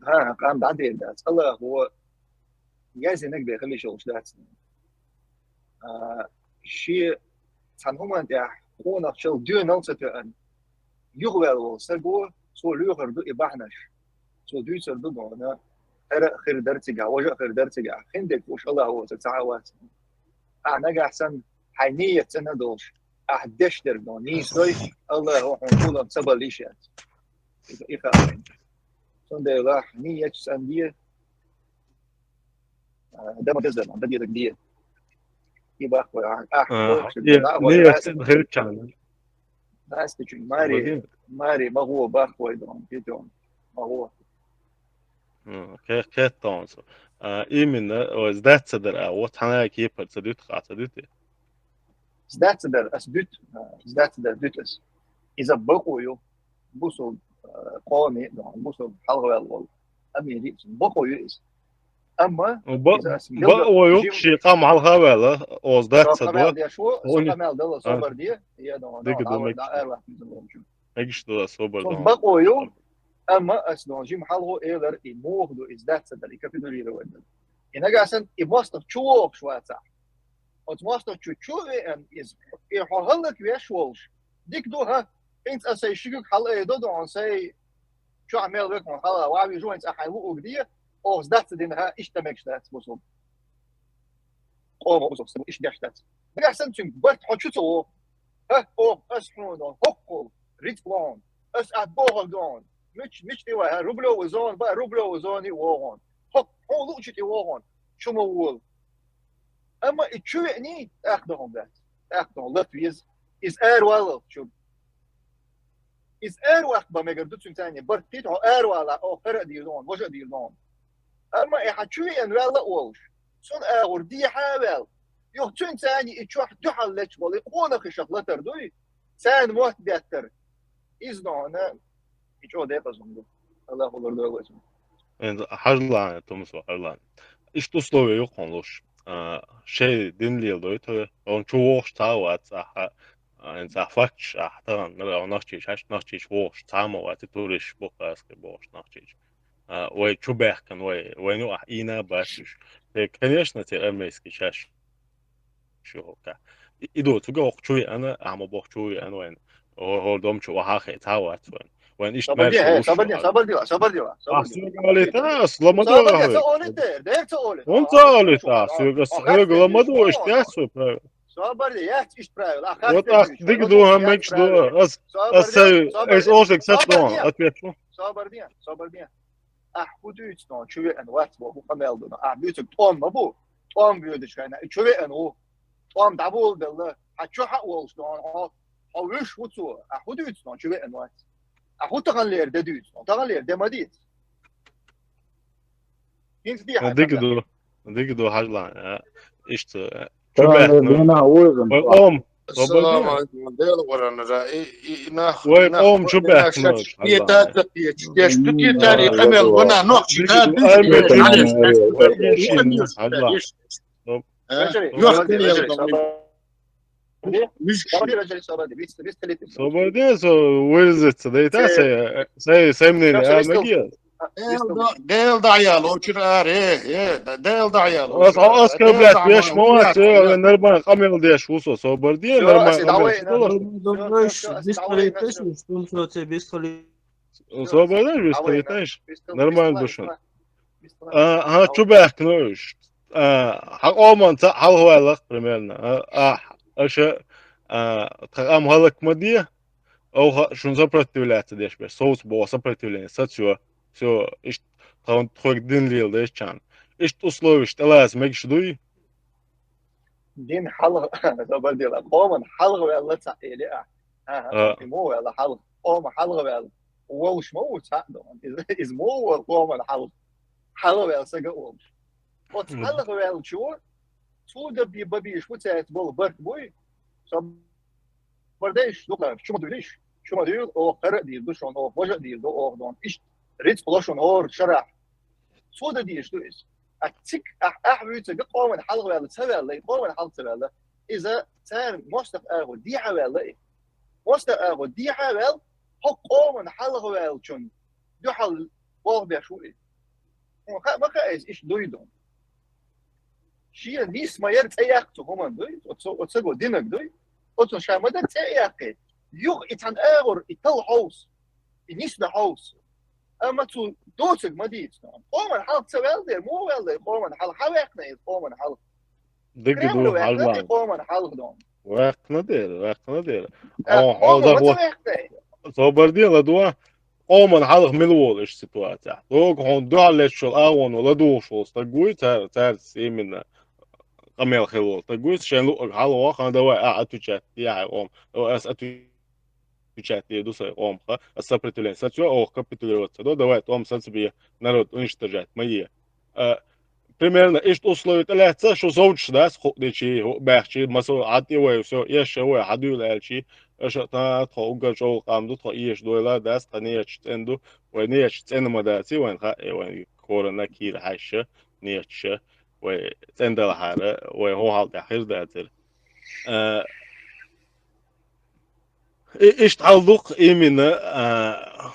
Ха, там да де да. Аллах, во я зинек бе хали шол шдац. Ши цан хуман да, кона шол дюнал цатан. Югвел вол саго, со люгар ду и бахнаш. Цо дуйцар ду дона, хӀара хир дар цига, важа хир дар цига. Хиндек уж Аллах воца ца авац. А нагахь сан хьай ниет цӀена долш. Ахь деш дер дон. Нийсой Аллах хьун хулам ца баллиш яц. Иха. Цундела ниет цӀан дие. Дама бездер дон, да дие так дие. И бахвай. Ахь. Ниет цӀен хир чана. Настя чун, Мари, Мари, магу бахвай дон, питон, магу. Кхетонсо. Именно, ой, сдаться дар, а вот хана кепар, ца дют, ха, ца дют. Сдаться дар, ас дют, сдаться дар, дют ас. Иза бакъую, бусул, коми, дон, бусул, халгавел вол. Амири, бакъую из. Амма ба ой, ши къам хьалхавала, оз дац садва. Шо къамал дала собар ди, я да. Диги думек. Эгиш да собар да. Бакъою, амма ас дон жим хьалхо элар и мохду из дац садар и капитулировать да. Инагасан и мостов чулох шваца. От мостов чу чу из и хо халак веш волш. Дик ду ха. Инц асай шигук хал э до дон сай чу мел век хала ва ви жуэнц ахай лу уг ди. О, сдаться дин ха, ишта мекш дац бусул. О, бусул, ишта дац. Бгасан чун барт хо чу цо. Ха, о, ас худо, хоккол, рицлон. Ас а богон. Мич, мич ти ва, рублёвый зон, ба рублёвый зони вогон. Хок, хо лучи ти вогон. Чума вол. Амма и чуэни, ах дон дац. Ах дон латвиз. Из эр валал чу. Из эр вахт ба мегар ду цунцани. Барт тит хо эр вала, о, хара дир дон, важа дир дон. Амма и ха чуэн вала олш. Сун агур ди хавел. Юх цунцани и чух духал леч боли, кона хишак латар дуй. Царна мотт беттар. Из дона, и чё декъазун ду. Аллах улар дойла. Эн хьажлан, Томас, хьажлан. Иштта условия юкъ хьона луш. А, шей дин леладой тхо, он чу вохуш ца вац, аха, а, эн ца фактш, аха, таган, нара, он нахчийча, хьаш нахчийча вохуш ца ма вац, и туриш бу, хаски бохуш нахчийча. А, вай чу бехкан, вай, вай ну, ах, ина бачуш. Те, конечно, те армейский чаш. Шу хокка. И, и до цуга ох чуй ана, ама бох чуй ана вайн. О, о, дом чу, аха, хе, ца вац вайн. Вайн ишт Собар мэр де, шу, э, шу, собар де, шу. Собар де, собар де, собар А, де. Суга олита, а, сломадо Собар де, охой. Ца олита, де, ца олита. Он А, ца олита, а, суга, а, суга хас ломадо, деш, ишта, а, су, правильно. Собар де, я ишт правил. А, хас Вот, деш, а, ишт. Диг Вот, ду, я хам, мекш правил. Ду, ас, Собар ас, де, ас, собар ас, де, ошек, сас, собар де. Ответ, ну. Собар де, собар де. Ахь хӀу дуьйцу нон, чу веана вац боху къамел ду нон. Ахь буьйцург тӀом ма бу, тӀом воьдуш хьайна, чу веана ву. ТӀом дӀаболабелла, хьан чу хьан волуш нон, хьо, хьо вуьш ву цо. Ахь хӀу дуьйцу нон, чу веана вац. Ахь хӀу таханлера де дуьйцу нон, таханлера де ма дийца. ХӀинца де хьан Дика тахана? Ду, дика ду, хьажлан, а, иштта, а, чу Таханлера бехна. Дена вуйзам. Вай къом, Ассаламу алейкум. Дела варанара. И, и, и нах, Вай и нах, къом чу и нах бехна, шач хьажлан. Кхета, кхета, кхета, ду кхета, и къамел, вана, нохчи, Дика ка, ду, арбе кхета, дика. Алеш, Вай алеш, ишин, алеш, хьажлан. Алеш. Стоп. А? Вежарий, Йох, вежарий, кхета, вежарий, кхета. Собар де. Мишк. Собар де, вежарий, собар де. Вист, вист, вист. Собар де, со вырезаться, да и та, Се- сай, сай, сай мнение, Всё, всё, а, вист. Ноги. Дел да, дел да ял, очир аре, э, дел да ял, Ас, очир аре. Оскорблять Дел да веш ял, молодец, очир аре. Э, нормально, къамел деш, усо, собар де, Всё, нормально, ас, давай, къамел. Всё, всё, ас, давай, Бистолиташ, Всё, всё, давай, Всё, Собар де, давай, бистолиташ. Давай, Нормально бистолит, душан. Бистолит. А, ха, чу бехкнуш. А, хьан къоман ца хьалхаваьллакх, примерно. А, а, аша, а, тха къам хӀалак ма де, оха шун сопротивляться деш беш. Соус бо сопротивление, сацо. Всё, ишт тхан тхойг дин лел деш чан. Ишт условиш тӀалас мегаш дуй? Дин хьалха, собар дела, къоман хьалхаваьлла ца эли а. Аха, А. Мо ваьлла хьалха, къоман хьалхаваьлла. Волуш ма ву ца дон. Из, из мо ву къоман хьалха. Хьалхаваьлла сага волуш. Оцу Мгм. Хьалхаваьллачо, цо даби бабиш ву цаьрца болу барт буй. Со бардеш, дукха, чу ма дуьлиш, чу ма дуьйла, оха хара а дийр ду шуна, оха важа а дийр ду, оха дон. Иштта, рицкъ ло шуна хӀора шарахь. Цо дан дийш ду иза. А цик, ахь, ахь вуьйцург къоман хьалхаваьлла ца ваьлла, и къоман хьалха ца ваьлла. Иза цара мостагӀа агӀо дехьа ваьлла и. МостагӀа агӀо дехьа ваьлла, хӀокху къоман хьалхаваьллачун дуьхьал болх беш ву и. Хьуна хаа ма хаьа иза иштта дуй дун. Шен нис ма яра цӀе яккха цу хӀуманна дуй, оцу, оцу саго динарг дуй, оцунна ша ма дара цӀе а яккхий. Юха и цхьана агӀор и тал хьовса, и нис дан хьовса. Амма цу доцург ма дийца. Къоман хьалха ца ваьлла дера, муха ваьлла и къоман хьалха? Хьан ваьккхина иза къоман хьалха? Дага Кремль ду, ваьккхина хьажлан. И къоман хьалха дон. Ваьккхина дера, ваьккхина дера. Э, Хьо, хьо къоман ма ца захо. Ваьккхина. Собар де, ладугӀа, къоман хьалха мила волу иштта ситуацехь? Дога хьуна дуьхьал леччул агӀоно ладугӀуш волу стаг вуй, цара, цаьрца именно къамел хила волу стаг вуй, шайн луъург хьалха ваха, давай, а, отвечать де хьайн къоман. Давай, ас отвечать де ду сайн къомах. Ас сопротивление сацо, оха капитулировать ца до, давай, тӀом сацабе, народ уничтожать ма е. А, примерно иштта условия тӀелаьцна, шу совцуш дац, хӀуъ дечи, хӀуъ баьхчи, масал, хьан тӀе вай, всё, эш а вай, хьан дуьйла аьлчи, аша тхан тхо уггар чӀогӀа къам ду, тхо эша дойла дац, тхан нечу цӀена ду, вай нечу цӀена ма даци, вайн хаьа, вайн корона кийра хьаьжша, нечуша, вай цӀена далахьара, вай хӀо хьал тӀехь хир дацара. А, И-, иштта хьал ду-кх именно, а,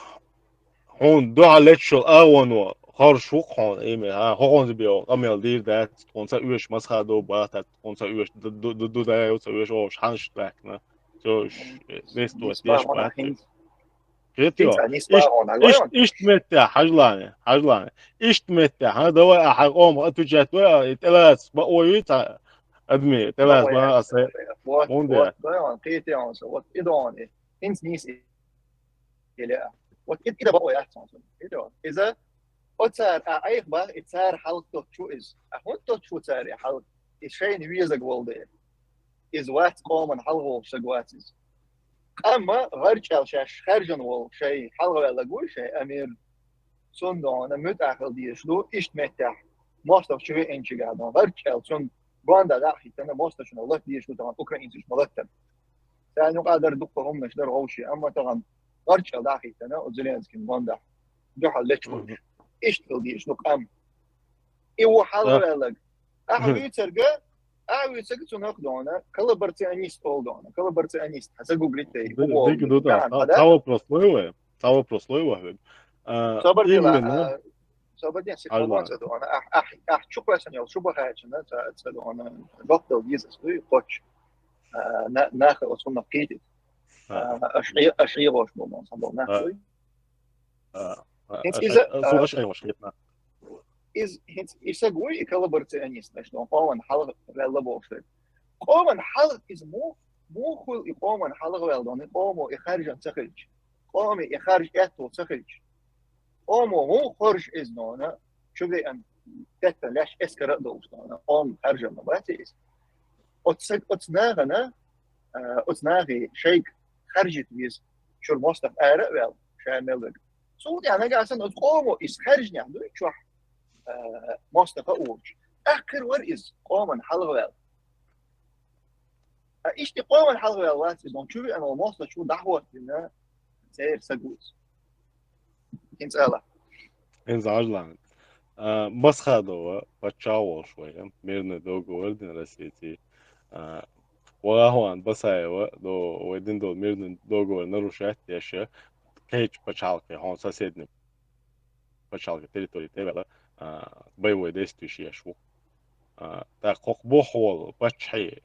хьуна дуьхьал леччул агӀоно хоржуш ву-кх хьуна именно, а, хӀокхунца бен къамел дийр дац, тхуна ца оьшу масхадо бахатат, тхуна ца оьшу ду-, ду-, ду-, ду-, ду-, ца оьшу оха шхьанаш лаьхкина. Всё, ш-, вестуот деш бахатат. Кхетий? Иштта, иштта меттехь, хьажлани, хьажлани. Иштта меттехь, хьан, давай, а, хьан къомах отвечать вай, а, и тӀелаца бакъо юй цхьа адми, тӀелаца бан а се. Вот, хӀунда? Вот, да, он, кхетий он со, вот, и дон, и. ХӀинца нийса и, или, а. Вот, и, и да бакъо яц он со. Кхетий он. Иза, оцара, а, айх бах, и цара хьалха тотчу иза. А хӀунда тотчу цара и хьалха? И шайна везаг волу дела. Иза вац къоман хьалха волуш саг вац иза. Къамма гӀарчӀел шаьш хаьржина волу шайн хьалхаваьллаг вуй шайн амир. Цундона муьтӀахь хила дезаш ду, иштта меттехь, мостагӀчу веанчигахь дон. ГӀарчӀел цунна гонда дӀа а хӀиттина, мостагӀчунах лата дезаш ду тахана украинцаш ма латтара. Царна юкъа дар дукха хӀуманаш дар ховши, амма тахан гӀарчал дахийтана, у Зеленскийн гондахь дуьхьал лечкъуш. Иштта хила дийш ду къам. И ву хьалхаваьллаг. Ахьа вуьйцарга, ахьа вуьйцарга цунах дона, коллаборационист ол дона, коллаборационист. Хьаса гуглить дай. Дика ду, да. Цхьа вопрос лой вай. Цхьа вопрос лой вай. Собар дела, собар дела, ситуация дона. Ахь, ахь, ахь чу кхоьссан йол, шу бахаьчна, ца, ца дона. Жоп дал деза, су, коч. Наха оцунна кхийти. Аш, аш йогӀош бу, мон сан бу, нах дуй. ХӀинц иза, су аш айваш хетна. Из, хӀинц и саг вуй, и коллаборационист, значит, он къоман хьалха ваьлла бохуш вай. Къоман хьалха из мух, мух хуьл и къоман хьалха ваьлла, он и къомо и харжан ца хилча. Къоми и харж этту ца хилча. Къомо ву хорж из нона, чу веан, тетта леш эскара а долуш нона, къом харжан ма бац из. Оцу саг, оцу нахана, оцу нахи шайга харжит виз, чур мостах ара а вел, ша мел вег. Цул тӀаьхьа нагахь санна оцу къомо иза хаьржинехь дуй чохь, а, мостагӀа а волчу. ТӀаккха хир вара иза, къоман хьалхаваьлла. А иштта къоман хьалхаваьлла вац иза, он чу веана волу мостагӀа чу дӀахӀоттина церан саг ву иза. ХӀинца ала. ХӀинца Ӏажлан. А, Масхадова паччахь волуш вай, мирный договор дина Россиеций. А, Вахуан Басаева, до, вай дина долу мирный договор нарушать деш, кхечу пачхьалкхе, хьуна соседний пачхьалкхе территори тӀе а ваьлла, а, боевой действиеш еш ву. А, тӀаккха хӀокху боххьу волу паччахье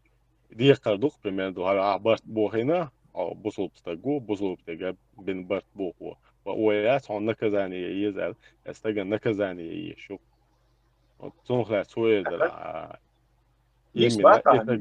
декхар ду-кх, примерно, ду, хьара ахь барт бохийна, хьо бусулба стаг ву, бусулба стага бина барт бохо. Ва ой яц, хьуна наказание еза аьлла, я стаган наказание еш ю. Вот цунах лаьцна цо эр дара, а, именно итаг,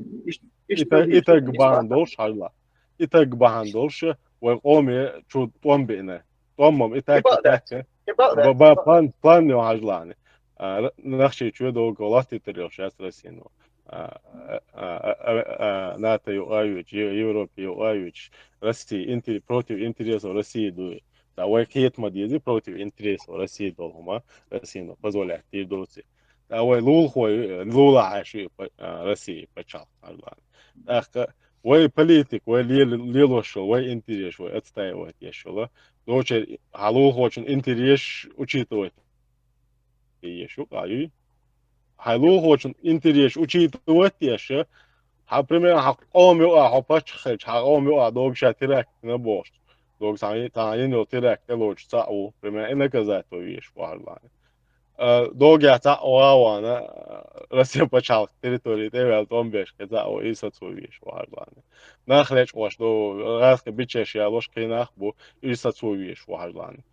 итаг, итаг бахьана долуш хьажла. Итаг бахьана долуш, вай къоме чу тӀом беъна. ТӀом-м итаг, итаг. Ба-, ба-, план, план йо хьажлани. А, р-, Нахчийчоь долго латтийтар йолуш яц Россино. А, а, а, а, а, НАТО юкъа а йоьдуш, Е-, Европе юкъа а йоьдуш, Россия интер-, против интересов России ду. Ца вай кхета ма деза, против интересов России долу хӀума, Россино позволять дийр доций. Ца вай лулахой, лулахь Ӏаш ю, а, Россия пачхьалкх хьажлани. ТӀаккха вай политик, вай лел-, лелош йолу, вай интерес, вай отстаивать еш йолу. Дочер, хьан лулахочун интерес учитывать еш ю, къа юй. Хьайн лулахочун интерес учитывать еш, хьан, примерно, хьан къома юкъа, хьо паччахь хилча, хьан къома юкъа догуш теракт дина бохуш. Догуш цхьа, цхьа йина йолу теракт тӀелоцуш цхьаъ ву, примерно, и наказать ван везаш ву хьажлани. А, догехь цхьаъ ван а вана, а, Россия пачхьалкх территори тӀе а ваьлла, тӀом беш кхин цхьаъ ву, и сацо везаш ву хьажлани. Нах лечкъош ду, гӀазкхи бичеш ялош кхин нах бу, и сацо везаш ву хьажлани.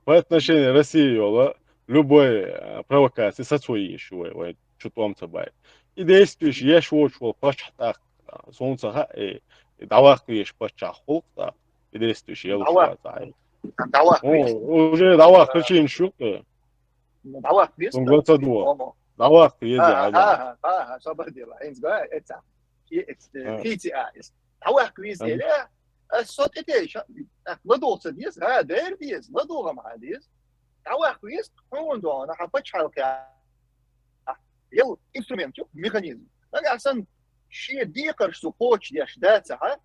По отношению России йолу любой, э, провокаци сацо йиш ю вай, вай чу тӀом ца байта. И действиеш еш воцуш волу паччахь тӀаккха, суна ца хаьа, и, и дӀаваккха везаш паччахь хуьлу тӀаккха, и действиеш елуш вац. ДӀаваккха. Хьо, уже дӀаваккха причина шу, э? ДӀаваккха веза. Цунга ца дуо. ДӀаваккха веза, ага, ага, ага, собар дела. Хьинца га, эца. И, эца, а, хийци а, эс. ДӀаваккха веза, эля, ас со тӀе тейша, ах, ладогӀа ца деза, ха, дер деза, ладогӀа ма деза. ДӀаваккха веза, хьуна дона, хьан пачхьалкхе. Ел инструмент ю, механизм. Нагахь сан шен декхарш цу кхочушдеш дацахьа,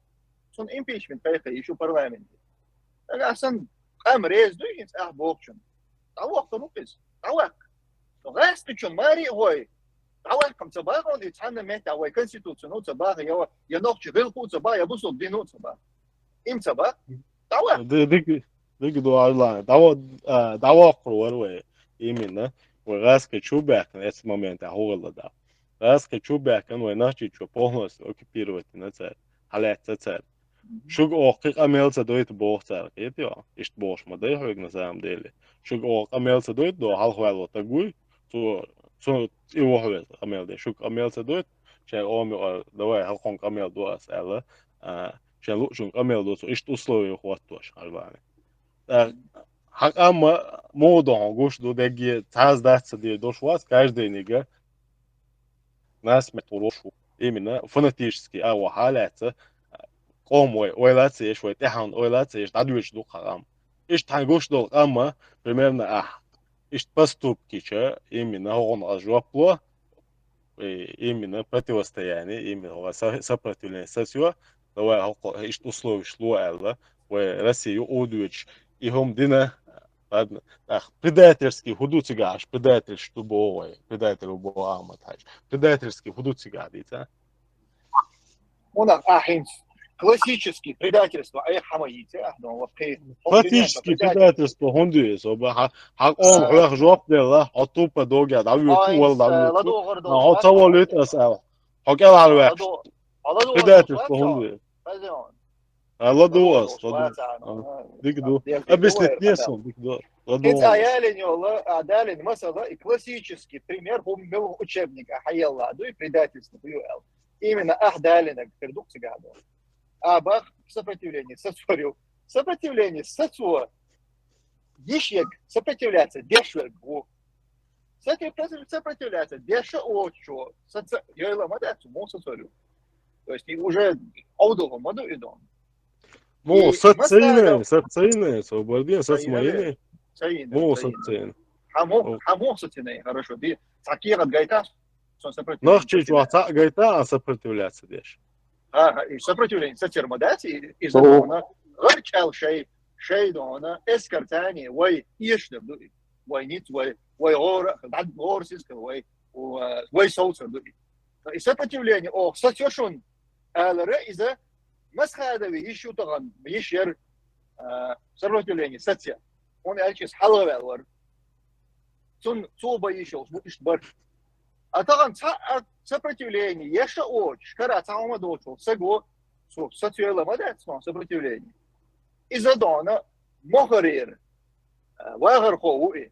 цунна импичмент кхайкха йиш ю парламенте. Нагахь сан къам реза дуй хӀинца ах бохучун. ДӀаваккха ву иза, дӀаваккха. ГӀаскхичун маре а гӀой, дӀаваккха ца бахана, и цхьанна метта вай конституцино ца баха, я, я нохчи гӀилкхо ца баха, я бусул дино ца баха. Им ца баха. ДӀаваккха. Ди-, дика, дика ду, Арлан. ДӀаво-, а, дӀаваккхур вара вай. Именно. Вай гӀаскхи чу баьхкина, эцу моментехь хӀу гӀалла да. ГӀаскхи чу баьхкина, вай Нахчийчоь полностью оккупировать дина цара. Хьалаьцна цара. Шуьга оха кхин къамел ца дойту боху цара, кхетий хьо? Иштта бохуш ма дай хьоьга на самом деле. Шуьга оха къамел ца дойту, до хьалхаваьлло таг вуй, цо, цо и вохьа веза къамел де. Шуьга къамел ца дойту, шайн ома юкъара, давай, хьалхун къамел до ас аьлла, а, шайн луъучун къамел до цо, иштта условия хӀоттош, Арлани. ТӀаккха хьан къамма муха до хьуна гуш ду, дегге цхьаъ дац ца дийр долуш вац, каждый нига насмерть гӀур ву. Именно фанатический агӀо хьалаьцна, къом вай ойла ца еш, вай тӀаьхьанна ойла ца еш, дӀадоьдуш ду кху къам. Иштта хьайн гуш долу къамма, примерно ахь, иштта поступкича, именно хӀокхунна ас жоп ло, и, именно противостояние, именно хӀокху со-, сопротивление сацо, давай, хӀокхо, иштта условиш ло аьлла, вай Россия юкъа доьдуш, и хӀума дина, ладно, тӀаккха предательский хӀу ду цигахь, предательш ду боху вай, предатель ву боху Ахмад-Хьаьжа. Предательский хӀу ду цигахь дийца? Мунах ахинц классический предательство, а их хӀама йийца, ахь дон, вот кхе. Классический предательство хӀунда ю иза, оба, хьа, хьа къом хьох жоп делла, хьо тупа догӀа дӀавоьду, вала дӀавоьду. Хьо ца волуьйту ас аьлла. Хьо кӀелхьарваьккхича. Предательство хӀунда ю? А, ладу ас, ладу. Дика ду. Объяснить не сум, дика ду. Ладу. Хица ялин йола, а далин масала, и классический пример, хӀу мел учебник, а хьаелла, ду и предательство, ду ю аьлла. Именно ахь далинаг, пердук цигахь ду. А бах сопротивление, сацорю. Сопротивление, сацо. Йиш ерг, сопротивляться, деш верг ву. Сати-, сопротивляться, деша отчо, саца, йойла ма дац, мон сацорю. То есть, и уже аудова ма ду и дон. Мо сацайна, сацайна, со бордин, сацмайна. Мо сацайна. Хамо, хамо сацайна, хорошо. Ди, цакига гайта, сон сопротивляться. Нахчи чуа ца гайта, а сопротивляться деш. А, и сопротивление, сацерма дац, и, и задона. Гъар чал шей, шей дона, эскар цани, вай, ешнер ду. Вай ниц, вай, вай гора, дад гор сискал, вай, вай соуцер ду. И сопротивление, о, сацешун, алара, иза, масхадави, ишутаган, ишер, а, сопротивление, саця. Он алчис халавел вар. Цун цуба ишел, бу ишт бар. А таган ца, а, сопротивление, еша оч, шкара ца ума дочу, саго, су, сацуела ма дац, но сопротивление. Иза дона, мохарир, а, вагар хо уи.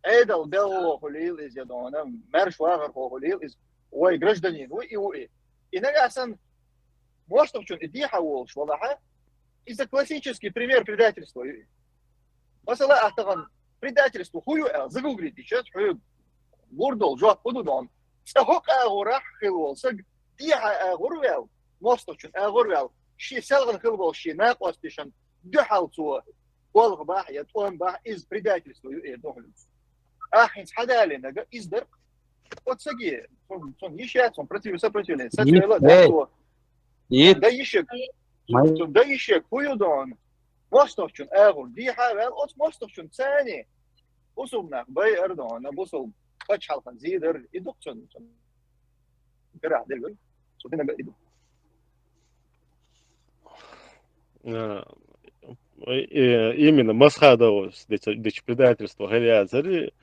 Эдал белло хулил из ядона, мерш вагар хо хулил из, ой, гражданин, уи, уи. И нагасан, мостовчун, и диха волш, валаха, иза классический пример предательства. Масала, ахтаган предательство хую эл, загугли дичат, хую гурдол, жоп буду дон. Цахо къагурах хилвол, саг диха агурвел, мосточун агурвел, ши селган хилвол, ши накъостишан, духалцо, болх бах, я тон бах, из предательство ю эр дохлюц. Ахинц хадали нага, из дар, от саги, сон, сон ишят, сон против, сопротивление, сацвела, да, то. Да ишек. Да ишек, хую дон. Мостовчун агур, диха вел, от мостовчун цани. Бусулнах бай эр дон, бусул пачхалхан зидар, и дук цун. Гра, дергой. Сутина га иду. Именно Масхадовс дичи предательство херязари,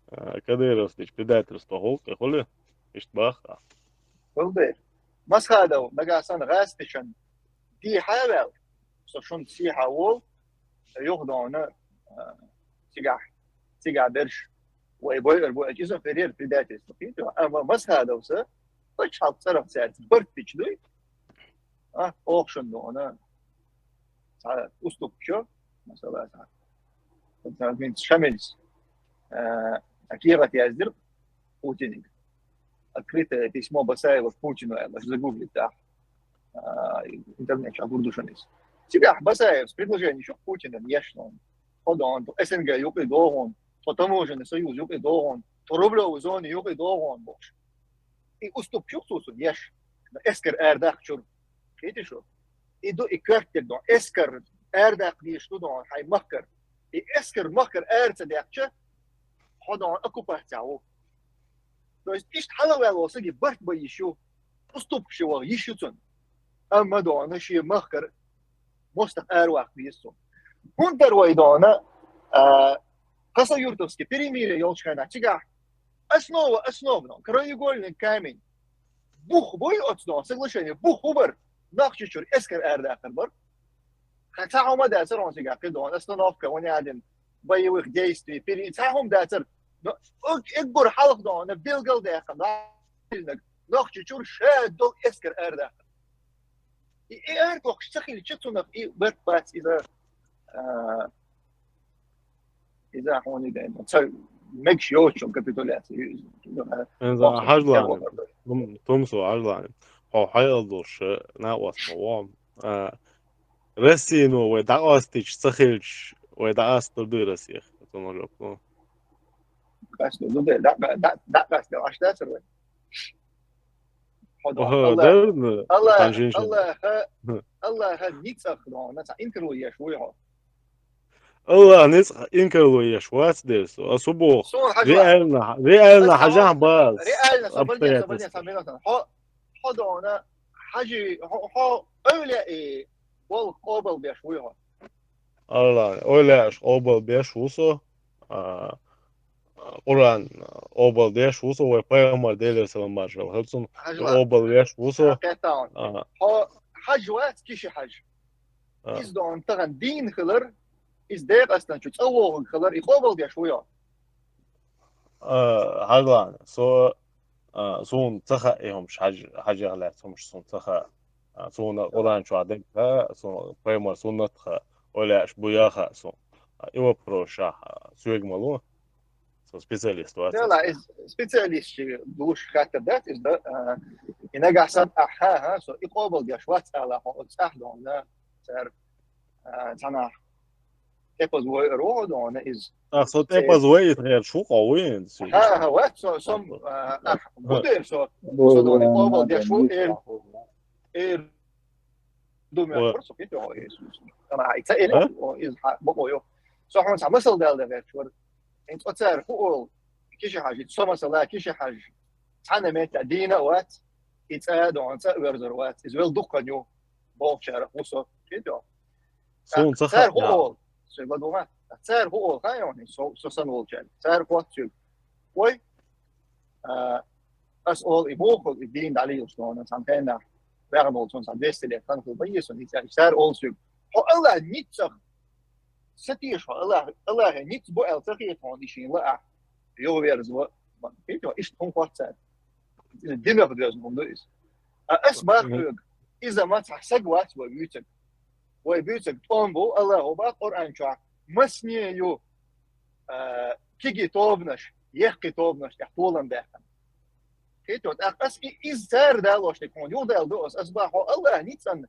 Кадыровс дичи предательство холк, хули, ишт баха. Холдер. Масхадов, нагасан гастичан, ди хавел, со шун си хавол, юхдона, цигах, цигах берш, вай бой, вай чиза ферер предательство. Ама Масхадовса, пачхал царах царц, бартич дуй. А, охшун дона. Са уступ чо, масала са. Шамильс. Акират яздир Путиниг. Открытое письмо Басаева к Путину, я даже загуглить, да. Интернет, а бурдушанис. Тебя Басаев с предложением, что Путина, конечно. Ходон, то СНГ юкы догон, то таможенный союз юкы догон, то рублевый зоны юкы догон, бокш. И уступчук сусун, еш. Эскер эрдах чур. Хитишо. И ду и картер дон. Эскер эрдах диш ту дон, хай махкар. И эскер махкар эрца дякча, ходон оккупация у. То есть, ишт халавел осаги барт ба ишу, уступчук ишуцун. Амма дон, ши махкар, мостах эрвах бису. Гундар вай дона, а, Хасавюртовский перемирие ёлчхайна. Чига основа основном, краеугольный камень. Бух бой отсдон, соглашение, бух убар. Нахчичур, эскер эрдахар бар. Хотя ума да сарон сига кидон, остановка, он один боевых действий. Перед сахом да сар. Но эг гор халх дон, на билгал да хана. Нахчичур, ше дол эскер эрдахар. И эр кох сахил чицунах и вертпац иза, а, иза хони дайма. Ца мегш йочун капитуляция. Хажлан. Тумсу хажлан. Хо хайал дурш, на вас ма вом. А, Россия, ну, вай да остич, сахилч, вай да астур ду Россия. Это может, ну. Кас, ну, да, да, да, да, кас, да, аш да, сэр. Оха, Аллах, дарна, Аллах, хан жиншин. Аллаха, Аллаха ницкъах дона, ца инкарло еш вуй хьо. Аллах ницкъ инкарло еш вац дерсу, а субох. Сун хьажа. Реально, реально хьажа баз. Реально, со бальня, со бальня, со минутан. Хо, хо дона, хьажи, хо, хо, эвле и, бол къобал беш вуй хьо. Аллах, ойла аш къобал беш вусо, а, Къуръан къобал деш вусо, вай пайгамбар Деле салам маршал хацун къобал деш вусо. Хо, хьажа вац киши хьажа. Из дон таган дин хилар, из декъастан чу цӀавогӀун хилар, и къобал деш вуй хьо. Хьажлан, со, сун цаха и хумш хьажа, хьажа лац хумш сун цаха. Сун Къуръан чу дек, сун пайгамбар суннат ха, ойла аш буяха сун. И вопрос ша, суег малу. Со специалист вац. Дела, из специалист чи душ хатта дат, из да, и нагахсан, аха, ха, со и къобал деш вац ала, хо, цах дона, цар, цана. Тепаз вой родона из. А, со тепаз вой ит хер шу къовин. Ха, ха, вац, со, сом, а, будер, со, со дона и къобал деш ву, э, э, думаю, просто кит, о, Иисус. Ана, и ца, э, из, ха, бо, о, со хун са масал дал да гэр чур. Ин цо цар ху ол, киши хьажи, со масала киши хьажи. Цана мета дина вац, и ца дон, ца верзор вац, из вел духканю, болчара, хусо, кит, о. Сун цаха. Цар ху ол, сой бадума. Цар ху ол, ха, ёни, со, со сан волчар. Цар ху цуг. Ой, а, ас ол и бохол, и дин дали юстона, сан тена. Бяган ол сон сан двести лет, хан ху байи сон, и цар, цар ол цуг. Хо Аллах ниццах. Сатиш хо Аллах, Аллах ниц бо эл цахи тон ишин ла а. Йо верз во. Видео, иш тон хватца. Димер дрез мунду ис. А ас бахуг, иза мац хасаг вац во вюцег. Вай бюцег тон бу, Аллах оба Къуръан чуа. Масне ю, а, киги тобнаш, ехки тобнаш, я толан бяхан. Хит вот, ах, ас и, из цар далош тек хун, юг дал ду ас, ас ба хо Аллах ницан,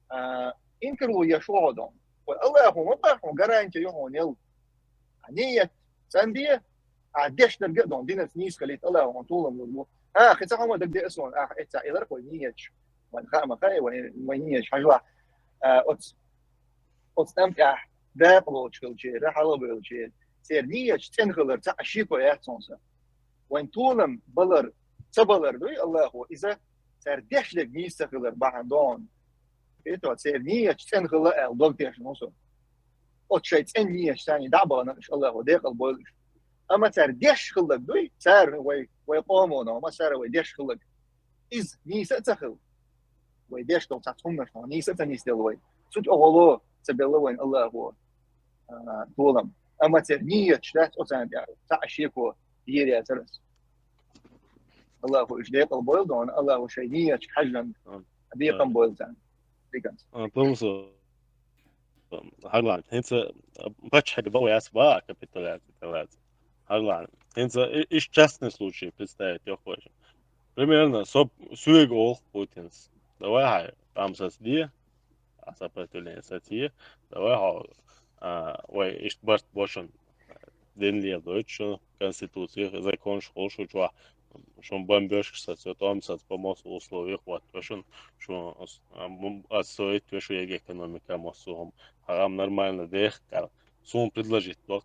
а, инкарлу я шо дон. Хо Аллах хо, ма ба хо гарантия ю хо нел. А ниет, цан дие, а деш дерге дон, динец низ калит Аллах хо тулам лу. А, хица хо ма даг де ас вон, а, эца илар хо ниет. Ван ха ма хай, ван, ван ниет, хажла. А, оц, оц там тя, да плочкал че, да халабел че. Цер ниет, цен хылар, ца аши по я цонса. Вайн тулам балар, ца балар дуй, Аллаху, иза цар деш дег низ ца хилар бахан дон. Ито цер ниет цен хила эл дог деш носо. От шай цен ниет сани да бана, иш Аллаху, декъал бойл иш. Ама цар деш хилаг дуй, цар вай, вай къомона, ама цар вай деш хилаг. Из ниса ца хил. Вай деш дон ца цумнаш, ниса ца нис дел вай. Суть оголо, ца белла вайн Аллаху. А, толам. Ама цер ниет штат оцан дя. Ца ашеко, иеря царас. Аллаху иш декъал бойл дон, Аллаху шай ниет хажан. Декъам бойл цан. Декъам. А, тумсу. Харлан, хинца пач хаг бал яс ба, капитуляция, капитуляция. Харлан, хинца и, иш частный случай представить, я хочу. Примерно, со, суег ол Путинс. Давай хай, там сас дие, а сопротивление сатье. Давай хо, а, вай, ишт барт бошен. Ден лия дойт, шо конституция, закон школ, шо чуа, шо бомбёжка сатье, там сас по мос условиях, вот, шо, шо, а, м, отстроить, шо ег экономика мосугом. Харам нормально дэх, кар. Сун предложить док.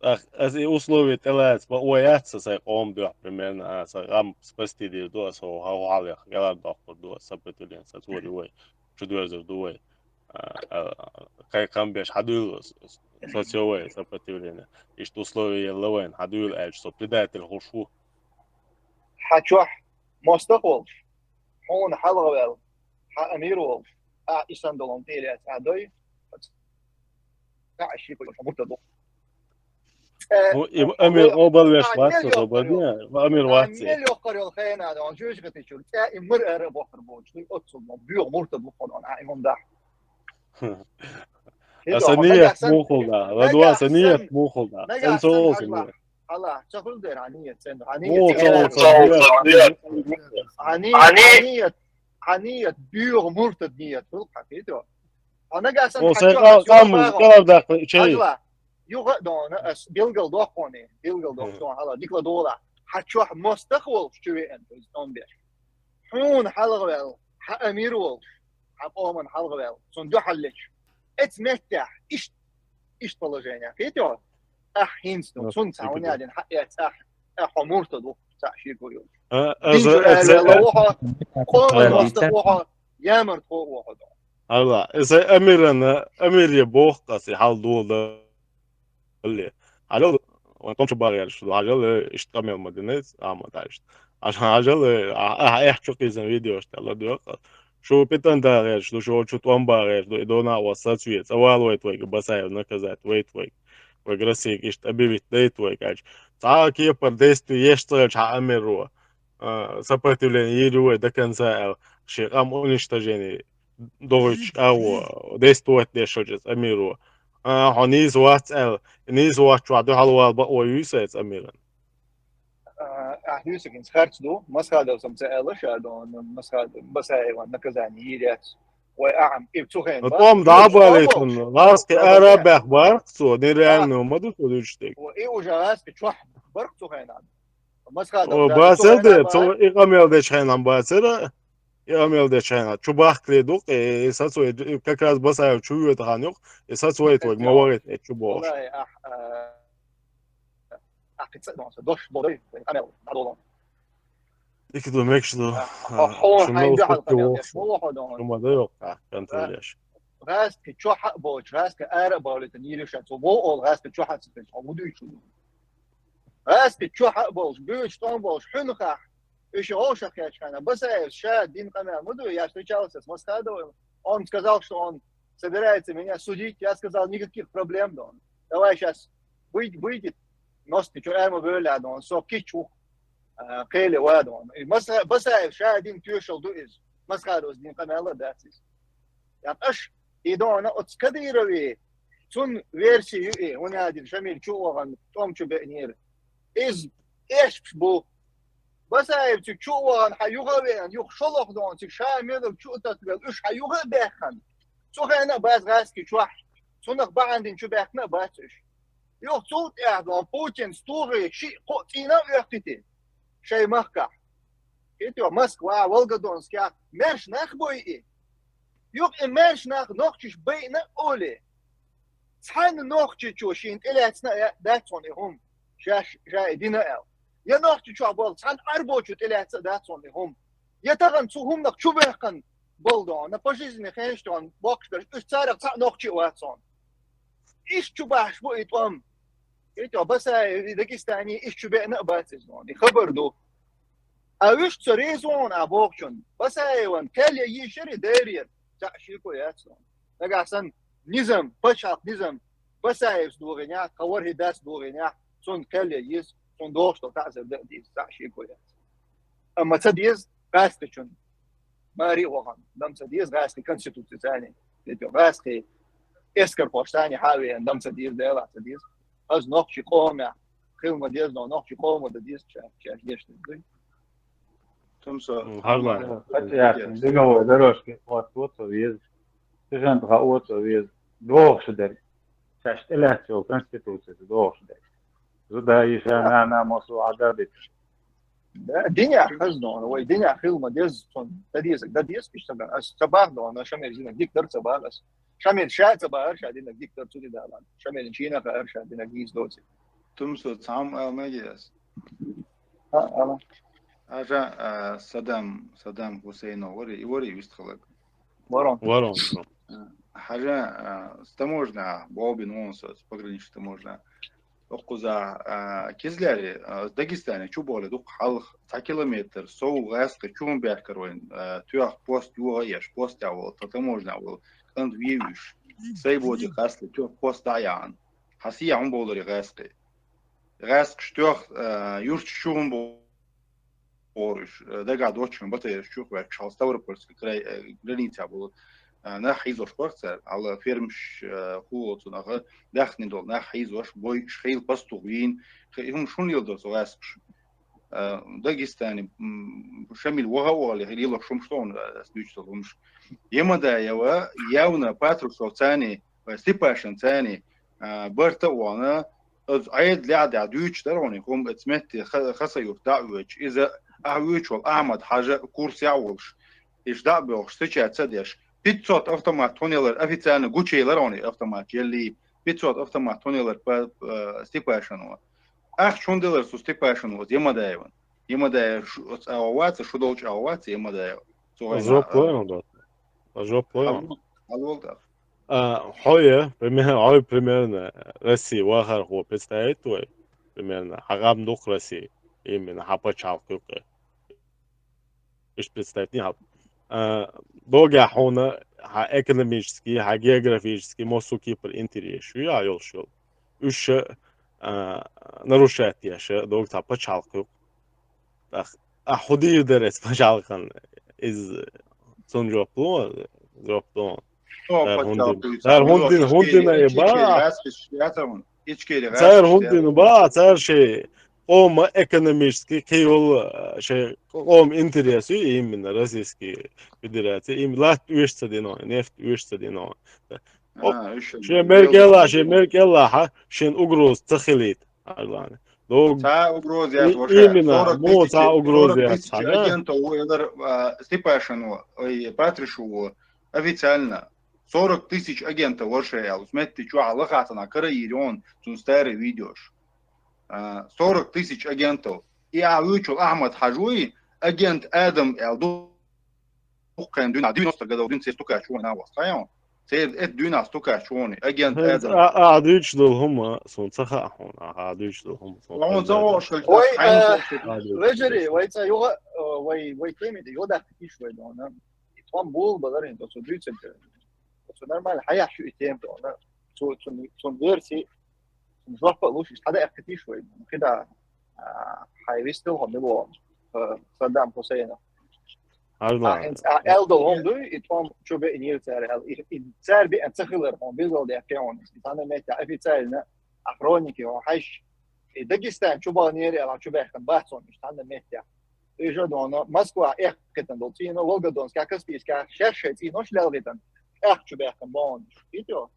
Ах, аз и условия тэлэц, ба уяц, са сай къом дюх, примерно, а, са гам спасти дир ду, а, со хау халях, галар дохур ду, а, сопротивление, са цури уй, чудверзер ду уй. А, а, кай кам беш хадуйл, с-, с-, социовое сопротивление. Ишт условия лавайн, хадуйл элч, со предатель хушу. Хачух, мостах волш. Хьуна хьалгӀаваьл, хьан амир волуш, ахьа исан долун тӀелаьцна ахьа дой, цхьа а ши кхуьйсу муртад ву. Хьо и амир къобал веш вац, со бадне, амир вац. Мел йоккхар йолу хенахь, дон, жоьжахати чуьра, цӀа и мур ара а боккхар боцуш, дуй оццул, дон, боьха муртад ву хьо, дон, ахьа и хӀума дахь. Аса ният мухул да, ладва аса ният мухул да. Сан цо олу ният. Хьала, ца хуьлу дера, хьан ният цӀена, хьан ният цӀена. Хьан ният, хьан ният, хьан ният, боьха муртад ният хуьлу хьан, кхетий? Хьан нагахь санна хьан чохь ас юха къа-, къа-, юха даккха чай. Хьажала, юха а дона, ас билгал доккхуне, билгал доккхуне, хьала, дикла дола. Хьан чохь мостагӀа волуш чу веана, иза тӀом беш. хьуна хьалхаваьлла, хьа амир волуш, хьа къоман хьалхаваьлла, цунна дуьхьал лечу. Эцу меттехь иштта, иштта положение. Кхетий хьо? Ахь хӀинца ду, цунна цхьа хӀун яьдина хьаэц ахь, ахь хьо муртад ву, цхьа шеко йолуш. Дин чуьра араваьлла ву хьо, къоман мостагӀа ву хьо, ямарт хо ву хьо ду. Алла, иза амирана, амире боху аса, и хьал дола дале. Хьажал, вайн томчу багӀераш ду, хьажал, э, иштта къамел ма динайц, Ахьмад, хьажал. Хьажа-, хьажал, э, а, а, эхь чу кхийзан видеош тӀе ладоьгӀу. Шу питан дагӀераш ду, шу чу тӀом багӀераш ду, и дона а ва сацве, цӀа валавайта вайга, Басаев наказать вайта вайга. Вайга Россияга иштта объявить дайта вайга, аьлча. Цхьа а кепара действие еш ца хилча хьан амиро, а, сопротивление йийр ю вай до конца аьлла, шен къам уничтожение догӀуьйтуш агӀо, дестовать деш хилча иза амиро. А, хьо нийса вац аьлла, нийса вац чохь дуьхьал вала бакъо юй сан иза амиран? А, ахь юьсу хӀинца харц ду, Масхадов сам ца аьлла ша дон, Масхадов, Басаеван наказание йийр яц. Вай ахьам, и цу хенахь. Ну, тӀом дӀа а балийтина, гӀазкхи ара а баьхна бара-кх цо, нереально ма ду цо дуьйцуш дерг. И уже гӀазкхи чохь бара-кх цу хенахь. Масхадов, о, да, бацара цу хенахь де, цо и къамел дечу хенахь бацара, и къамел дечу хенахь. Чу бахкале ду-кх, и, и сацо, и, и как раз Басаев чу воьту хан юкъ, и сацо вайта вайга, ма вахийта, и чу бохуш. Валлахи, ахь, а, ахь кхин цӀа а дош бо дай, къамел дӀадолу. Дика ду, мегаш ду. А, а, хьо, хьо, шуна хьайн дуьхьал къамел деш, ма вахо дон. Шу ма дай йоккха контроль еш. ГӀазкхи чохь а боцуш, гӀазкхи ара а балийтина йийр ю ша, цо вон олу гӀазкхи чохь а ца хилча, хьо хӀун дуьйцуш ду? ГӀазкхи чохь а болуш, буьйцу тӀом болуш, хьуьнхахь, уьш вовшах кхечхьана, Басаев ша дина къамел ма ду, я встречался с Масхадовым, он сказал, что он собирается меня судить, я сказал, никаких проблем, дон. Давай щас выйди, выйди, носни чу эр ма бевлла, дон, со кич ву, а, кхеле ва, дон. И Маса-, Басаев ша дина тоьшалла ду иза, Масхадовс дина къамел а дац иза. Я аш, и дона оцу Кадырове, цунна версия ю и, хӀунда аьлча Шамил чу а вахана, тӀом чу беънера. Иза эшпаш бу. Басаев цига чу а вахана, хьан юха а веана, юха шолгӀа дона, цига ша мелла чу а таттавелла, уьш хьан юха а баьххана. Цу хенахь а бац гӀазкхи чохь, цунах бахьана дина чу баьхкина а бац уьш. Юха цул тӀаьхьа дона Путин стугӀе шиъ-кхоъ цӀийна а оьхкийти шайн махкахь. Кхетий хьо, Москва, Волгодонскехь, маьрша нах бой и. Юха и маьрша нах нохчаш байина а олий. Цхьана нохчичо шена тӀелаьцна а дац хьуна и хӀума, ша, ша и дина аьлла. Я нохчичохь болу цхьана Ӏарбочо тӀелаьцна а дац хьуна и хӀума. Я тахана цу хӀуманах чу баьхкина болу дона, пожизненный хенаш дона, боккхуш берш, уьш царах цхьаъ нохчи а вац хьуна. Иштта чу бахьаш бу и тӀом. Кхетий хьо, Басаев и Дагестане иштта чу беъна а бац иза дона, и хабар ду. А уьш ца реза вона а бохучунна, Басаеван кхел ян йийшира и деррера, цхьаъ шеко яц дона. Нагахь санна низам, пачхьалкх низам, Басаевс догӀинехь, тхан ворхӀе дас догӀинехь, цунна кхел ян еза, цунна догӀуш долу таӀзар дан а деза, цхьаъ шеко яц. Амма ца деза гӀазкхичунна маре а вахана, дам ца деза гӀазкхи конституци царний. ГӀазкхи эскархош царний хьа а веана, дам ца деза, Делахь ца деза. Аса нохчи къомехь хила ма деза, но нохчи къомо дан деза, ша, ша деш деза. Тумсо, м, хьарма. Хьарма. Хьарма. Беговой дорожки хӀотто ца веза. Сижан тӀе хьао ца веза. ДогӀуш дерг. Шаьш тӀелаьцна йолу конституци догӀуш дерг. Зуда йиша, нана, массо а Ӏадда диташ. Да, динехь хаза дона, вай динехь хила ма деза, цунна дан деза, дан деза, иштта дан. Ас ца бах дона, Шамил динах дика дара ца бах ас. Шамил ша а ца бахара, ша динах дика дара, цу тӀе далан. Шамил чийнах а ара, ша динах дийца доций. Тумсо, цхьамма ала мегий ас? А, ала. Аша, а, Саддам, Саддам Хусейнов вари, и вари вистхалаг. Ворон. Ворон. А, хьажа, а, с таможня, бобин вон со, с пограничной таможня. Оккхуза, а, Кизляре, а, Дагестане чу боле дукха хьалха, цхьа километр, сов гӀаьскхи чу хӀун баьхкар вайн, а, тоьхна пост юха а еш, пост а волу, та таможня а волу, кӀант вевуьш. Сай боди хасле, чу пост дӀа а яхьана. Хьан сехьа хӀун болури гӀаьскхи? ГӀаьскхаш тоьхна, а, юрташ чу хӀун бо-, бохуш, э, дагахь доцчунна батарейш чу а хӀоьттуш, хьал Ставропольский край, э, границехь болу, э, нах хьийзош бара цара, хьал фермаш, э, хӀу оцу наха, даьхни долу нах хьийзош, бойуш, хила пастух вийна, хи-, хӀума шун леладо со гӀаьскхаш. Э, Дагестане, м, Шамил ваха а вахале, хи-, лелош хӀумаш ду хьуна, э, ас дуьйцу долу хӀумаш. Ямадаева, явна Патрушев царний, э, Степашин царний, а, барта а вахана, оцу Ӏедалехь а дуьйцуш дара хьуна, хӀума оцу метте Ха-, Хасавюрт дӀа а воьдуш, иза Ахьа вуьйцуш волу Ахьмад-Хьажа курсе а волуш, иштта дӀа а боьлхуш, стучаться а деш, пятьсот автомат хьуна ялар официально гучуелира хьуна и автомат, еллий, пятьсот автомат хьуна ялар по, э, Степашину. Ахча хьуна делара цу Степашино, Ямадаевна? Ямадаев шу, оцу агӀо вац, шу долчу агӀо вац Ямадаев? Цу вайна, жоп лой а, он, жоп лой а. Хьалол, хьалол тӀаккха. А, хьо я, пример-, хьо я, примерно, Россия вахархо представить вай, примерно, хьан къам дукха Россия, именно, хьан пачхьалкх юкъе. Иштта представить хьал. А, догахь хьуна хьан экономический, хьан географический, массо кепара интерес ю, я йолуш йолу. Уьш ша, а, нарушать еш, догахь цхьа пачхьалкх юкъа. ТӀаккха, а, хӀун дийр дара эцу пачхьалкхана? Иза цунна жоп ло, жоп ло. Цара хӀунда дина? Цара хӀунда дина, хӀунда дина и ба? Цара хӀунда дина ба? Цара шайн къоман экономически кхин йолу, а, шайн къоман интерес ю, именно Российский Федерация, именно латта оьшуш ца дина, нефть оьшуш ца дина. Оп, шен мел кӀелахь, шен мел кӀелахь, шен угроза ца хилийта. Арлана. Дог-, цхьа угроза яц и-, ваша. Именно, сорок тысяч, цхьа угроза яц, сорок тысяч агентов ву элар, а, Степашин ву, ой, Патришев ву, официально. Сорок тысяч агентов ваша аьлла. Метти чохь лахацана караирон, цун старый видеош. А, сорок тысяч агентов. И а вуьйцуш волу Ахьмад-Хьажа вуй, агент Адам аьлла ду-, дуккхен дуьйна, девяносто годов дуьйна церан стукач вон а вац, хаьий хьуна? Церан эт дуьйна стукач вон, агент Адам. А, а, дуьйцуш долу хӀума, суна ца хаьа хьуна, а, дуьйцуш долу хӀума, суна ца хаьа. Вай, а, вежарий, вай цӀа юха, а, вай, вай теми де, йодахка иш вай дона. И тхом була балар хӀинца, оцу дуьйцург. Оцу нормально, хьаяхь шу и тема дона. Цу, цу, цун версии, цун жоп а луш, иштта хьадаьккхитийша вай. Хида, а, хьайн вистал хьо мила вон, а, Саддам Хусейнов. Хьажа. А, хӀинца, а, аьлла долу хӀума дуй, и тхом чу беънера цара аьлла. И, и цара беъна ца хилар, хьуна билгалдаьккхи хьуна. И цхьана метте официально, а, хроники хьуна хьаьжча, и Дагестан чу бахнера аьлла, чу баьхкина бац хьуна, иштта цхьана метте. И жа дона, Москва эккхийтина долу цӀийнаш, Волгодонскехь, Каспийскехь, шаьш шайн цӀийнош лелхийтина, тӀаккха чу баьхкина бахнера. Хита йо?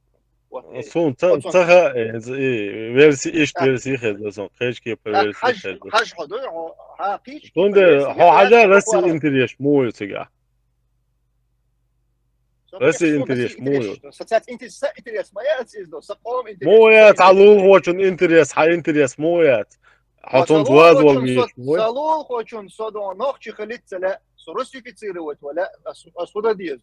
Вот, э, суна ца, оцу ца хаьа, э, и верси, иштта верси хезна, сон кхечу кепара верси хезна. Хьажа хьо дуй, хьо, хьан кхечу кепара верси. Цундела хьо хьажа Россия интерес муха ю цигахь? Россия интерес муха ю? Со цаьц интерес, са интерес ма яц иза, со къоман интерес. Муха яц, хьан лулахочун интерес, хьан интерес муха яц? Хьо цунца ваза вала везаш вуй? Со лулахочун, со дон нохчи хилица ле, со русифицировать вала, ас, ас хӀун дан деза?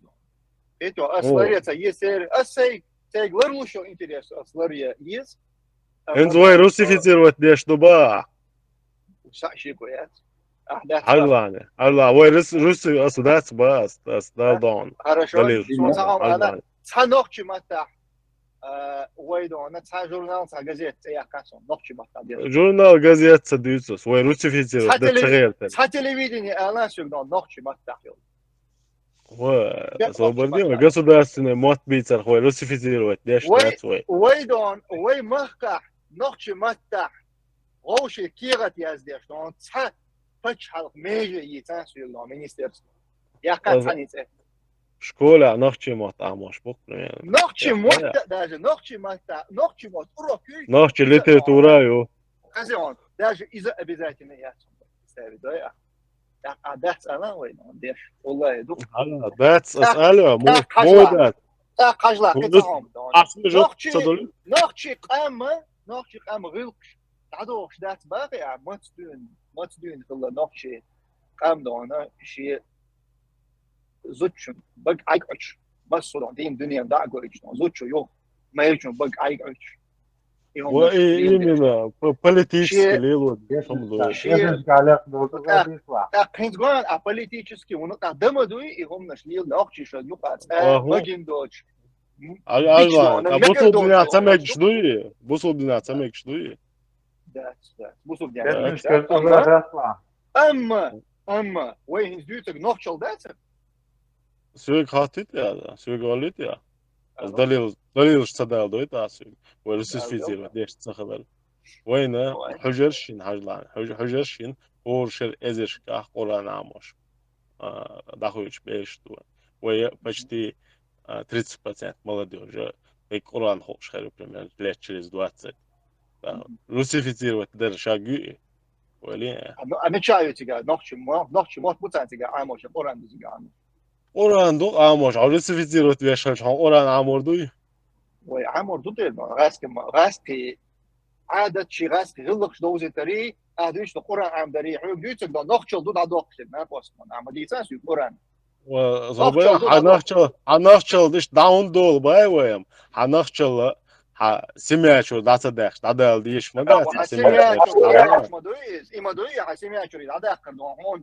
Хетто, ас ларъе ца еза, ас сайн, сайга ларлуш йолу интерес ас ларъе еза. ХӀинца вай русифицировать деш ду ба? Ша шеко яц. Ахь дац. Хьажлани, хьажла, вай рус-, русский государство ба, ас, ас дал дон. Хорошо. Далил. Сон ца хьо ана, цхьа нохчи маттахь, а, вай дона, цхьа журнал, цхьа газет цӀе яккха сон, нохчи маттахь деза. Журнал, газет ца дуьйцу ас, вай русифицировать дан ца гӀертара. Цхьа телевидение ала соьга дон, нохчи маттахь йолу. Ва, собар дина, государственный мотт бийцарх вай русифицировать деш дац вай. Вай дон, вай махкахь, нохчи маттахь, вовший кехат яздеш дон, цхьа пачхьалкх меже йийца суьйла дон министерство. Яккха цхьаьна цӀе. Школе нохчи мотт амош бу, примерно. Нохчи мотт даже, нохчи мотт, нохчи мотт урок юй. Нохчи литература ю. Хазион, даже иза обязательно яц. Представить, да, я? А, а дац ала вай, ну, деш. Валлахи, ду. Ала, дац, ас ала, мо, мо дац. ТӀаккха хьажла, кхин ца хьо ма дон. Ахьа жоп ца долу? Нохчи къам, нохчи къам гӀиллакхаш дӀадохуш дац бакъи, а маца дуьйна, маца дуьйна хилла нохчи къам дона, шен зудчун бага Ӏайг Ӏуьтуш, массо а дон, дийна дуьненан дӀа а гойтуш дон, зудчо юха майрачун бага Ӏайг Ӏуьтуш. И хӀуманаш, и, именно, по-, политически лело, шен, шен, шен, тӀаккха хӀинца гоьна, а политически, вуна тӀаккха дан ма дуй, и хӀуманаш лела нохчий шайн юкъа цӀа магийна доцуш. Ай, ай, ай, а бусулба динехь ца мегаш дуй? Бусулба динехь ца мегаш дуй? Дац, дац. Бусулба динехь ца мегаш дац. Амма, амма, вай хӀинца дуьйцург нохчалла дац? Соьга хаттийта я, соьга оллийта я. Ас далил, далилаш ца далдойта ас соьга. Вай русифицировать деш ца хилар. Вайна хьуьжаршна хьажлан, хьуьж-, хьуьжаршна хӀора шера эзаршкахь Къуръан Ӏамош, а, дӀахуьйтуш бераш ду. Вай почти, а, тридцать процентов молодёжи, вай Къуръан хууш хир, примерно, лет через двадцать. Да. Русифицировать дар шаг ю и. Вали. А, ну, а мича ю цига, нохчи, мо-, нохчи мотт бу цан цига, Ӏамош, Къуръан ду цига, Ӏамош. Къуръан ду, Ӏамош, а русифицировать веш ханч, хьан Къуръан Ӏамор дуй? Вай, Ӏамор ду дер, но, гӀаски ма-, гӀаски Ӏадат чи гӀаски гӀиллакхаш довзитари, а дуьйцу Къуръан Ӏамдари, хьоьга дуьйцург дон, нохчал ду дӀадоккхуш дерг, накъостман, Ӏама дийцан суй Къуръан. Ва, Нохчал зобай, ду хьан дӀадоккхуш. Нохчал, хьан нохчал диш дӀаун долу бай вайам, хьан нохчал, хьан семья чуьра дӀа ца даьхкаш, дӀадала дийш ма дац, хьан семья семья чуьра чуьра дӀадала. ДӀадоккхуш ма дуй иза, и ма дуй, хьан семья чуьра дӀадаккхар дон, хьуна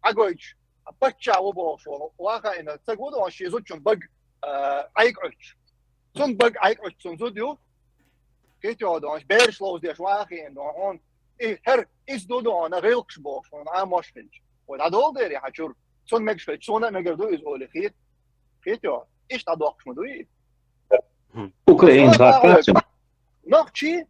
Ӏагойтуш, паччахь ву бохуш, ваха ина, ца гу дон, ши зудчун баг, а, Ӏайкъуьттуш. Цун баг Ӏайкъуьттуш, цун зуда ю, кхетий хьо дон, бераш ловзадеш ваха ина дон, хьуна, и хӀара, иза ду дон, гӀиллакхаш бохуш, хьуна Ӏамош хилча. Вай дӀадолу дерий хьан чуьра? Цунна мегаш хилча, суна а мегар ду иза олий хета. Кхетий хьо? Иштта дӀадоккхуш ма дуй? Украина Суна гӀаттача. Нохчий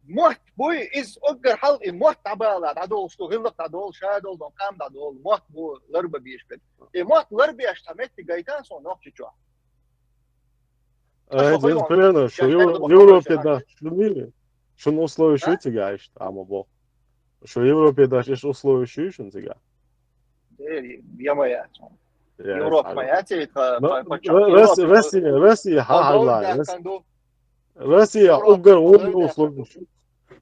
мотт буй, иза уггар хьалха и мотт дӀабала, дӀадолуш ду, гӀиллакх дӀадолу, ша долу дон, къам дӀадолу, мотт бу, ларба беш бен. И мотт ларбеш цхьа меттиг гайтан суна нохчи чохь. Э, Аша хӀун примерно, шо шаьш Ев-, хьаьрда Европе бохуш да, шаьш? Шун условия шу А? Цига иштта, Ӏама бо. Шо Европе да, иштта условия шу шун цига? Э, я моя. Я Европа моя, ци, по, Но, по, Ро-, Европа, Россия, Россия, ха, Молдова хьалла, да, Рос-, Канду. Россия, Европа, уггар Молдова, воли да, условия Канду. Шу.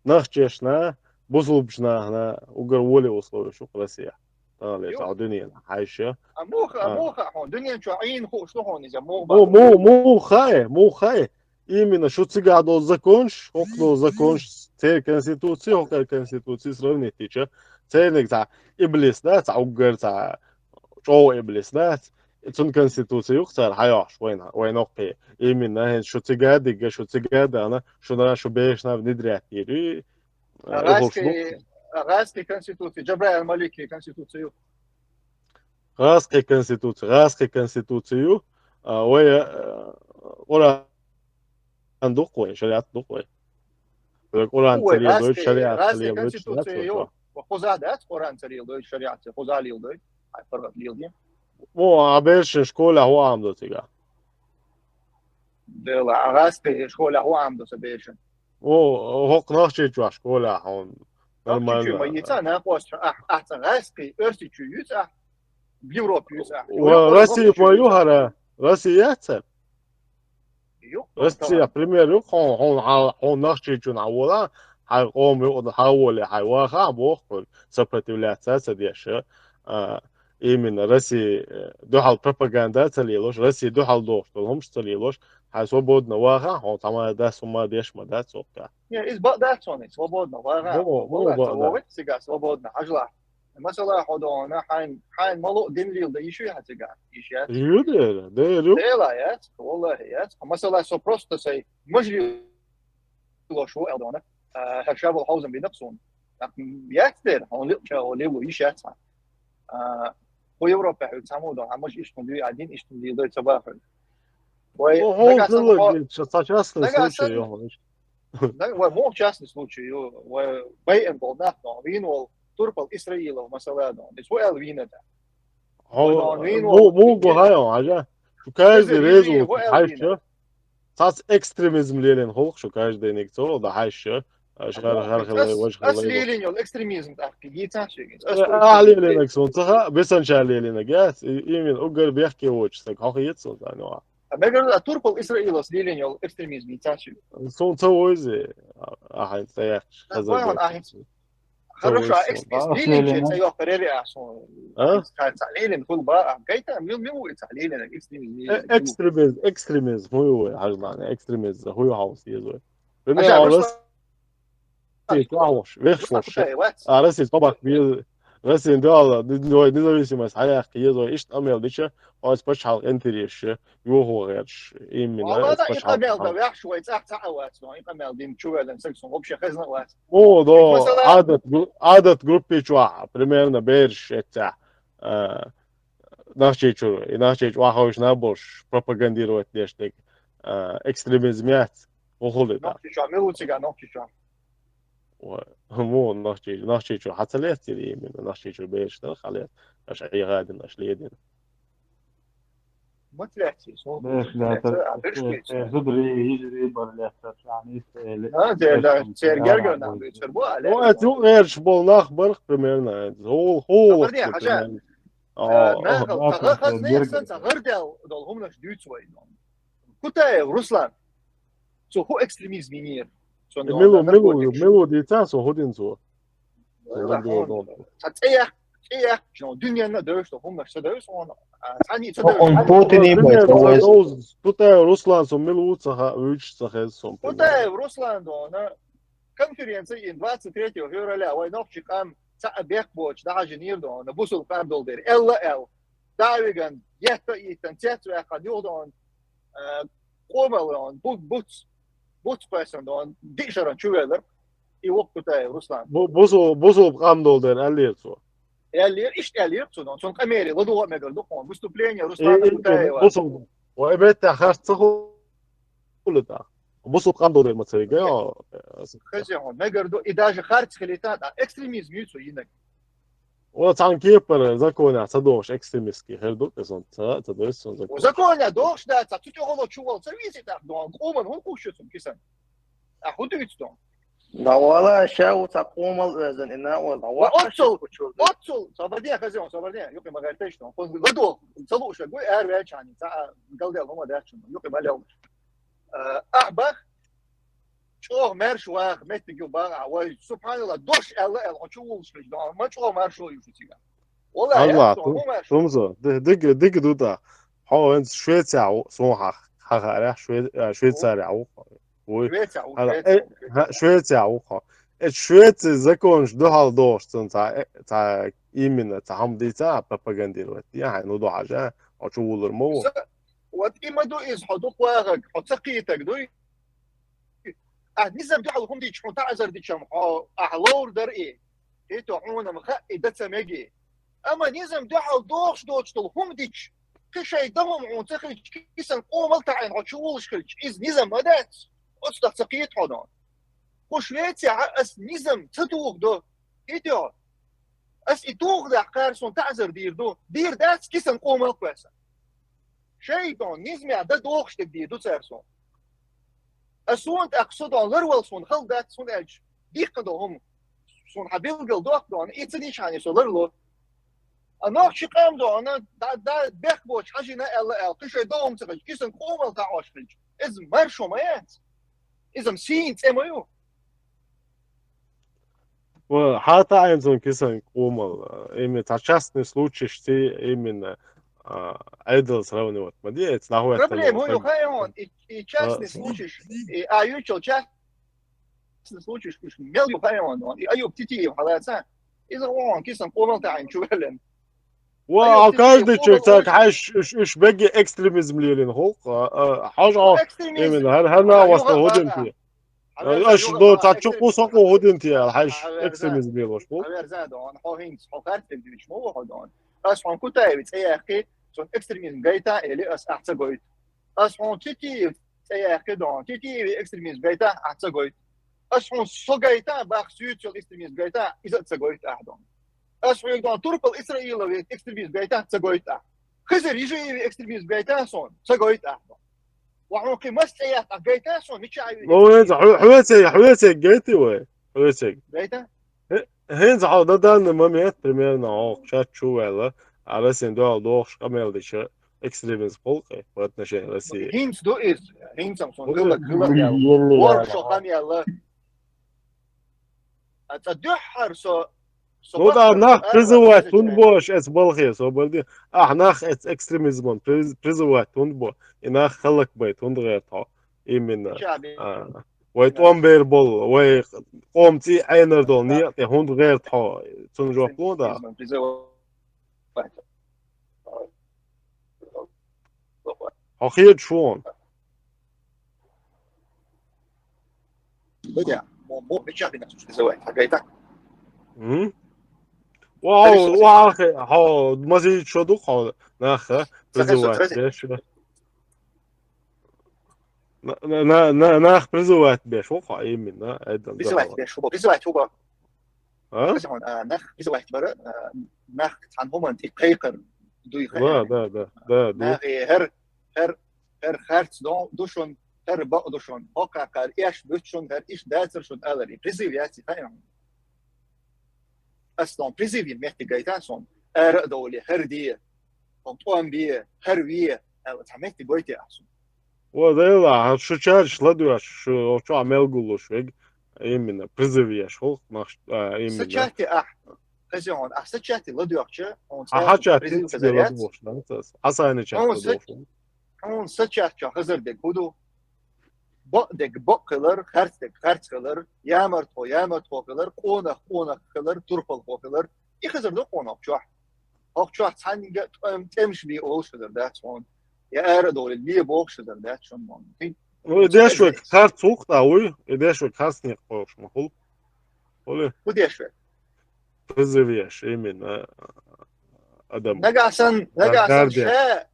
Нахчешна, бусулбчнахна, уггар воли условия шу Россия. Тахле, Ю. Саудиния, хайша. А муха, а А. Муха, хьон, дуьнен чу Ӏийна хууш ду хьуна иза, муха Му-, баху. Му-, муха, муха. Именно шу цига долу законш, хӀокху долу законш, церан конституци, хӀокхеран конституци сравнить йича, церниг цхьа иблис дац, цхьа уггар цхьа чӀогӀа иблис дац. Цун конституци юха цара хьайохьуш вайна, вайна хӀокхе. Именно хӀинца шу цига дигга, шу цига дана, шуна шу бешна внедрять йийр ю. Э, Гъаьский, ухуш ду. Гъаьский конституци, Джабраил Малики конституци ю. Гъаьский конституци, Гъаьский конституци ю. А, вай, э, Къуръан дукх вай, шариат дукх вай. Вай Къуръан Ой, ца лелдой, Гъаьский, шариат ца Гъаьский лелдой, конституци шариат ю. Ва хуза дац Къуръан ца лелдой, шариат ца хуза лелдой. Ай, паргӀат лелдой. Во, а бершин школе хӀу Ӏамдо цига? Дела, а Гъаьский школе хӀу Ӏамдо са бершин? О, хӀокху Нохчийчохь школехь хьуна. Нормально. Нохчийчуьй ма йица, накъостчу, ахь, ахь цхьа гӀаьскхий, оьрсийчуьй юьйцу ахь, Европа юьйцу ахь. Ва Россия ма ю хӀара? Россия яц цара? Ю, Россия, пример ю, хьуна, хьуна, хьуна, хьуна Нохчийчунна хьан вола, хьайн къоман юкъа хьан воле, хьайн ваха, боху хьуна, сопротивляться ца деш, а, именно Россия, э, дуьхьал пропаганда ца лелош, Россия дуьхьал дохуш долу хӀумаш ца лелош, хьайн свободно ваха, хьо цхьа ма дас, хӀума деш ма дац, цо ка. Не, иза бакъ дац хьуна, свободно ваха. Во, во, хьо бакъ дац. Вовать цига свободно, хьажла. Масала, хьо дона, хьайн, хьайн малу дин лил да, йиш ю хьан цига? Йиш яц? Ю дера, дера ю. Дела яц, валлахи яц. Масала, со просто сай мажли лош ву аьлла дона. А, хӀара ша болу хьовзам бина суна. ТӀаккха яц дера, хьуна лиъча, хьо лело йиш яц хьан. А, хӀу Европа хьуьца хьан мудо, хьан маж иштта дуй, а дин иштта дуй, дой ца бахуьйту. Вай, хьо нагахь сан хӀума, хьо-, ша ца частный нагахь случай сан, ю хьуна. Наг-, вай, муха частный случай ю, вай, байъина болу нах дона, вийна волу Турпал Исраилов, масала дона. Иза хӀу аьлла вийна да? Хьо, вай, дона, вийна му-, волу муха гу хьайо, хьажа? Шу каждый реза ву хьайша? Цхьацца экстремизм лелийна хӀуллакх шу каждый ниг цо, да хьайша, аша хар, хар хилла, важа хилла. Ас лелийна йолу экстремизм тӀаккха йийцахь шега. Ас, э, ахь лелийнарг суна ца хаьа, бесанча лелийнарг яц, и, именно уггар бехке воцу стаг, хьо хета суна царна юкъахь. А мегар а Турпал Исраилос лелийна йолу экстремизм йийцахь шега. Суна ца войзи, а, ахьа ца яхча, хаза вай, вай, ахьа. Хорошо, а экстремизм лелийначийн цӀе йоккхур яра ахь суна? А? Цхьа, цхьа лелийна хуьлу бан ахь. Гайта, мил, мил ву и цхьа лелийнарг, экстремизм лелийнарг? Э, экстремизм, экстремизм, хӀун ю вай, хьажа, экстремизм, хӀун ю хьовса еза вай? Пример, Россия чохь волуш, вехаш волуш. А, Россия тӀебахка беза, Россиян дуьхьал, ди-, вай независимость хьаяккха еза вай, иштта къамел дича, оцу пачхьалкхан интересаш, йохо гӀерташ, именно. Валла, оцу и пачхьалкхан къамел дан ваьхьаш вай цӀахь цхьа а вац, но и къамел дина чу ваьллина саг суна вообще хезна а вац. О, да, масала, Ӏадат гру-, Ӏадат группи чохь, примерно, бераш эццехь, а, Нохчийчуьра, и Нохчийчу ваховшна болуш пропагандировать деш дерг, а, экстремизм яц, вухули да. Нохчийчохь, мила ву цига Нохчийчохь? Ва, муха Нохчий-, Нохчийчуьра хьан ца лецира именно, Нохчийчуьра бераш дара хьан лец, аша Ӏехадина, аша ледина. Мотиваци, со Беш лаьттар, а, беш э, лаьттар. Э, зударий, йижарий бар лаьттар, шоана иштта эле. А, цер, да, Эшкам цер гергара нах бу, цер бу, а, Ну, лаьттар. Это, ну, эрча бола нах барх примерно. Хол, хол. Хабар де, хажа. О, Э, нахал, о, цаӀ гӀа хазне, герга. Сан цаӀ гӀар дел, дол хӀуманаш дуьйцу вай. Кутаев Руслан. Цо хӀу экстремизм йинера. Цо Э, мило, мило, мило дийца, со хӀу дин цо. Ой, Ой, ва, ой, ой. Ца цӀе яхь, цӀе яхь, чно, дуьненна девш, то хӀумнаш ца девш, он, а, цани ца девш. Он Путин и Пример, мой, ца то есть. Доз, Кутаев Руслан, со мило ца ха, вуьч ца хез, со. Кутаев Руслан, дона, конференция ин двадцать третьего февраля, вай нохчи къам, ца бек боч, да хажи нир, дона, бусул къам дол дер. Элла эл. Давиган, етта иттан, цец вяхан, югдон, э, къомалон, бу-, буц, буц къоьсан, дона, дишаран чувеллер. И вок Кутаев Руслан. Бу-, бусул, бусул къам дол дер, аллер цо. Аллер, ишт аллер цо, дона. Сон къамери, ладугӀа мегар дукъон. Выступление Руслана Э, э, Кутаева. Бусул. Ва эбетта харц ца ху-, хули та. Бусул къам дол дер ма царига, я, э, Хазин, он, мегар ду, и даже харц хилита, да, экстремизм ю цо йинаг. О, цан кепара законе ца дохш экстремистский, хер ду, сон, ца, ца дохш сон закон. Законе дохш, да, ца, цу тёгало чувал, ца виси так, дона, къоман, хӀун кушаю цун кисан. А хӀу дуьйцу, дона. Да вала, ша у ца къомал везан, ина у, да Ва вала, оцул, ша кучул. Оцул, сабарде, Хазин, сабарде, юкъе ма гӀертеш, дона. Хун ладу, ца луша, гуй, эр вячани, ца, галдел, хӀума дачун, юкъе ма лел. Э, ахбах, чӀогӀа маьрша ваха меттиг ю бага, вай, субханалла, дош аьлла, аьлла, хьо чу вуллаш хилча, дона, ма чӀогӀа маьрша ю шу цига. Валла, Алла, я, ту-, хӀума маьрша. Тумзо, ди-, дига, дига ду да. Хьо венц Швеция ву, сон хьа-, хьахаря, Шве-, э, Швейцария ву. Вуй. Швеция ву, Хьа-, Швеция э, ву. Хьа-, Швеция ву хьо. Э, Швеция законш духьал дохш цун ца, э, ца именно, ца хӀама дийца пропагандировать. Я хьай, ну, духьажа, хьо чу вуллар ма ву. Са-, вот и ма ду из, хьо дукха вагӀаг, хьо ца кхийтаг дуй? Ахь низам дуьхьал хӀума дича, хьуна таӀазар дичам, хьо, ахь ловр дар и. ХӀета хьуна-м хаьа и дан ца меги. Амма низам дуьхьал дохуш доцуш долу хӀума дича, кхин шайн дан хӀума хьуна ца хилча, кисан къомал таӀийна хьо чу вуллаш хилча, иза низам ма дац. Оцу тӀехь ца кхета хьо дона. Хьо Швецехь ас низам ца туху до. ХӀета хьо? Ас и туху дахь кхара суна таӀазар дийр ду. Дийр дац кисан къомал кхоьссина. Шайтан, низамехь дан дохуш дерг дийр ду цара суна. Ас суна тӀаккха со дона ларвала суна хала дац, хӀунда аьлча диккха до хӀума. Суна хьан билггал доккха дона, и ца дича хьан со ларло. А нохчи къам дона, да, да, бехк боцу хьажина аьлла аьлла, кхин шайн догӀум ца хилча, кисан къомал таӀош хилча. Иза маршо ма яц. Иза-м сийна цӀе ма ю. Ва хьан таӀийна цунна кисан къомал, именно цхьа частный случайш ци, именно, а, Ӏедал сравнивать ма де, эца нахветтал Проблема хӀун ю хаьа хьуна, и, и частный А. случайш, и а ючал частный случайш, уьш мел ю хаьа хьуна, и Аюб Титиев хьалаца, иза вон кисан къомал таӀийна чу ваьллина. Ва, Аюб а Титиев каждый къомал чек цаьрга вон хьаьш, уьш, уьш бегге экстремизм лелина хӀокху, а, а, хьажа Ну, экстремизм. Именно, хӀар, хӀар Хьо нах васта юха хӀу динти. Хьо верза Аш юха до ма цхьа чу экстрем-, кху со кху хӀу динти аьлла, хьаьш хьо верза. Экстремизм лелош бу. Хьо верза дона, хьо хӀинца, хьо харцдерг дийш ма ву хьо дона. Ас хьуна Кутаеви цӀе яьккхи, цунна экстремизм гайта, или ас ахь ца гойту. Ас хьуна Титиев цӀе яьккхи дона, Титиеви экстремизм гайта, ахь ца гойту. Ас хьуна со гайта, бах суьйцал экстремизм гайта, иза а ца гойту ахь дона. Ас хьоьга дона турпал Исраилови экстремизм гайта, ца гойту ахь. Хизир Ижиеви экстремизм гайта сон, ца гойту ахь дона. Ва хьуна кхин мас цӀе яхь ахь гайта сон, мича а Ну, хӀинца хьо-, хьоьцег, хьоьцег гайти вай? Хьоьцег. Гайта? Хе-, хӀинца хьо дан данна момент, примерно, хьо шаьш чу ваьлла, а Россиян дуьхьал дохуш къамел дича экстремизм хӀулкъе по отношению России. ХӀинца ду иза, хӀинца сон Ну, хила, хила ну, яла. Ворх шо хан яла. А цӀа дуьххьара со, со Ну да, бахар нах со призывать хӀунда бо, аш эц балхе, со балди. Ах, нах эц экстремизмон приз-, призывать хӀунда бо. И нах халак байт хӀунда гӀерт хьо. Именно. Чаби. А, вай тӀом бер бол, вай къом цӀий Ӏенар дол, некъ тӀе хӀунда гӀерт хьо. Цун жоп ло да. Призывать. Хьо хеташ вон. Бадя, мо, мо, мича бина цуш призывать, хьагайта? М? Вау, Алиса, вау, хе-, хьо, мазий шо ду хьо, нах, а? Саха, Призывать, саха. Беш. На, на, на, на, нах призывать беш, вон хьо, именно, айдан Призывать да. Беш, хӀуба, призывать, хӀуба. А? Хаза хьуна, а, нах призывать бара, а, нах цхьана хӀуман тӀе кхайкхар дуй хаьа. Да, да, да, да, да. Нах э хӀар хӀара, хӀара харц ду шун, хӀара бакъ ду шун, хӀокхаккхар эш буьтта шун, хӀара иштта дацар шун алар, и призыв яц, и хаьа хьуна. Ас дон призыв йина меттиг гайта сона, ара а довле, хӀара де, хӀун тӀом бе, хӀара ве, аьлла, цхьа меттиг гойтий ахь сона? Ва, дайла, хьан шу чарш ладоьгӀаш, шу чохь мел гуллуш вег, именно, призыв еш, хӀулх, нах, а, именно. Са чатте ахь, хаза хьуна, ахь са чатте ладоьгӀча, хьуна Ахьа цхьа чатте призыв цига хаза яц. ЛадоьгӀуш, да, цас. Хьасани чатте Хьуна са ладоьгӀуш. Хьуна са чат чохь хазар дерг хӀун ду? Бакъ дерг бакъ хилар, харц дерг харц хилар, ямартло ямартло хилар, къонах къонах хилар, турпалхо хилар. И хазар ду къонах чохь. ХӀокху чохь цхьаьнга а тӀом-, тӀемаш бе олуш хазар дац хьуна. Я ара а довлий, ле бохуш хазар дац шуна хьуна. Хин? Ну, и деш век харц ву-кх, да, вуй? И деш век харц некъ кхойкхуш ма хуьлу. Хуьлу? ХӀун деш век? Призыв еш, именно, адам. Нагахь санна, нагахь санна ша,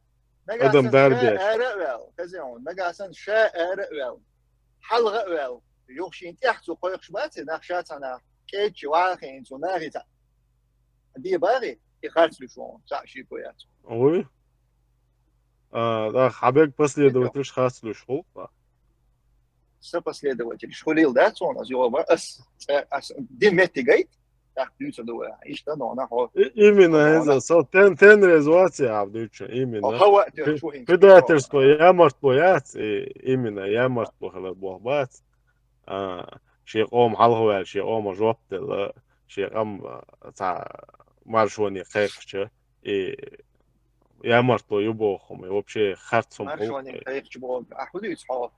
нагахь Адам санна дар ша деш. Ара а ваьлла, хаза хьуна, нагахь санна ша ара а ваьлла, хьалха а ваьлла, юха шен тӀехь цо кхойкхуш бац, нах ша цхьана кӀедчи вахийна цо нахе цхьа де бахи, и харц луьйш ву хьуна, цхьа а шеко яц. Вуй? А, да, хьан бег последовательш харц луьйш хуьлу-кх. Са последовательш хуьлийла дац хьуна, ас йоба, ас, ас дин меттиг гайта, тӀаккха дуьйцур ду вай, иштта нона хьо. И-, именно, хьо хӀинца, нона. Со тен-, тен резолюция а дуьйцу, именно. Хьо хӀаваъ тӀе Пе-, чу хӀинца предательство чу хьо. Ямартло яц, и-, именно, ямартло хилар боху бац. А, шен къоман хьалха ваьлла, шен къоман жоп делла, шен къам, а, цхьа маршоне кхайкхича, и ямартло ю боху хӀума, вообще харц хӀума хуьлу. Маршоне кхайкхича боху, ахь хӀун дуьйцу хьо?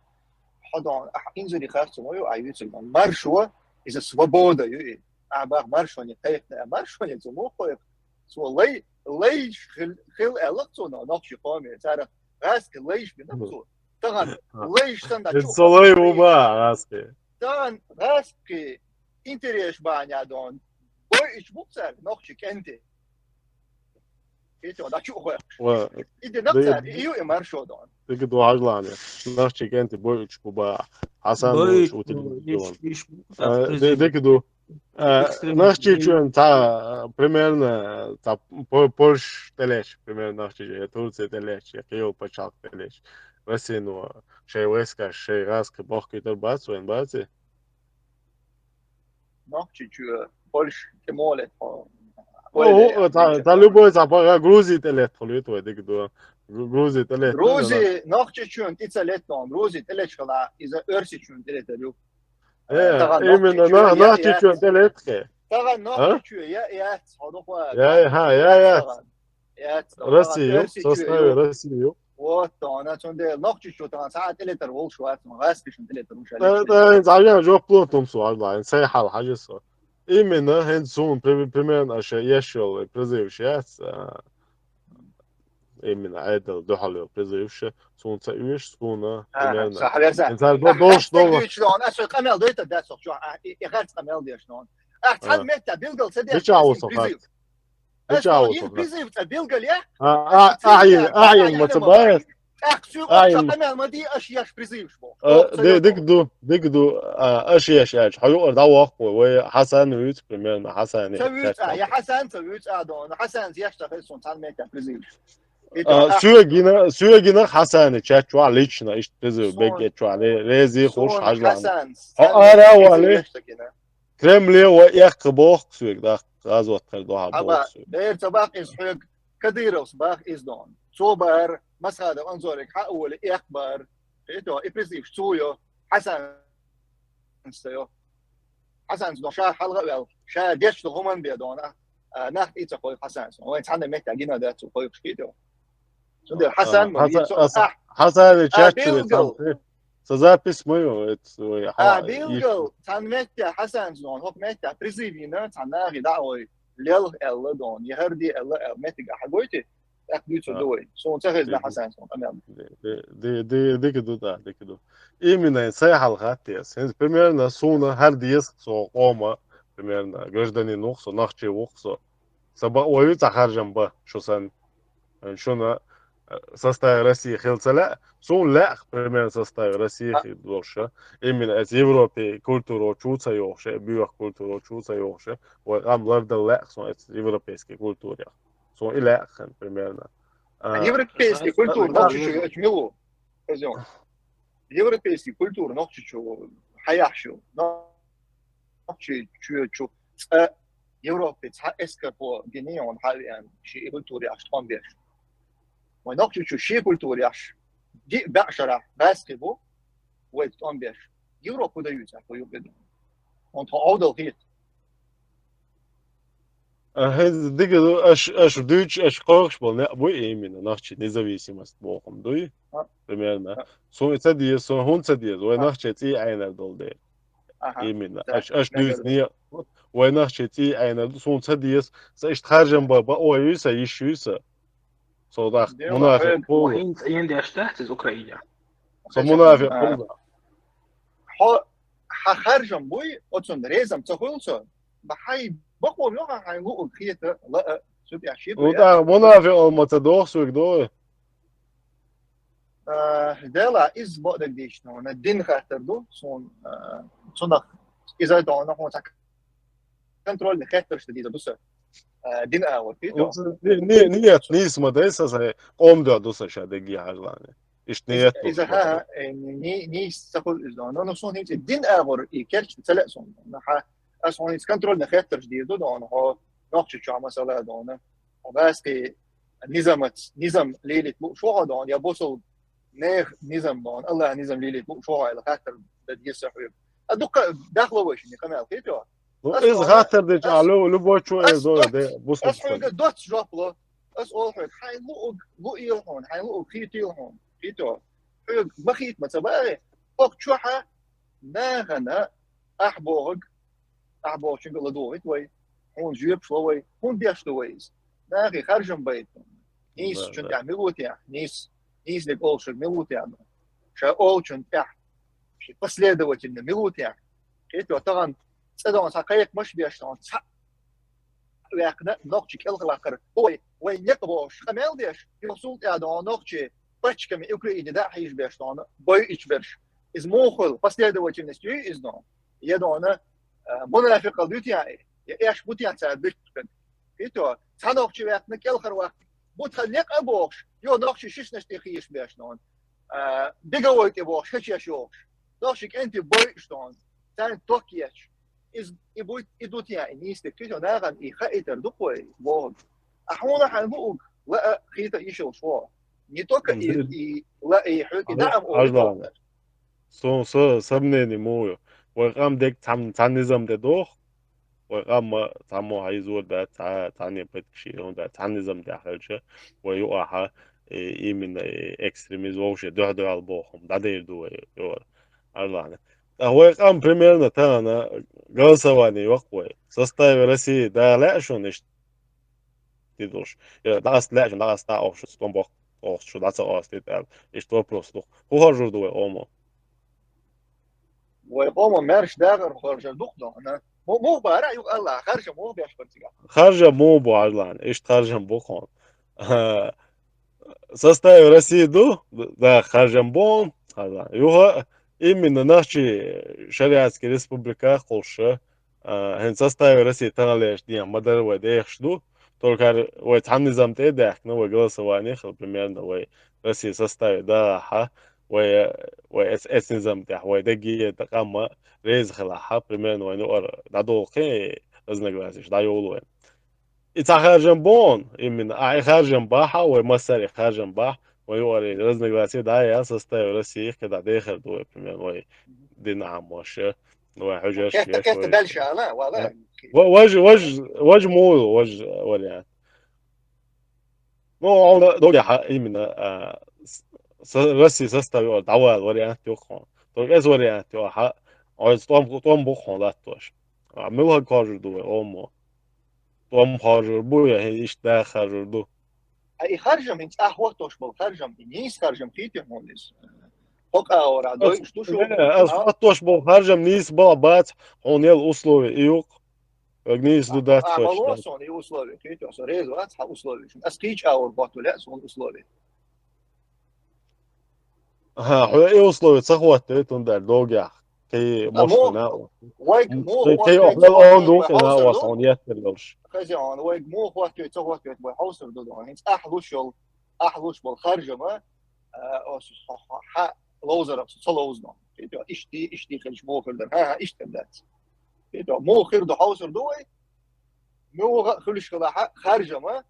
Хьо дон, ахь инзаре харц хӀума ю, ахь юьйцург дон. Маршо, иза свобода ю и. Ахь бах маршоне кхайкхина, маршоне цо муха кхойкху? Цо лай, лайш хил-, хила аьлла-кх цо нохчийн къоме, царах гӀазкхи лайш бина-кх цо. Тахана лайш санна Иза чу со лай ву бах, гӀазкхи. Тахана гӀазкхи интересаш бахьана дон. Бойуш бу-кх цаьрга нохчийн кӀентий. Итт ван дӀа чу а кхойкхуш. Ва, И дина ди-, цара, и ю и маршо дон. Дика ду хьажлани. Нохчийн кӀентий бойуш бу бах. Хьасан Бойуш волчу утиг бу, иш, дон. Иш бу, Э, ди-, дика ду. Э, Экстремизм. Нохчийчоьнан цхьа, примерно, цхьа По-, Польша тӀелеча, примерно, Нохчийчоьнан, я Турция тӀелеча, я кхийолу пачхьалкх тӀелеча. Россино шайн войскаш, шайн гӀазкхи бохкуьйтур бац вайн, бац и? Нохчийчоь, Польша, тӀе моле тхо. Ну, Ой, хӀу, цхьа, цхьа любой цхьа пара Грузи тӀелетта хуьлуьйту вай, дика ду. Гру-, Грузи тӀелетта. Грузи, Нохчийчоьнан тӀе ца летта, Грузи тӀелеча хила, иза Оьрсийчоьнан тӀелетар ю. Э, Тахана именно, Нохчийчоь на-, я Нохчийчоьнан яц. ТӀелетта хе. Тахана А? Нохчийчоь я яц, хьо дукха. Я, ха, я, яц. Яц, тахана. Яц, тахана Россия ю, Оьрсийчоь составе ю. России ю. Вот, тахана, цундела Нохчийчоь тахана цхьа а тӀелетар волуш вац, гӀазкхишна тӀелетар ву ша Да, лечкъа. Да, хӀинца хьажа жоп ло тум со, хьажа, хӀинца сайн хьал хьажа со. Именно, хӀинца суна при-, примерно аша еш йолу призываш яц, а, именно, Ӏедал дуьхьал йолу призываш, суна ца оьшу, суна, Ага, примерно. Са хьаверза. ХӀинца до-, Ахь долуш, ас долуш. Дегуьйчу дон, ас вай къамел дойтар дац охчо, а, и, и харц къамел деш дон. Ахь цхьана А. метта билгал ца деш, Мича ас ву со призыв. Харц? Ас Мича ву йин со харц? Призыв цӀа билгал яхь, А, ас а, ахьа, ахьа, ахьа ма ца бац. ТӀаккха цуьнга Ахьа охчо ма- къамел ма ди, аш еш призывш бо. А, Охьа ца ди-, йо дика ду, дика ду, а, аш еш аьлча. Хьо юкъара дӀавоккху вай, вай Хьасан вуьйцу, примерно, Хьасане. Ца вуьйцу, а, я Хьасан ца вуьйцу, а, дон. Хьасан еш ца хеза суна цхьана метта призывш. А, соьгина, соьгина Хьасане чат чохь лично, иштта призыв Суна, беггет чохь ре-, рези хуш суна хьажлан. Хьасан, Хьо цхьана ара метта вали. Призывш ца гина. Кремле ва эккха боху соьга, да, гӀазот хир ду хьан Хьаба, боху соьга. Дера ца бах иза хьоьга, Кадыровс бах иза дон. Цо бахара, Масхадов Анзориг хьа а воли, эккха бахара. Хето, и призывш цо йо, Хьасанца йо. Хьасанца дон, ша хьалха а вел, ша дечна хӀуман бе дон, а, нах и ца кхойкху Хьасанца. Вайн цхьана метта гина дац цо кхойкхуш кхийто. Цундела Хьасан А, ма Хьаса-, вийцу, аса-, ахь, Хьасане а, чат чу билгал. вецам. Ца запись ма ю, это, ой, А, хьа-, билгал, цхьана метта Хьасанца дон, хӀокху метта призыв йина, цхьана нахе дӀа а вой, лелха аьлла дон, я хӀара де аьлла, аьлла, меттиг ахьа гойту, тӀаккха дуьйцур ду вай. Суна ца хезна Хьасан суна къамел. Ди-, ди-, ди-, дика ду, да, дика ду. Именно сайн хьал хатта ас. ХӀинца, примерно, суна хӀара деза со къома, примерно, гражданин ву-кх со, нохчи ву-кх со. Сан бакъо ю цхьа харжам бан, шу санна. Шуна, э, составе России хила ца лаьа, суна лаьа, примерно, составе России А. хила долуш. Именно эца Европе культура чу ца йохуш, боьха культура чу ца йохуш, вай къам лардала лаьа суна эца европейский культурах. Суна и лаьа хин, примерно. А европейский культура нохчийчу йоацаш мила ю? Хеза хьона. Европейский культура нохчийчу хьаяхьаш ю. Нохчийчу цкъа Европе цхьа эскаро гинийон хьавеана, ший культура яхаш тӀом беш. Вай нохчийчу ший культура яхаш, диъ бӀаь шарахь бӀаьсхи бу, вай тӀом беш. Европа хӀу дан юьйцу аьлла, хӀу юкъе ду. Он тхо Ӏовдал хета. А, хӀе, дика ду, аш, аш дуьйцуш, аш кхойкхуш болу некъ буй, именно, нохчий независимость боху-м дуй, примерно. Суна и ца деза, суна хӀунда ца деза, вай нохчий цӀий Ӏенар долу дела. Именно. Аш, аш дуьйцу некъ, вай нохчий цӀий Ӏенар ду, суна ца деза, сан иштта харжам бан, бан ой юй сан, йиш юй сан. Со даха мунафикъ хӀинца Ӏен деш дац иза Украине. Со мунафикъ хуьлу. Хьо, хьан харжам буй, оцунна реза ца хуьлу со, бан хьайн бакъо йохьа хьайн луъург хета, лаа, цу тӀехь ши. Ну да, мунафикъ ма ца доху соьга, дой? А, дела, иза бакъдерг дийцича, хьуна дин хаттар ду, суна, а, цунах иза а дона, хьуна цхьа контрольный хеттарш дан деза ду сан, а, дин агӀор, кхетий хьо? Ният нийса ма дай сан, сайн къоман дуьхьа ду сан ша дегги хьажлани. Иштта ният иза, иза, хьа, э, ни-, нийса ца хуьлу иза дона. Но суна хӀинца дин агӀор и керча ца лаьа суна. Но хьа, ас хьуна хӀинца контрольный хеттарш дийр ду дона, хьо нохчийчохь масала дона. Хьо бӀаьсхи низамац-, низам лелийта лууш ву хьо дона, я бусалба нехан низам дона, АллахӀан низам лелийта лууш ву хьо аьлла хаттар дан деза сан хьоьга. А дуккха дахло вай шинна къамел, кхетий хьо? Ну, иза хаттар дечу а лю-, любой чу эр дой, де, бусалба. Ас хьоьга доцца жоп ло. Ас олу хьоьга, хьайн луъург луийла хьуна, хьайн луъург хетийла хьуна. Кхетий хьо? Хьоьга ма хета ма ца бахьи, хӀокху чохьа нахана ахь бохург, ахь бохучуьнга ладугӀуьйту вай, хьуна жоьпаш ло вай, хӀунда деш ду вай иза? Нахе харжам байта. Нийсачун тӀехь мила ву техьа, нийса, нийса дерг олушверг мила ву техьа? Ша олучун тӀехь последовательно мила ву техьа? Кхетий хьо, тахана цӀа дона цхьа кхайкхамаш беш дона, цхьаъ ваьккхина нохчий кӀелхьарваккхар. Вай, вай некъ бохуш, къамел деш, юха цул тӀаьхьа дона нохчий паччахьан Украине дӀа а хьийжабеш дона, бойъуьйтуш берш. Иза муха хуьлу, последовательность юй иза дона? Я дона, а, мунафикъалла дуьтий, я эш бу техьа цара дуьтуьйтург? Кхетий хьо, цхьа нохчи ваьккхина кӀелхьарваккха, бу тхан некъ а бохуш, юха нохчий шишнаш тӀе хьийжабеш дона, а, беговой тӀе бохуш, хечеш йохуш. Нохчий кӀентий бойъуш дона, царна ток еш. Иза, и буй, и ду техьа, и нийса дерг, кхетий хьо, нахана и хаийтар ду-кх вай бохург. А хьуна хьайн луъург лаа, хета йиш йолуш ву хьо. Не только и, и лаа, и хьоьга и даим олу. Суна са, са мнение муха ю. Вай къам дерг цхьан, цхьан низам тӀе доху. Вай къам ма цхьаммо хьийзор дац, цхьа, цхьанне петкаш йийр дац, цхьан низам тӀехь хилча, вай юкъахь, э, именно, э, экстремизм вовшийн дуьхь-дуьхьал боху хӀума дӀадийр ду вай, юкъара. Арлахьна. ТӀаккха вай къам примерно тахана голосование йоккху вай. В составе России дӀа лаьа шуна иштта? Тидалш. Я дӀакъаста лаьа шуна, дӀакъаста дӀа охуш, стом боккха охуш, шу дӀа ца къастийта аьлла. Иштта вопрос ду. ХӀун харжур ду вай къомо? Вай къомо маьрша дагӀар харжар ду-кх дона. Мо-, муха бара, юха Аллах, харжам муха беш бара цигахь? Харжам муха бу, Арлан? Иштта харжам бу хьуна. Составе России ду, да, харжам бу, Арлан. Юха именно нахчи шариатский республика кхулша, а, хӀинца составе России таханлерчу дийнахь ма-дарра вай дехаш ду, только хӀара вай цхьана низам тӀе а даьхкина, вай голосование хила, примерно, вай России составе дагӀахьа, вай, вай эц-, эц низам тӀехь, вай дегге а къам а реза хилахьа, примерно, вайна юкъара дӀадолу кхин разногласиеш дӀайолу вайн. И цхьа харжам бу хьуна, именно, а, и харжам бахьа, вай массаьрий харжам бахьа, вай юкъара разногласие дӀа а яьлла, составе России кхидӀа дехар ду вай, примерно, вай дин Ӏамоша. Вай хьуьжарш кхетта, кхетта дальше, ала, вала. Ва-, важ, важ, важ муй, важ вариант. Ну, он догехьа именно, а, с-, с-, России составе дӀавала вариант ю хьуна. Только эс вариант ю хьа, оцу тӀом, тӀом бу хьуна латтош. А, муьлхарг харжур ду вай, омо. ТӀом харжур бу, я хӀин иштта да харжур ду. А и харжам хӀинца ахь хӀоттош болу харжам, и нийса харжам хийти хьуна иза? Хьо къа ора дойуш ду шу? Э, ас хӀоттош болу харжам нийса бала бац, хьуна ел условия и юкъ. Ваг нийса ду дац. А, а, мало сон и условия, хийти сон реза вац хьан условия. Ас кийча аур хӀотто ле сон условия. Аха, хьо и условия ца хӀоттуьйту, тундар догехь. Кхин а мошна мо-, вайг мо-, кхин хӀоттуьйту, охьа ца хӀоттуьйту, он ду, вай кхин а хьовсур ду. Охьа сон еттар йолуш. Хаза он, вайг мо хӀоттуьйту, ца хӀоттуьйту, вай хьовсур ду, ду. ХӀинца ахь луш йолу Ахь луш бол харжама, а, ос хьа, хьа, ловзарах ца ловзано. Иштти, иштти хилча мохир дар. Ха, ха, иштта дац. Мохир ду хьовсар ду вай. Муха хилиш хила хьа, харжама.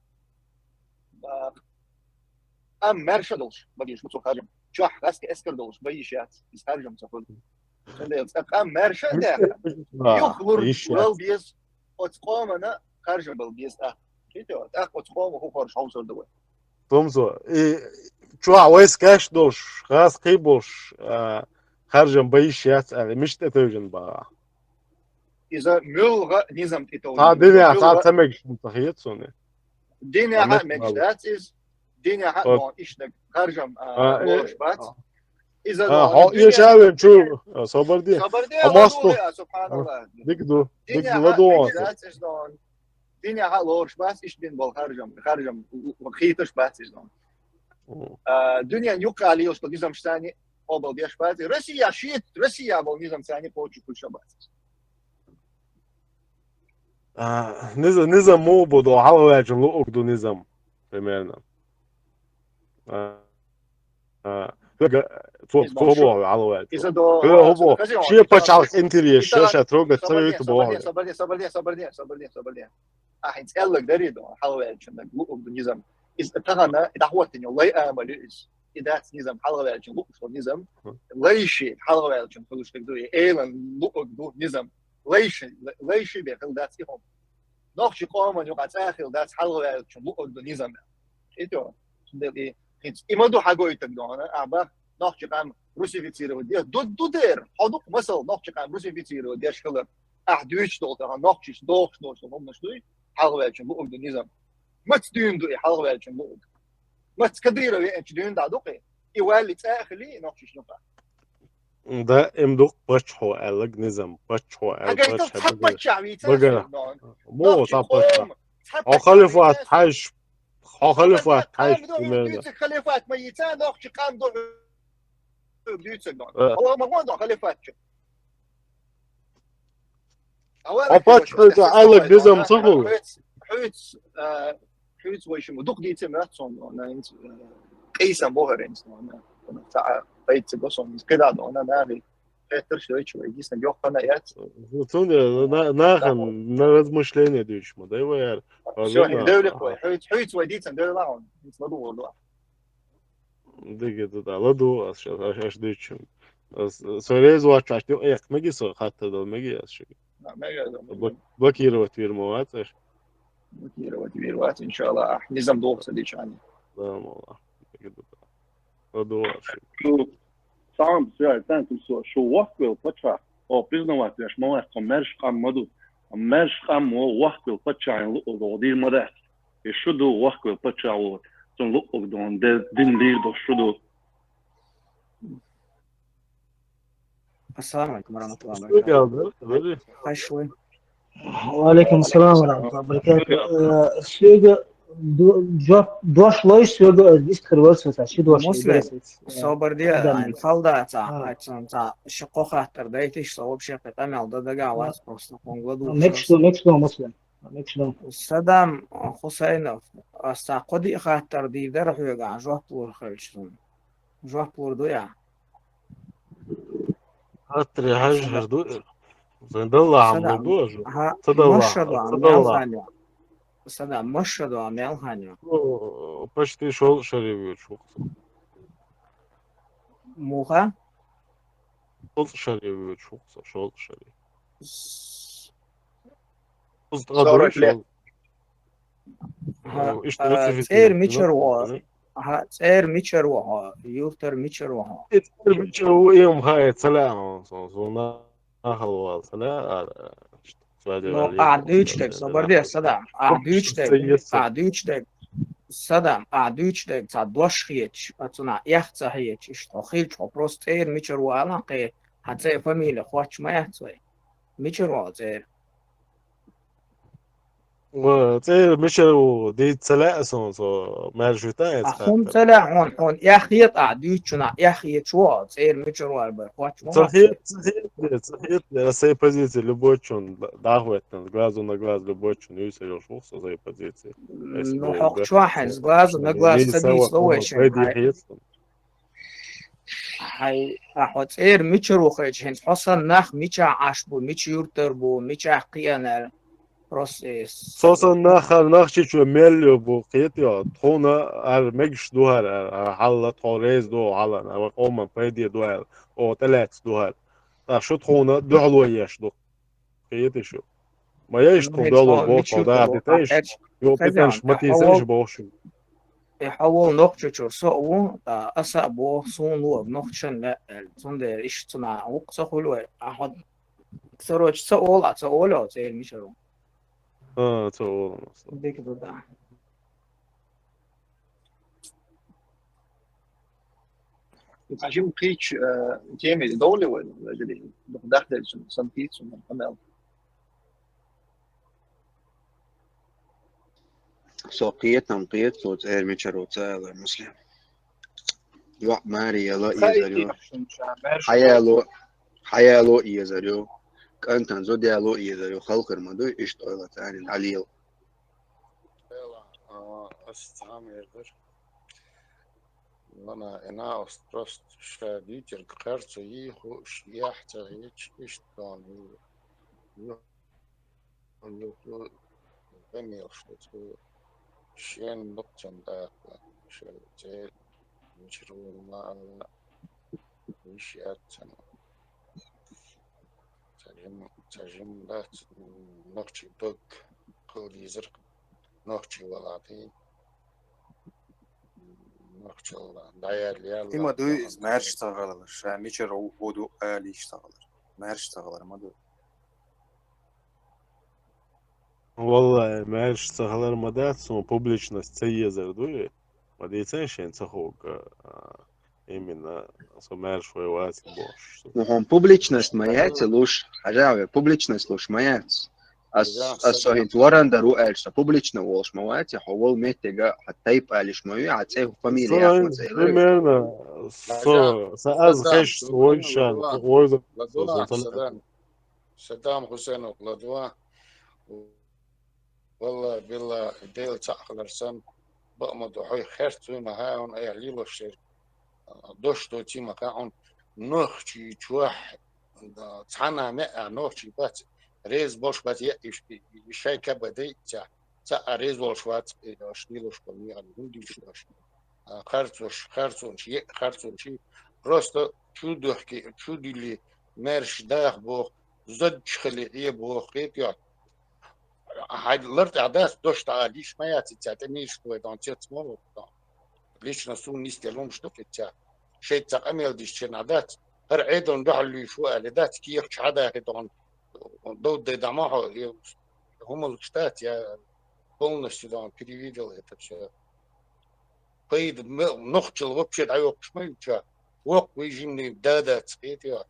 Къам маьрша долуш, багиш, цо харжам. Чохь гӀаски эскар долуш, байиш яц, иза харжам ца хуьлу. Цундела цкъа къам маьрша а даьхна, юхалур лал беза, оцу къомана харжам бала беза тӀаккха. Кхетий, тӀаккха оцу къома хӀу хоржуш хьовсур ду вай. Тумсо, и чохь вайскаш долуш, гӀаскхий болуш, а, харжам байиш яц аьлла, мишта тӀетевжина бахьа? Иза муьлха низам тӀетовжина. Цхьа динехь, цхьа ца мегаш хӀума ца хета суна. Динехь а мегаш дац иза. Динехь а мо иштаг харжам, а, лоруш бац. Иза хьо эшавен чу, собар де. Собар де, а, субханаллах. Дика ду, дика ду, ладугӀун. Динехь а лоруш бац, иштта бин болу харжам, харжам хийташ бац иза. А, дуьнен юккъа лелаш долу низамаш царна къобал деш бац. Россия шийтта, Россия болу низам царна кхочу кхуьйша бац. А, низа-, низам муха бу ду, хьалхаваьллачун луъург ду низам, примерно. А, а, хьоьга-, цо, цо боху хьалхаваьллачун. Иза до, хьо, хьо боху, шен пачхьалкх интерес, ша, ша трогать ца вейта боху. Собар де, собар де, собар де, собар де, собар де. А, хӀинца аьлларг дарий до, хьалхаваьллачун луъург ду низам. Иза тахана, и дӀахӀоттийна лай амал ю иза. И дац низам, хьалхаваьллачун луъуш ду низам. Лайши хьалхаваьллачун хуьлуш хир ду, и элан луъург ду низам. Лайши, лайши бен хила дац и хӀума. Нохчи къоман юкъа цӀа хила дац хьалхаваьллачун луъург ду низам. Итё. Цундела и хӀинца и ма ду хьагойтаг дона, а бах, нохчи къам русифицировать де. Ду, ду дер, хьо дукха масал нохчи къам русифицировать деш хилар. Ахь дуьйцуш долу тахана нохчиш дохуш долуш долу хӀуманаш дуй, хьалхаваьллачун луъург ду низам. Маца дуьйна ду и хьалхаваьллачун луъург? Маца Кадыров веанчу дуьйна дӀа ду кхе? И валли цӀа а хили, и нохчиш юкъа. Даим ду паччахьо аьллаг низам, паччахьо аьлла. Хьагайта паччахь цхьа паччахь вийца багара. Мо цхьа паччахь. Хьо халифат хьайш, хьо халифат хьайш, примерно. Халифат ма йийца, нохчи къам ду дуьйцург ду. Э. Алла ма гӀо ду халифат чу. Хьо паччахьо аьллаг низам ца хуьлу. Хьуьц, хьуьц, а, хьуьц вай шимма дукха дийца моьтту суна, хӀинца, а, къийсам бохура хӀинца, цхьа а пайда ца го суна, хӀинца кхидӀа ду, нахе хеттарш дойчу вай, дийцина йоккхана яц. Цундела на-, нахана на размышление дуьйцуш ма дай вай яра. Всё, хӀинца девлла вай, хьуьц, хьуьц вай дийцина девлла хьуна, хӀинца ма ду вай ду. Дика ду, да, ладу ас ша-, аш, аш дичим. Ас, со реза вац аш, тю, эх, меги со, хатта дал, меги ас ши. Да, мега да, мега. Блок-, блокировать вир ма вац аш. Блокировать вир вац, иншаллах, ах, низам дохса дичани. Да, мала. Дика ду, да. Ладу аш. Шу, сам, всё, тан, ту со, шу вахвел пача. О, признавать веш, ма вац, ко мерш къам ма ду. Мерш къам, о, вахвел пача, ин лу, о, дир ма дац. И шу ду вахкавел паччахь волу, цунна луъург ду, де-, дин лийр долуш шу ду. Ассаламу алейкум ва рахматуллахи ва баракатуху. Хьаш вай. Ва алейкум ассалам ва рахматуллахи ва баракатуху. Э, соьга до-, жоп, дош лойш соьга, э, дистхир варсуса, ши дош Муслим, лойш, э, собар де, да, айн, халда ца, а, ай, цун ца, ши кхо хаттар дайтиш, со вообще къамел да дага, а, вац просто хонг ладу. Мекш ду, мекш ду, Муслим. Садам Хусайнов, аса кхо-диъ хаттар дийр дара хьоьга, жоп лур хилча суна. Жоп лур ду я? Хаттаре хьажа хӀара ду. Зайн далла хьан лур ду аша? Ца далла, маша ду ца далла. Садам, маша ду мел хан я? О, почти шолгӀа шаре воьдуш ву-кх со. Муха? ШолгӀа шаре воьдуш ву-кх со, шолгӀа шаре. С-, Узткъа сорок лет. Ду, шу. Ха, о, иштта а, вацифицировать цӀер мичара ву? Ха, цӀер мичара ву хьо? Юртара мичара ву хьо? И цӀер мичара ву, и ма хаьа, ца лаьа хьуна со, со нахала вала, ца лаьа, а, ш-, ш-, Ну, а, ахь дуьйцу дерг, собар де, Садам, ахь дуьйцу дерг, ахь дуьйцу дерг, Садам, ахь дуьйцу дерг, цхьа дош хеташ, а, цунах эхь ца хеташ, иштта хьо хилча, хьо просто цӀер мичара ву ала, кхе, хьан цӀе фамилия хоттуш ма яц вай. Мичара ву хьо цӀера? Ва, цӀера мичара ву дийца ца лаьа суна, со маьрша витан А эца хӀума ца хаттар. Лаьа хьона, хьона эхь хетахь, дуьйцучунахь эхь хеташ ву хьо, цӀера мичара ву аьлла бара, хоч ма Ца хет, ца хет, ца хет, я сай позиция любойчун дӀахӀоттан, глазу на глаз любойчун юйса йолуш ву со сай позиция. Айса Ну, боху хьокху бе. Чохь хьайн, глазу на глаз Мин ца сават дийцало хӀума вайшин, пайде хьай. Хет суна. Хьай, а хьо цӀера мичара ву хеташ, хӀинца хьо санна нах мичахь Ӏаш бу, мича юртара бу, мичахь кхианара? Просто эс. Со санна нах хӀара Нохчийчу мел ю бу, кхетий хьо? Тхуна ара мегаш ду хӀара, ара хьалла тхо реза ду хьалана, ара къоман пайде ду аьлла, оха тӀелаьцна ду хӀара. ТӀаккха шу тхуна дуьхьало еш ду. Кхетий шу? Ма еш тхуна Мин дуьхьало тхо боху, тхо мича даха ду, дитайш, ахьерча йо хаза питанаш ма тӀан, тхо тийсайш вол боху шу. И хьо волу Нохчийчуьра со а ву, ткъа аса а боху, суна ло, Нохчийчан лаьа аьлла. Цундела иштта цунах вукху ца хуьлу вай. А хьо, короче, ца олу, а ца олу, цӀера мичара ву. А, ца олу, масала. Дика ду, да. Цхьа жима кхечу, э, теме довлий вай, вежарий? Дукха дахделчун, сан кийцун, къамел. Со кхетам, кхета, со цӀера мичара ву ца алар, Муслим. ЙоӀ маре яла Ха езар ю. Итти шун ша, маьрша Хьаяло, хьаяло езар ю. КӀантан зуда яло езар ю. Халкъар ма дуй, иштта ойла царин Ӏалил. Эла, а, ас цхьа мер дар. Вана, ина ас просто ша дийцарг харцо йий, хууш яхь ца хеташ, иштта тхуна ю. Ю, ю, ю, къамелаш ду цу шен бакъчун даккха, шен цӀе мичара ву ма алла, йиш яц цунна. Ца жим, ца жим дац, нохчий дог хила дезар, нохчий вала тӀе. Нохчалла дӀаяьлла яьлла. Има дуй иза, маьрша ца хилар, ша мичара ву ду алийша ца хилар. Маьрша ца хилар ма ду. Валлай, маьрша ца хилар ма дац, суна публичность ца езар дуй. Ма дийцай шен ца хӀугга, а, именно со маьрша вай вац бохуш. Ну, хьуна публичность ма яц луш, хьажа вай, публичность луш ма яц. Ас, ас со хӀинца лоран дар ву аьлча, со публично волуш ма вац, хьо волу меттига хьан тайп алиш ма ю, хьан цӀе, фамилия яхь ма цӀе. Примерно, со, са аз хеш вой шан, вой за, Саддам Хусейнов ладва. Валла, билла, Дела цхьаъ хилар сан, бакъ ма ду, хьой херц вуй ма хьаун, айхьа лелош шер. Дош доций ма хаьун, нохчий чохь, цхьана меа нохчий бац, реза болуш бац, е, иш, иш шай каба дай, цхьа, цхьа а реза волуш вац, аш лелош болу меа, хӀун дуьйцуш дош. А, харцош, харцонаш, е, харцонаш, просто чу дохки, чу дилли, маьрша даха боху, зодчу хили Ӏе боху, кхетий хьо? Хьайн лар тӀехь дац, дош дӀа лиш ма яц, ца тӀе мийраш вай дан цец ма ву. Лично суна нисте лумаш ду кхин ца. Шайца къамел диш черна дац. ХӀара Ӏедална дуьхьал луьйш ву аьлла дац, кехаш хьадахи догӀун. Довда дай дама хьо, хӀумалгаш дац, я полностью догӀун перевидел это всё. Пайда ме-, нохчалла вообще дӀайоккхуш ма ю ша. Воккха вай жимни да дац, кхетий хьо?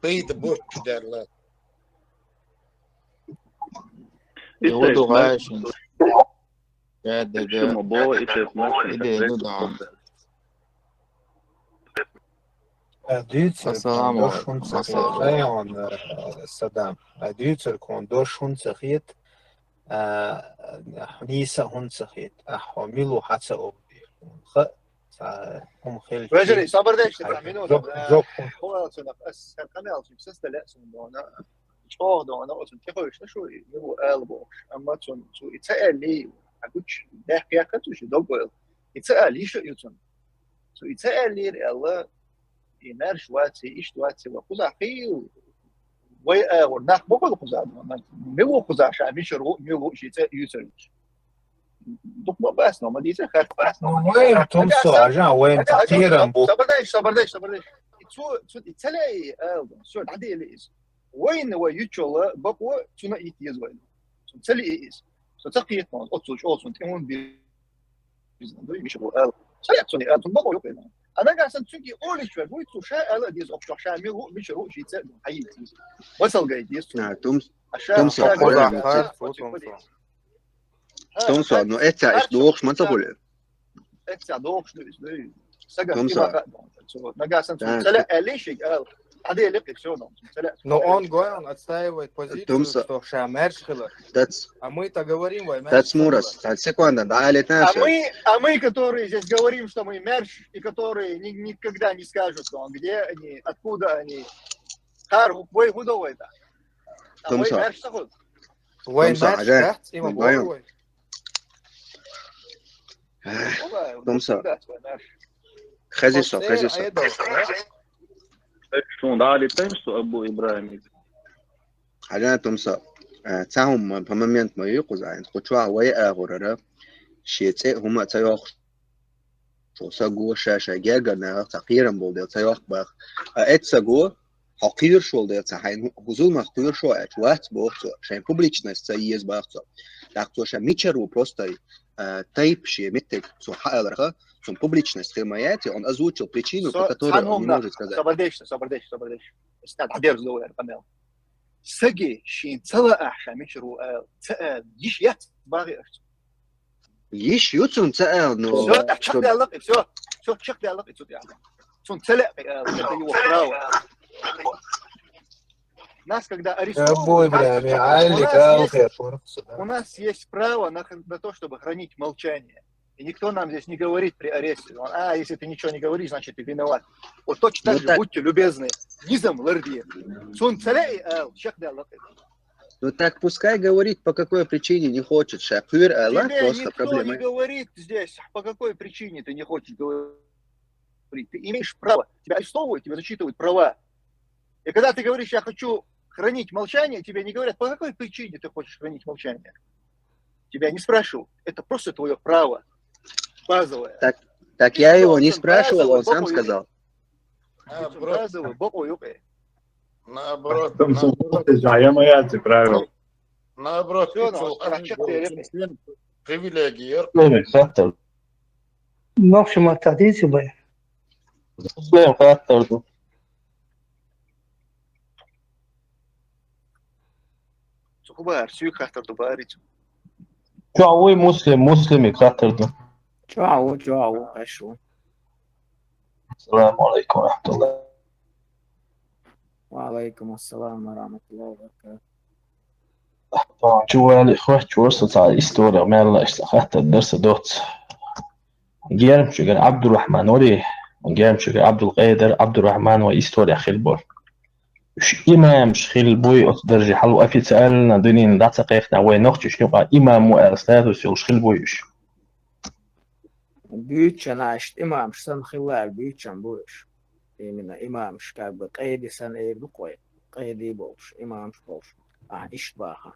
Пайда боццуш даьрла. Исайс Югу гӀайшин. Я, да, да. Шума бо, исайс нах. Иде, ну да. Э, дуьйцург Ассаламу дош алейкум. хӀунда ца хета? Ассаламу алейкум. Э, он, э, Садам. Э, дуьйцург хӀун дош хӀунда ца хета? А, нийса хӀунда ца хета? Ахьо, милу хьаца обди? Ха, ца, хӀума хилчи. Вежарий, сабар деш, Ай, цхьа минута. Жок, Э, жок хӀун. хӀун аьлла цунах, ас хӀара къамел чу саста леа сун дона. ЧӀогӀа дона, оцун тӀехойшна шу, милу ала бохуш. Амма цун, цу и ца аьлли, а гуч, бехк яккха цу шу, дог ойла. И ца аьлли, иша ю цун. Цу и ца аьллера аьлла, и маьрша вац, и иштта вац, ва кхузахь хийла. Вай агӀор нах ма бала кхузахь, ма, ма, мила ву кхузахь ша, мичара ву, мила ву ши ца юьйцар. Дукха ма бац, но ма дийца, харц бац, но Ну, ма вайн дийца. Тумсо, Ага, сан, ажан, вайн ага, сан, тахтиран бу. Сабар деш, сабар деш, сабар деш. И цу, цу, и ца лей, аьлла, всё, дӀадели иза. Вайна вай юччалла, бакъо, цуна ит еза вайна. Цу ца лей иза. Со ца кхетмон, оццул чӀогӀа цун тӀе хӀун би-, Иза дуй, миша бу аьлла. Ца яц цуьнан аьлла, цунна бакъо юкъина. А нагахь санна цуьнга олуьйтуш вер, вуй цу ша аьлла а деза, окху чохь ша мила ву, мичара ву, ши ца, хьайийца иза. Масал гайта деза цунна. А, тумс-, А ша, тумсо ша, ша, ша, ша, ша, ша, ша, ша, ша, ша, ша. Томсо, ну, эццахь иштта дохуш ма ца хуьлу. Эццахь дохуш ду иза, ну, сага Томсо. Нагасан цунна ца лаьа аьлла шига, ала. Ӏаде ликъи, всё, ну, ца лаьа. Но он, говорю, он отстаивает позицию, Томсо. Что ша маьрша хила. Дац. А мы-то говорим, вай, маьрша Дац Мурас, хила. Дац секунда, да, или А там всё. Мы, а мы, которые здесь говорим, что мы маьрша, и которые ни-, никогда не скажут, что где они, откуда они. Хар, вай худо вай, да. А вай Томсо. Маьрша хила. Вай Томсо, маьрша, Ӏаде. Да? Има Вай. Бор вай. Томсо. Хези со, хези со. Шун дӀа а летаем, что Абу Ибрагим. Хьажа, Томсо. Э, цхьа хӀума по момент ма юй кхуза, хӀинца кху чохь вай агӀорара, шен цӀе а хӀума а ца йоккхуш, цо са го ша-ша гергара нахах цхьа кхерам болу дела ца йоккху баха. А эццахь го, хьо кхоьруш волу дела ца хьайна, хӀу-, хӀу зуламах кхоьруш ву аьлча, вац боху цо, шайн публичность ца еза боху цо. ТӀаккха цо ша мичара ву просто, а, тайп шен меттиг цо хьааларха, цунна публичность хир ма яц, он озвучил причину, по Со-, которой цхьана он не хӀума может нах, сказать. Собардеш, собардеш, собардеш. Стаг, хьадерза ловлар, къамел. Саги шен ца лаахь ша мичара ву аьлла, ца аьлла, йиш яц бахи аша цунна. Йиш ю цунна ца аьлла, но Всё, так, чекхдаьлла кхин, всё. Всё, чекхдаьлла кхин, цу тӀехь. Цунна ца лаьа кхин аьлла, это его право. Нас, когда арестовывают, Абу Ибрагим, у нас есть, у нас есть право на, на то, чтобы хранить молчание. И никто нам здесь не говорит при аресте: «А, если ты ничего не говоришь, значит, ты виноват». Вот точно так же, будьте любезны, низам ларди. Цунна ца лаьа аьлла, чекхдаьлла кхин. Ну так пускай говорит, по какой причине не хочет, ша кхоьру аьлла, Тебе просто никто не проблема. Говорит здесь, по какой причине ты не хочешь говорить. Ты имеешь право. Тебя арестовывают, тебе зачитывают права. И когда ты говоришь: «Я хочу хранить молчание», тебе не говорят, по какой причине ты хочешь хранить молчание. Тебя не спрашивают. Это просто твоё право базовое. Так, так я его не спрашивал, он сам сказал. Наоборот. Базовое, базовое, базовое. Там наоборот. Всё, ну, я моя эти правила. Наоборот, всё, ну, чё, а чё ты, привилегии. Ну, в общем, отойдите вы. Муслим хаттар ду. Цу хӀу бахар, суьйга хаттар ду бахарий цу? Чохь вуй Муслим, Муслимиг хаттар ду. Чохь ву, чохь ву, хьаш ву. Ассаламу алейкум ва рахматуллах. Ва алейкум ассалам ва рахматуллахи ва баракатух. Чу вали хоч ворса цхьа история мелла иштта хаттар дар сан доцца. Гермчуьгара Абдурахман вари, Гермчуьгара Абдулкъайдар, Абдурахман вай история хила бу. Уьш имамаш хила буй оцу дарже хьалха официально дуьненна дӀа ца кхайкхина, вай нохчашна юкъа имам ву аьлла статус йолуш хила буй уьш. Буьйцучу нахана иштта имамаш санна хилла аьлла буьйцучу бу уьш. Именно имамаш, как бы, къеди санна эр ду кхой. Къеди болуш, имамаш болуш. Ахьа иштта баха.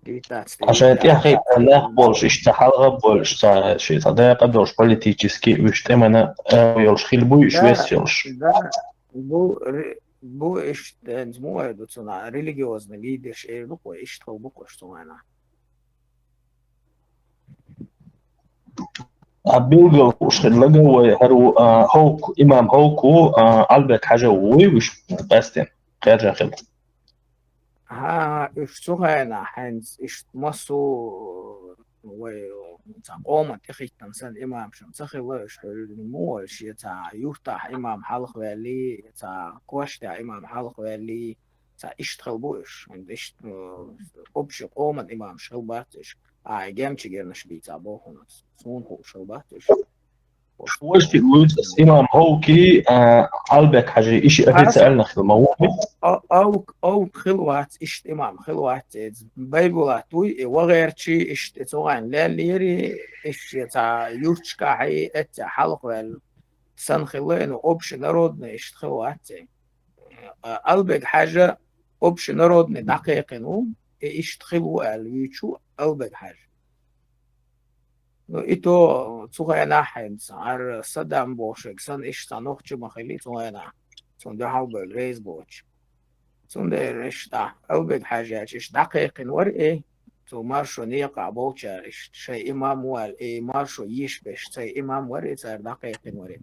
Девятнадцатый век. Ткъа шайн тӀехь хиъна нах болуш, иштта хьалха болуш, цхьа, ши цхьа дакъа долуш, политический, уьш тӀемана, а, йолуш хила буй, уьш вес йолуш. Да, бу, ре-, бу иштта, хӀинца муха эр ду цунах, религиозный лидерш эр ду кхой, иштта хила бу кхуш цу хенахь. А билггал хууш хилла вай хӀара ву, а, хӀокху, имам хӀокху, а, Ӏалбек-хьаьжа вуй уьш къаьстина, кхержа хилла. ХӀан, уьш цу хенахь хӀинца иштта массо а вай цхьа къоман тӀехӀиттина санна имамаш ца хилла, уьш хӀуьллина муха вай шен цхьа юьртахь имам хьалхаваьллий, цхьа коштехь имам хьалхаваьллий, цхьа иштта хила бу уьш. Иштта, э, общий къоман имамаш хила бац уьш. Ахьа гемчигернаш бийца боху хьуна. Суна хууш хила бац уьш. Вуьш вуьйцу ас имам хӀокху, а, Ӏалбек-хьаьжа, иштта официально хила ма ву. А, Ӏалбек, Ӏалбек хила вац, иштта имам хила вац. Байбулат вуй, и вахерчий, иштта цу хенахь леллера, иштта цхьа юьрташкахь, эццахь хьалхаваьлла санна хилла, ну, общенародный иштта хила вац. А, Ӏалбек-хьаьжа общенародный дӀакхайкхина ву, и иштта хила ву аьлла вуьйцуш ву Ӏалбек-хьаьжа. Ну, и то цу хенахь хӀинца, хӀара Саддам бохуш санна, иштта цхьа нохча ма хилли цу хенахь, цунна дуьхьал бевлла реза боцуш. Цундела иштта Ӏалбек-хьаьжа аьлча иштта дӀакхайкхина вара и, цу маршо некъахь болчара иштта шайн имам ву аьлла, и маршо йиш беш цайн имам вара и, цара дӀакхайкхина вара и.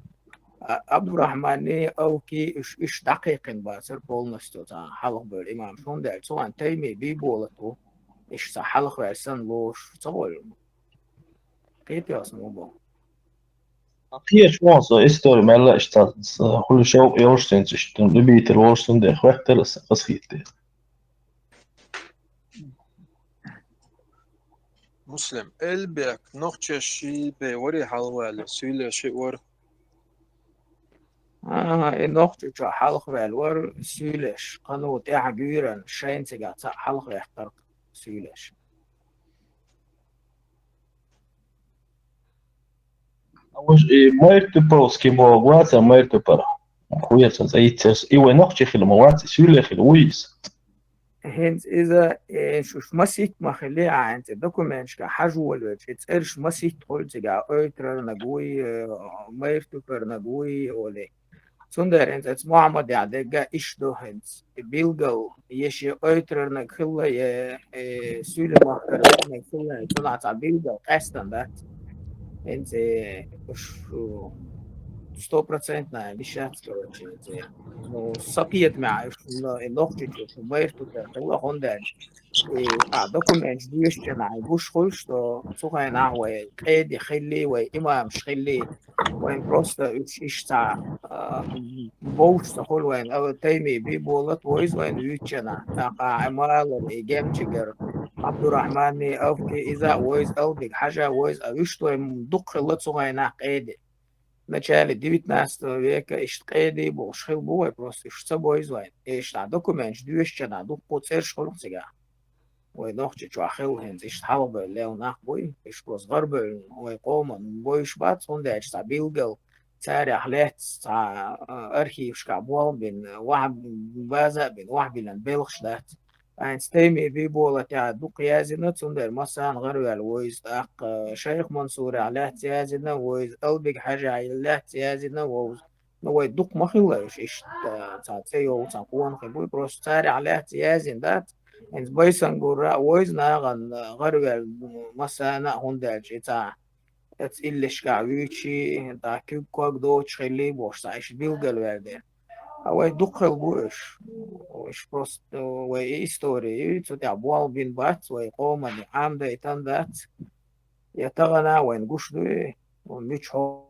А, Абдурахманний, Алки, уьш, уьш дӀакхайкхина бацара полностью цхьа хьалхабевлла имамаш. ХӀунда аьлча цу хенахь Тайми Бийболат ву. Иштта хьалха ваьлла санна лоруш ца волу. Кхетий ас муха боху? Кхечу вон со истори мелла иштта хуьлу шовкъ йолуш санца иштта любитель волуш санна дехьа хӀоьттира аса хиттера. Муслим, Элбек, нохчаш шиъ бен вари хьалаваьлла, суьйлеш шиъ вара. Аа, и нохча чохь хьалха ваьлла вара суьйлеш, кхано тӀаьхьа гуьйран шайна цигахь цхьаъ хьалха ваьккхара суьйлеш. Уж и Майтуповский боху вац, а Майтупер. Хуьйца цӀийццерс. И вай нохчи хила ма вац, и суьйле хила вуй иза. ХӀинца иза, э, шуш маситта ма хили, а хӀинца документашка хьажа волавелча, и цӀераш маситта хуьлу цигахь, Ойтрарнаг вуй, э, Майтупернаг вуй, олий. Цундела хӀинца оцу Мухьаммадехь дегга иш ду хӀинца. И билгал, я шен Ойтрарнаг хилла, я, э, Суьйламахкарнаг хилла, цунах цхьа билгал къаьстина дац. ХӀинца, э, уш, у, сто процентов, наверное, дишац, короче, хӀинца. Ну, сан кхетамехь, уш, ну, и нохчичу, уш, Майтупер хилла, хӀунда аьлча, и, а, документаш доьшучу хенахь гуш хуьлу, что цу хенахь вай къеди хилли, вай имамаш хилли, вайн просто уьш иштта, а, бовш ца хуьлу вайн, а, Тайми Биболат вовза вайн вуьйцучу хенахь, тӀаккха Ӏамалар, и Гемчигар, Абдурахманни, Авки, иза а вовза, Албиг Хьажа вовза, а уьш вайн дукха хилла цу хенахь къеди. В начале девятнадцатого века иштта къеди бохуш хилла бу вай, просто уьш ца бовза вайн. Иштта документаш доьшучу хенахь дуккха цӀераш хуьлу цигахь. Вай нохча чохь хилла хӀинца иштта хьалхабевлла лелла нах буй, уьш просто гӀарабевлла вай къоман бовзаш бац, хӀунда аьлча цхьа билгал царех лаьцна, цхьа, а, архивашкахь болх бина, ваьхьа база а бина, ваьхьа биллина белхаш дац. ХӀинца Тайми Биболатехь дукха яздина, цундела массарна гӀараваьлла вовза, тӀаккха Шайх Мансурех лаьцна яздина вовза, Албиг Хьажехь лаьцна яздина вовза. Ну, вай дукха ма хилла уьш иштта, цхьа цӀе йолу, цхьа къонахий буй, просто царех лаьцна яздина дац. ХӀинца Байсангура а вовза нахана гӀараваьлла массарна а, хӀунда аьлча и цхьа оцу иллешкахь вуьйцуш, тӀаккха куьг-ког доцуш хилли бохуш, цхьа иштта билгалваьлла дела. А вай дукха хилла бу уьш. Уьш просто вай и истори ю, цу тӀехь болх бина бац, вай къоман Ӏамадайтина дац. Я тахана вайна гуш дуй, муьлхха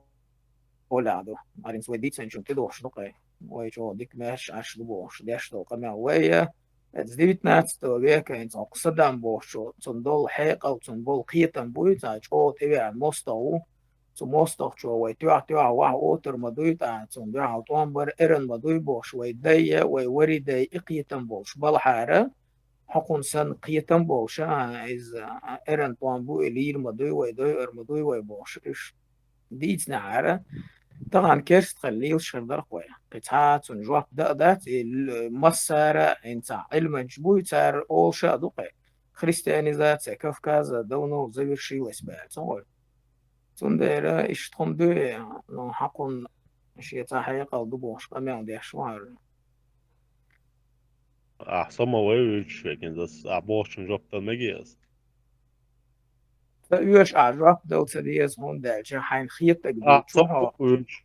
хьолехь ду. Маринца вай дийцинчунна тӀедогӀуш ду-кх. Вай чӀогӀа дика маьрша Ӏаш ду бохуш, деш долу къамел вай, я, оцу девятнадцатого века хӀинца хӀокху Садам бохучо, цунна долу хьекъал, цунна болу кхетам буй, цхьа чӀогӀа тӀевеана мостагӀа ву. Цу мостагӀчо вай тоьхна-тоьхна ваха отар ма дуй, тӀаккха цунна дуьхьал тӀом бар эрна ма дуй бохуш, вай дайя, вай вари дай и кхетам болуш балхьара, хьо кхунна санна кхетам болуш, а, иза эрна тӀом бу, и лийр ма дуй вай, дойур ма дуй вай бохуш, уьш дийцинехьара, тахана керста хила лелаш хир дара-кх вай. Кхин цхьа а цунна жоп дан а дац, и л-, массара а, хӀинца Ӏилманчаш буй, цара олуш а ду-кх. Христианизация Кавказа давно завершилась баьлла, ца гӀой. Цундела иштта хӀума дуй, ну, хьакхунна шен цхьа хьекъал ду бохуш къамел деш ву хӀара. Ахьа со ма вай вуьйцуш векин, ас ахьа бохучун жоп дала мегий ас? Ца оьшу ахьа жоп дала ца деза, хӀунда аьлча хьайна хетаг Ахьа дуьйцу со хьо. ма вуьйцуш.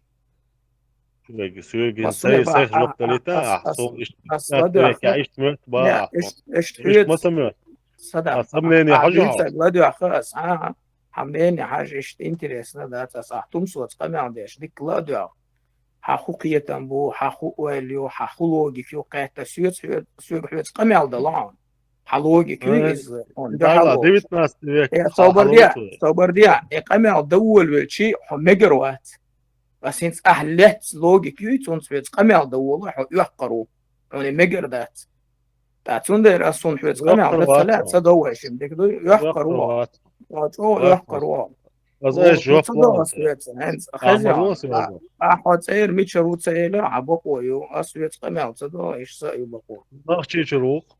Соьгин Массо а сайх жоп далита, ас, ахьа ас, со иштта ас ладоьгӀа, ладоьгӀа. иштта моьтту бала Не, ахьа. иштта, иштта Иштта хьоьца ма ца моьтту. Садам, Ас сомнение ахьа хьажа хьо. Хьоьцаг ладоьгӀа ас, ахьа. Хьан мнение хьажа, иштта интересно дац ас, ахьа тумсоца къамел деш, дика ладоьгӀа. Хьан хӀун кхетам бу, хьан хӀун ойла ю, хьан хӀун логика ю, кхетта соьца хьоьца, соьга хьоьца къамел дала хьуна. Хьан логика ю Э, иза, хьуна Дала, дуьхьал волуш. девятнадцатый век Э, хьал собар деа, хьалуцу. Собар деа, э, къамел даволавелчи, хьо мегар вац. Ас хӀинца ахьа лаьцна логика ю, цунца хьоьца къамел давола, хьо оьхкар ву. Хьуна мегар дац. ТӀа цундела ас хьуна хьоьца къамел дан ца лаьа, ца довайшина дика дуй, оьхкар ву. ЧӀогӀа оьхкар ву. Ас айса жоп ло ас хьоьца, хӀинца хеза. Ахьа хьо цӀера мичара ву ца элира, хьан бакъо ю, ас хьоьца къамел ца до, иштта ю бакъо. Нахчийчуьра ву-кх.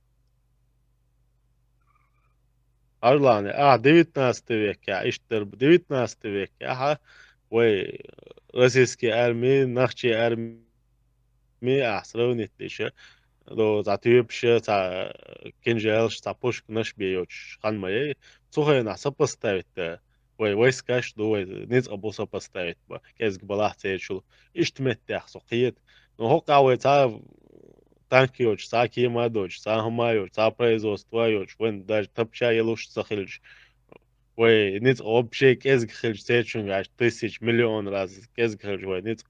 Аржлане, ахьа девятнадцатый векехь, иштта дара девятнадцатый векехь, ахьа вай российский арми, нахчий арми, ахьа сравнить дича, до цхьа тоьпаш, цхьа кинжалаш, цхьа пушканаш бен йоцуш хан ма яй. Цу хенахь сопоставить дан вай войскаш ду, вай ницкъ бу сопоставить бан, кӀезиг балахь церачул. Иштта меттехь со кхета. Но хӀокхахь вай цхьа танк йоцуш, цхьа кема доцуш, цхьа хӀума йоцуш, цхьа производство йоцуш, вайн даже тапча ялуш ца хилча, вай ницкъ вообще кӀезиг хилча, цечуьнгаш тысяч, миллион раз кӀезиг хилча вай ницкъ.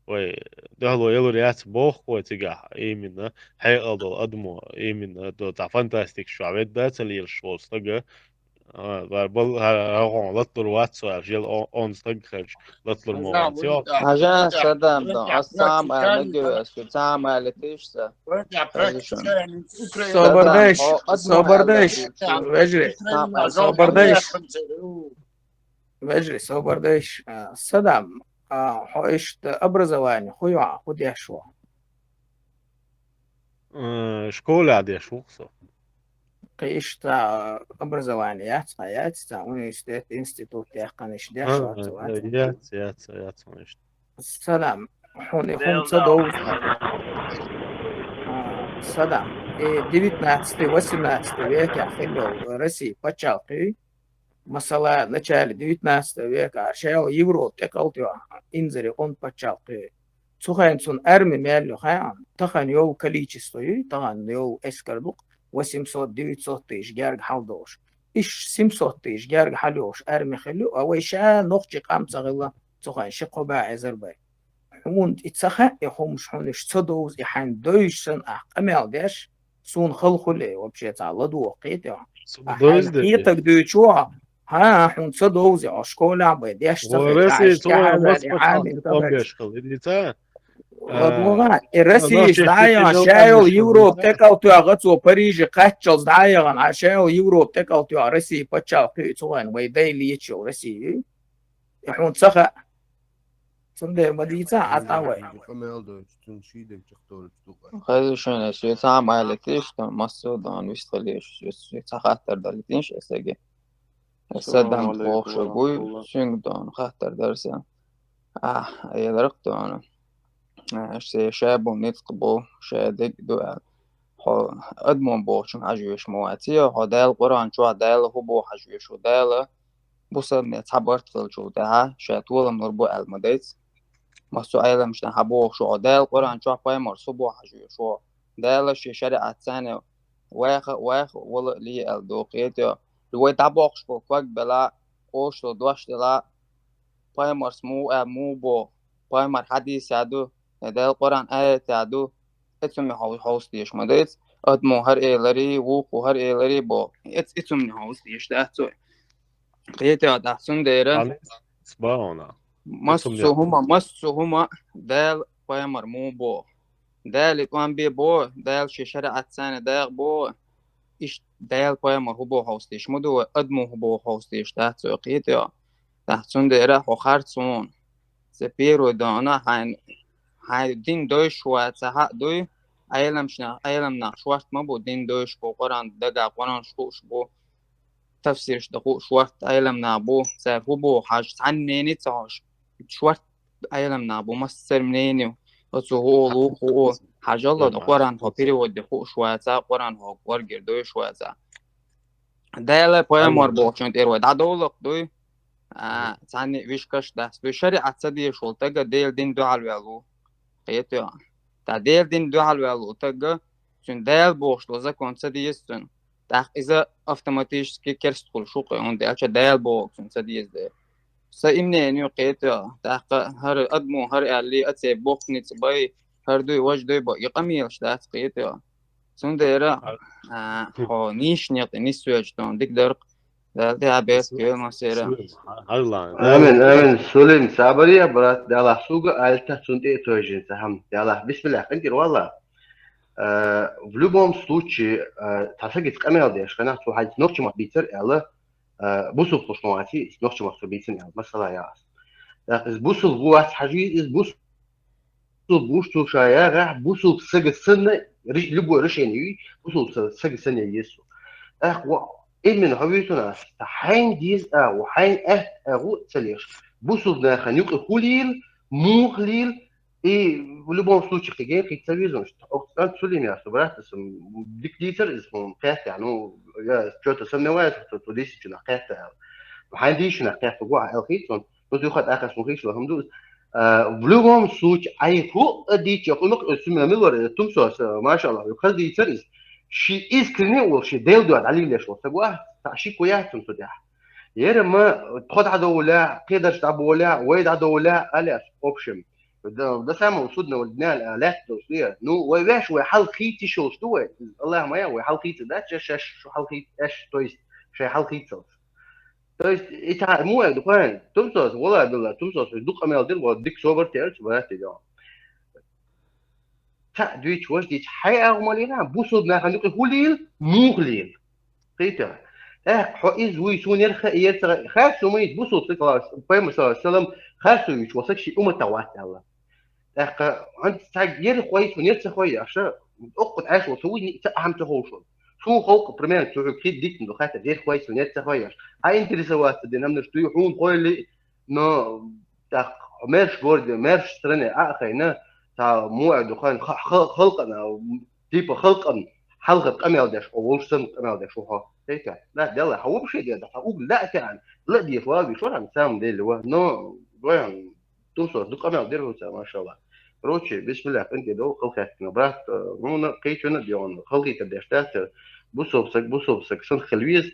Вай дуьхьало ялур яц боху вай цигахь, именно хьекъал долу адамо, именно до цхьа фантастика чохь ведда ца лелаш волу стага, а, вар бал-, а, а, гӀо латталур вац со аьлла, жел о-, онда стаг хилча, латталур ма вац, йо. Хьажа, Садам, дан, ас цхьа а ма аьлла, ма гира ас, цхьа а ма аьлла, тийша сан. Собар дайш, собар дайш, вежарий. Собар дайш. Вежарий, собар дайш. А, Садам, а, хьо иштта образование хӀун йо, хӀун деш ву? Э, школехь деш ву со. Кхин иштта, а, образование яц хьан, яц цхьа университет, институт яьккхина иштта деш вац, вац? Яц, яц, яц хьуна иштта. Садам, хьуна, хьуна ца довза. А, Садам, и девятнадцатый, восемнадцатый векехь хилла йолу Россия пачхьалкхий, масала, начале девятнадцатого века, ша йолу Европа тӀекъалтайо инзаре онда пачхьалкхе. Цу хенахь цунна арми мел ю хаьа, тахана йолу количество ю, тахана йолу эскар ду-кх, восемьсот, девятьсот тысяч герга хьал долуш. Иштта семьсот тысяч герга хьал йолуш арми хилла ю, а вай ша нохчий къам ца хилла, цу хенахь ши-кхо бӀе эзар бай. Хьуна и ца хаьа, и хӀумаш хьуна иштта ца довза, и хьайна девзаш санна ахь къамел деш, суна хала хуьлу и вообще цхьа ладогӀа кхетий хьо. Ахь хьайна кхетарг дуьйцу хьо, хьан, хьуна ца довза, хьо школехь бай деш ца хилча, ахь иштта хьазар и Ӏамийна ца хилча. ЛадогӀа, и Россия иштта дӀа а яхана, ша йолу Европа тӀекъалтайоьгӀна цо Париже кхаччалц дӀа а яхана, ахь ша йолу Европа тӀекъалтайоьгӀна Россия пачхьалкх ю, цу хенахь вай дай леташ йолу Россия ю. И хьуна ца хаьа. Цундела ма дийца, Ӏа тӀа вай. Къамел дойту, цуьнан ший даг чекхдолуьйту ду вай. Хеза шуна, ас вица хьан ма аьлла тийша, массо а дона вистхилийша, ас вица хаттар дала тийша ас аги. Ас Садам бохуш буй, цуьнга дона хаттар дара сан. Ахь, эларх дона. Аш се ша бу, ницкъ бу, ша дерг ду аьлла. Хьо адамо бохучун хьажа веш ма вац, я хьо Дала Къуръан чохь Дала хӀу боху хьажа веш ву, Дала бусалбане цхьа барт хилчул тӀаьхьа ша толам лур бу аьлла ма дайца. Массо а Ӏеламчу наха боху шу, хьо Дала Къуръан чохь пайхамар су боху хьажа веш ву. Дала шен шариӀат царна ваха а, ваха а, вала а ле аьлла ду, кхетий хьо. Вай дӀабоккхуш болу ког бела, къошло дош дела, пайхамарс муха а, муха боху, пайхамар хьадисехь ду, я Дала Къуръан аятехь ду, и цуьнан хьов-, хьовса дезаш ма дайца, адамо хӀара эларий, вукхо хӀара эларий боху, и ц-, и цуьнан хьовса дезаш дац цо. Кхетий хьо, тӀаккха цундела массо а хӀума, массо а хӀума Дала пайхамар муха боху. Дала и тӀом бе боху, Дала шен шариӀат царна дакъа боху, иштта Дала пайхамар хӀу боху хьовса дезаш ма ду вай, адамо хӀу боху хьовса дезаш дац вай, кхетий хьо. ТӀаккха цундела хьо харц хьуна. Сан первый дона хьайн, хьайн дин дойш вац, хьан а дуй, Ӏеламчу нах, Ӏелам нах шорта ма бу, дин дойш бу, Къуръан дагахь, Къуръанаш хууш бу, тафсирш дан хууш шорта Ӏелам нах бу, цара хӀу боху хьажа, цхьаннений ца хьожуш, шорта Ӏелам нах бу, массара мнение, оцу хӀу олу, хӀу олу, хьажалла дан, Къуръан хьо перевод де хууш ваца, Къуръан хьо горгера дойш ваца. Дала пайхамар бохучун тӀера вай дӀадовлакх дуй, а, цхьанне а вишкаш дац дуй, шариӀат ца дезаш волу тага Делан дин дуьхьал ваьлла ву. Кхетий хьо. Та Делан дин дуьхьал ваьлла волу тага, цуьнан Дала бохуш долу закон ца деза цуьнан. ТӀаккха иза автоматически керста хуьлуш ву кхин, хӀунда аьлча Дала бохург цуьнан ца деза дела. Сан и мнение ю, кхетий хьо. ТӀаккха хӀара адамо хӀара аьллий, а церан боккха ницкъ бай, хӀара дуй, важа дуй бо, и къамелаш дац, кхетий хьо. Цундела, а, хьо нийсачу некъа тӀе нисвелча, тхуна дика дара-кх. Дала тӀаьхьа беркат йойла массеран. Амин, амин. Сулим, сабар ян, брат, Далла суга альта, цунна тӀе а тойжина ца хӀама. Далла, бисмиллах, къинтӀера валла. Э, в любом случае, э, цхьа сагица къамел деш хенахь, цо хьайца нохча мах бийцар аьлла, э, бусулба хӀуш ма ваций, нохча мах цо бийцина аьлла, масала яц. ТӀаккха иза бусулба ву вац хьажий, иза бусулба вуш цо ша ягӀахь, бусулба сага санна, ри-, любой решение юй, бусулба са-, сага санна еза цо. ТӀаккха ва-, именно хьо вуьйцу нах, цхьа хьайна деза агӀо, хьайна аьтта агӀо ца леш, бусулба нахана юкъа хӀу лийла, муха лийла, и в любом случае кхин ген кхин ца везаш. Оксана Сулейман, что брат, дика дийцар иза хьуна кхетта, ну, я что-то сомневаюсь, что ту дийшинчунах кхетта аьлла. Хьайна дийшинчунах кхетта гу а аьлла хийцун, ну, дуьххьа тӀаккха суна хийцалур хӀума ду. А, в любом случае, ай хӀу а дийча, хӀу ма-, су мила милвара, тумсос, а, машаллах, хаза дийцар из. Ши искренне вол, ши Дела дуьхьа дӀалелаш вол саг ва, цхьа ши ку яц цун цу тӀехь. Яра ма тхо дӀадовлахь, кхидарш дӀаболахь, вай дӀадовлахь, аляс, в общем. До, до самого судного дня, а, лаьтта долуш ле. Ну, вай ваьш вай хьал хийца йиш йолуш ду вай. Аллах ма яхь, вай хьал хийца дац, шаьш, шаьш шу хьал хий-, шаьш, то есть, шайн хьал хийцалц. То есть, и цхьа муха аьлла ду хаьий, тумсос, валла билла, тумсос, вай дукха къамел дира, вай дика собар терча, вай хӀетте дела. Цхьаъ дуьйцу, важа дийцу, хьайн агӀо ма лела, бусулба нахана юкъе хӀу лела, муха лела. Кхетий хьо? ТӀаккха хьо иза вуй, суна яра хаьа, яра ца хаьа, харцо ма йийца, бусулба стаг, пайхамар саллаллаху алейхи ва саллям, харцо йийцуш волу саг шен умматах вац аьлла. ТӀаккха хьанца цхьаъ яра хой, суна яра ца хой аша, оккха Ӏаш волу со вуй, ниъ ца а хьан ца ховшо. Суна халкъа, примерно, цу хьуьга хи дитина ду хаттар, яра хой, суна яра ца хой аша. Хьан интересоваться дина, амнаш дуй, хьуна хой ли, но тӀаккха мерш городе, мерш стране а хайна, цхьа муха аьлла ду хаьий, ха-, ха-, халкъана, типа халкъана хьалха къамел деш, о, волуш санна къамел деш ву хьо. Эйта, да, Дела, хьан вообще де, хьан уг ла а таьӀна, ла а деш, ва виш, вара, на самом деле, ва. Но, вайн, тумсос, ду къамел дира хӀуца, машалла. Короче, бисмиллах, къинтӀера довла, халахеттина, брат, э, хьуна, кхечунна а де хьуна, халахетар деш дац, бусулба саг, бусулба саг санна хила веза,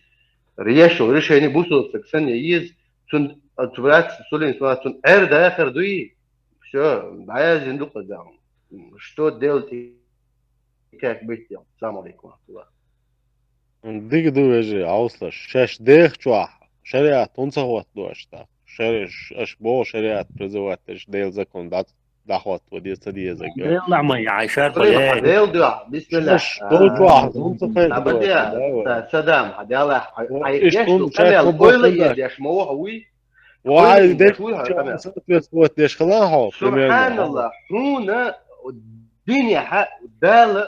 еш йолу решение бусулба саг санна е еза, цун, а, цу братца Сулим, цун Ӏер дахар дуй, всё, дӀаяздина ду-кх иза. Что делать и как быть, делать? Салам алейкум ва рахматуллах. Дика ду, вежарий, хьовсалаш. Шаьш дехачохь шариат хӀунда ца хӀоттадо аша тӀаккха? Шари-, ш-, аша боху шариат призывать дерш, Делан закон дӀа-, дӀахӀоттадо деза, ца дезарг. Делахь ма яй, шарпа Сулим, яй. Дела дуьхьа, бисмиллах. Шаьш долчохь хӀунда ца хӀоттадо аша, да, вай? Са-, Садам, хьан Дела, хьан, хьан иштта деш ду шаьш къамел, хӀун боху ойла хӀунда? Еш ма ву хьо вуй. Вай, ойла еш вуй хьан къамел. Соответствовать деш хилахь хьо, примерно. Субханаллах, хьуна динехь Дала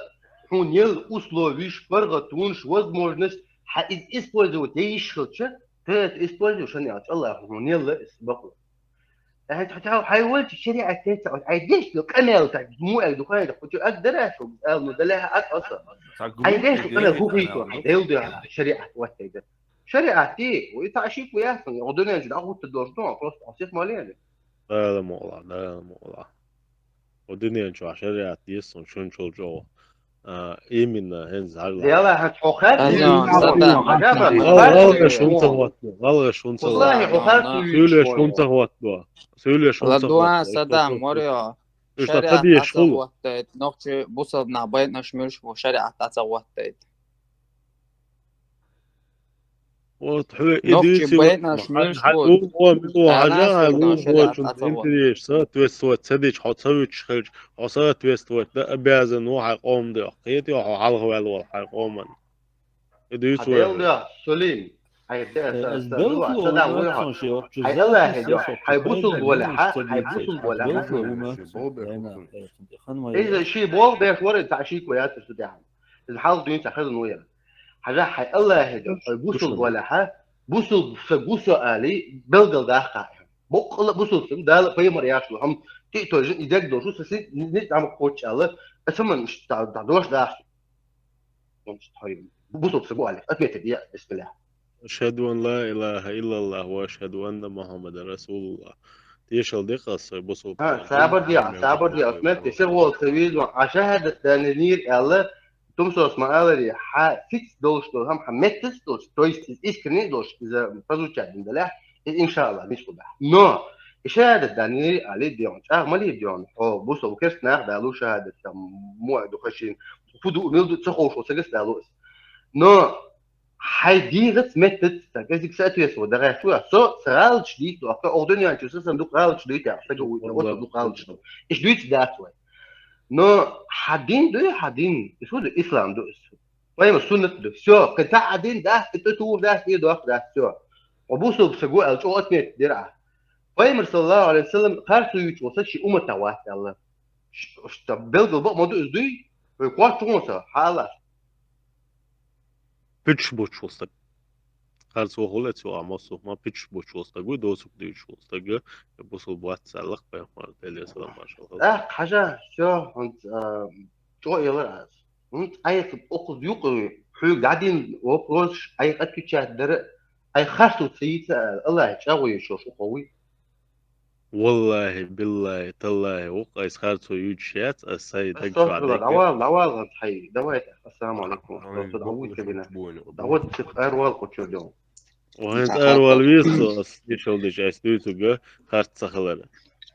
хьуна елла условиш, паргӀатонаш, возможность, хьан иза использовать е йиш хилча, ты это используешь, хӀана аьлча Аллаха хьуна елла иза бакъо. ХӀай, хьай, хьай волчу шариат тӀе ца, хьай деш ду къамел ца, му аьлла ду хьайна, кху чу аг дара шу, ал, ну, далаьхьа аг аса. Хьай деш ду къамел хӀу хийцо, хьай дел ду шариат ваттайда. Шариат ти, вай цхьа шиъ ку яц, хьо дуьнен чу дӀахӀуттур долуш ду, просто хьо сих ма лена. Дала мукъалахь, Дала мукъалахь. Хьо дуьнен чохь шариат дийца суна шуна чул чӀогӀа. А, именно, хӀинца хьажал. Дела, хьан хьо хаьттина? Азан, Садам, Азан, Азан, гӀалгӀаш хӀунда ца хӀоттадо? ГӀалгӀаш хӀунда ца хӀоттадо? Суьйлеш хӀунда ца хӀоттадо? Суьйлеш хӀунда ца хӀоттадо? ЛадугӀа, Садам, Морио. Шариат дӀа ца хӀоттадо. Нохчий бусалба нах байтанаш муьлш бу шариат дӀа ца хӀоттадо. Вот хьоьга и дуьйций, байнаш муьлш бу. Хьан лугӀо мила ву хьажа, хьан лугӀочун интересаш соответствовать ца дича, хьо ца вуьтуш хилча, хьо соответствовать дан обязан ву хьайн къоман дуьхьа. Кхетий хьо хьалха ваьлла волу хьайн къоман? И дуьйцу вай. Хьан Дела дуьхьа, Сулим. Хьайн Дела, Садам вуй хьо. Хьайн Аллахье дуьхьа, хьайн бусалба волахьа, хьайн бусалба волахьа. Иза ши болх беш вара, цхьа ши ку яц цу тӀехь. Иза хьалха дуьйна цхьа хаза ву яра. Хьажахь, хьайн Аллахье дуьхьа, хьайн бусалба волахьа, бусалба саг ву со алий, белгалдаккха. Боккъала а бусалба саг ву, Дала пайхамар яхаш ву, хьан тӀе а тойжина, и дерг долуш ву, сан син ницкъ дӀа ма кхоччу аьлла, аса ма ш-, дӀа-, дӀадош даха. Бусалба саг ву алий, отметить де, бисмиллах. Ашхаду ан ла илаха иллаллах ва ашхаду анна Мухаммадан расулуллах. Тешал декъал сой бусалба. Ха, сабар де, сабар де, отметить де, сих волу ца веза, а шахадат даннийра аьлла, тумсос ма аларе, хьан сица долуш долу, хьан, хьан меттаца долуш, то есть иза искренне долуш, иза прозвучать дина далахь, иза иншааллах, миску дахь. Но, и шахадат даннийра алий де хьуна, чӀагӀ ма лийра де хьуна, хьо бусалба керста нах далу шахадат, там, муха ду хашин, хӀу ду, мила ду, ца ховшо сагас далу иза. Но, хьайн дегӀаца меттаца, так, иза соответствовать дагӀаьтту, со, со гӀалаташ дийца, охьа, охьа дуьнен чу со сан дукха гӀалаташ дуьйта, сага вуьйта, оцу дукха гӀалаташ ду. Иштта дуьйцу дац вай. Но хьан дин дуй, хьан дин, иза хӀун ду, ислам ду иза. Пайхамар суннат ду. Всё, кхин цхьа а дин дац, и тӀе тур дац, и доккха дац, всё. Хьо бусалба саг ву аьлла, чӀогӀа отметить дира ахь. Пайхамар, саллаллаху алейхи ва саллям, харцо юьйцуш волу саг шен умматах вац аьлла. Ш-, ш-, белгал бакъ ма ду иза дуй? Вай кхоччуш ву со, хьалаш. Пуьтуш буьйцуш волу стаг. Харц вохула а ца ваха, массо а хӀума пуьтуш буьйцуш волу стаг вуй, доцург дуьйцуш волу стаг, бусалба вац аьлла-кх пайхамар, Делера салам маршалла хуьлда. ТӀаккха хьажа, всё, хӀунца, а, чӀогӀа елар аз. ХӀунца айхьа окхуза юкъа хьоьга дӀадина вопросаш, айхьа отвечать дара, айхьа харцо ца йийца ала, Аллахье чӀагӀо йийшош ву хьо вуй. Валлахи, биллахи, таллахи, вукъ айс харцо юч яц, ас сай даг чуа даг. Давай, давай, хай, давай. Ассаламу алейкум. Давай, давай, давай. Давай, давай, давай. Вайн цӀар вал вирсо, ас ишалдыш, ас дуйцуга харц цахалара.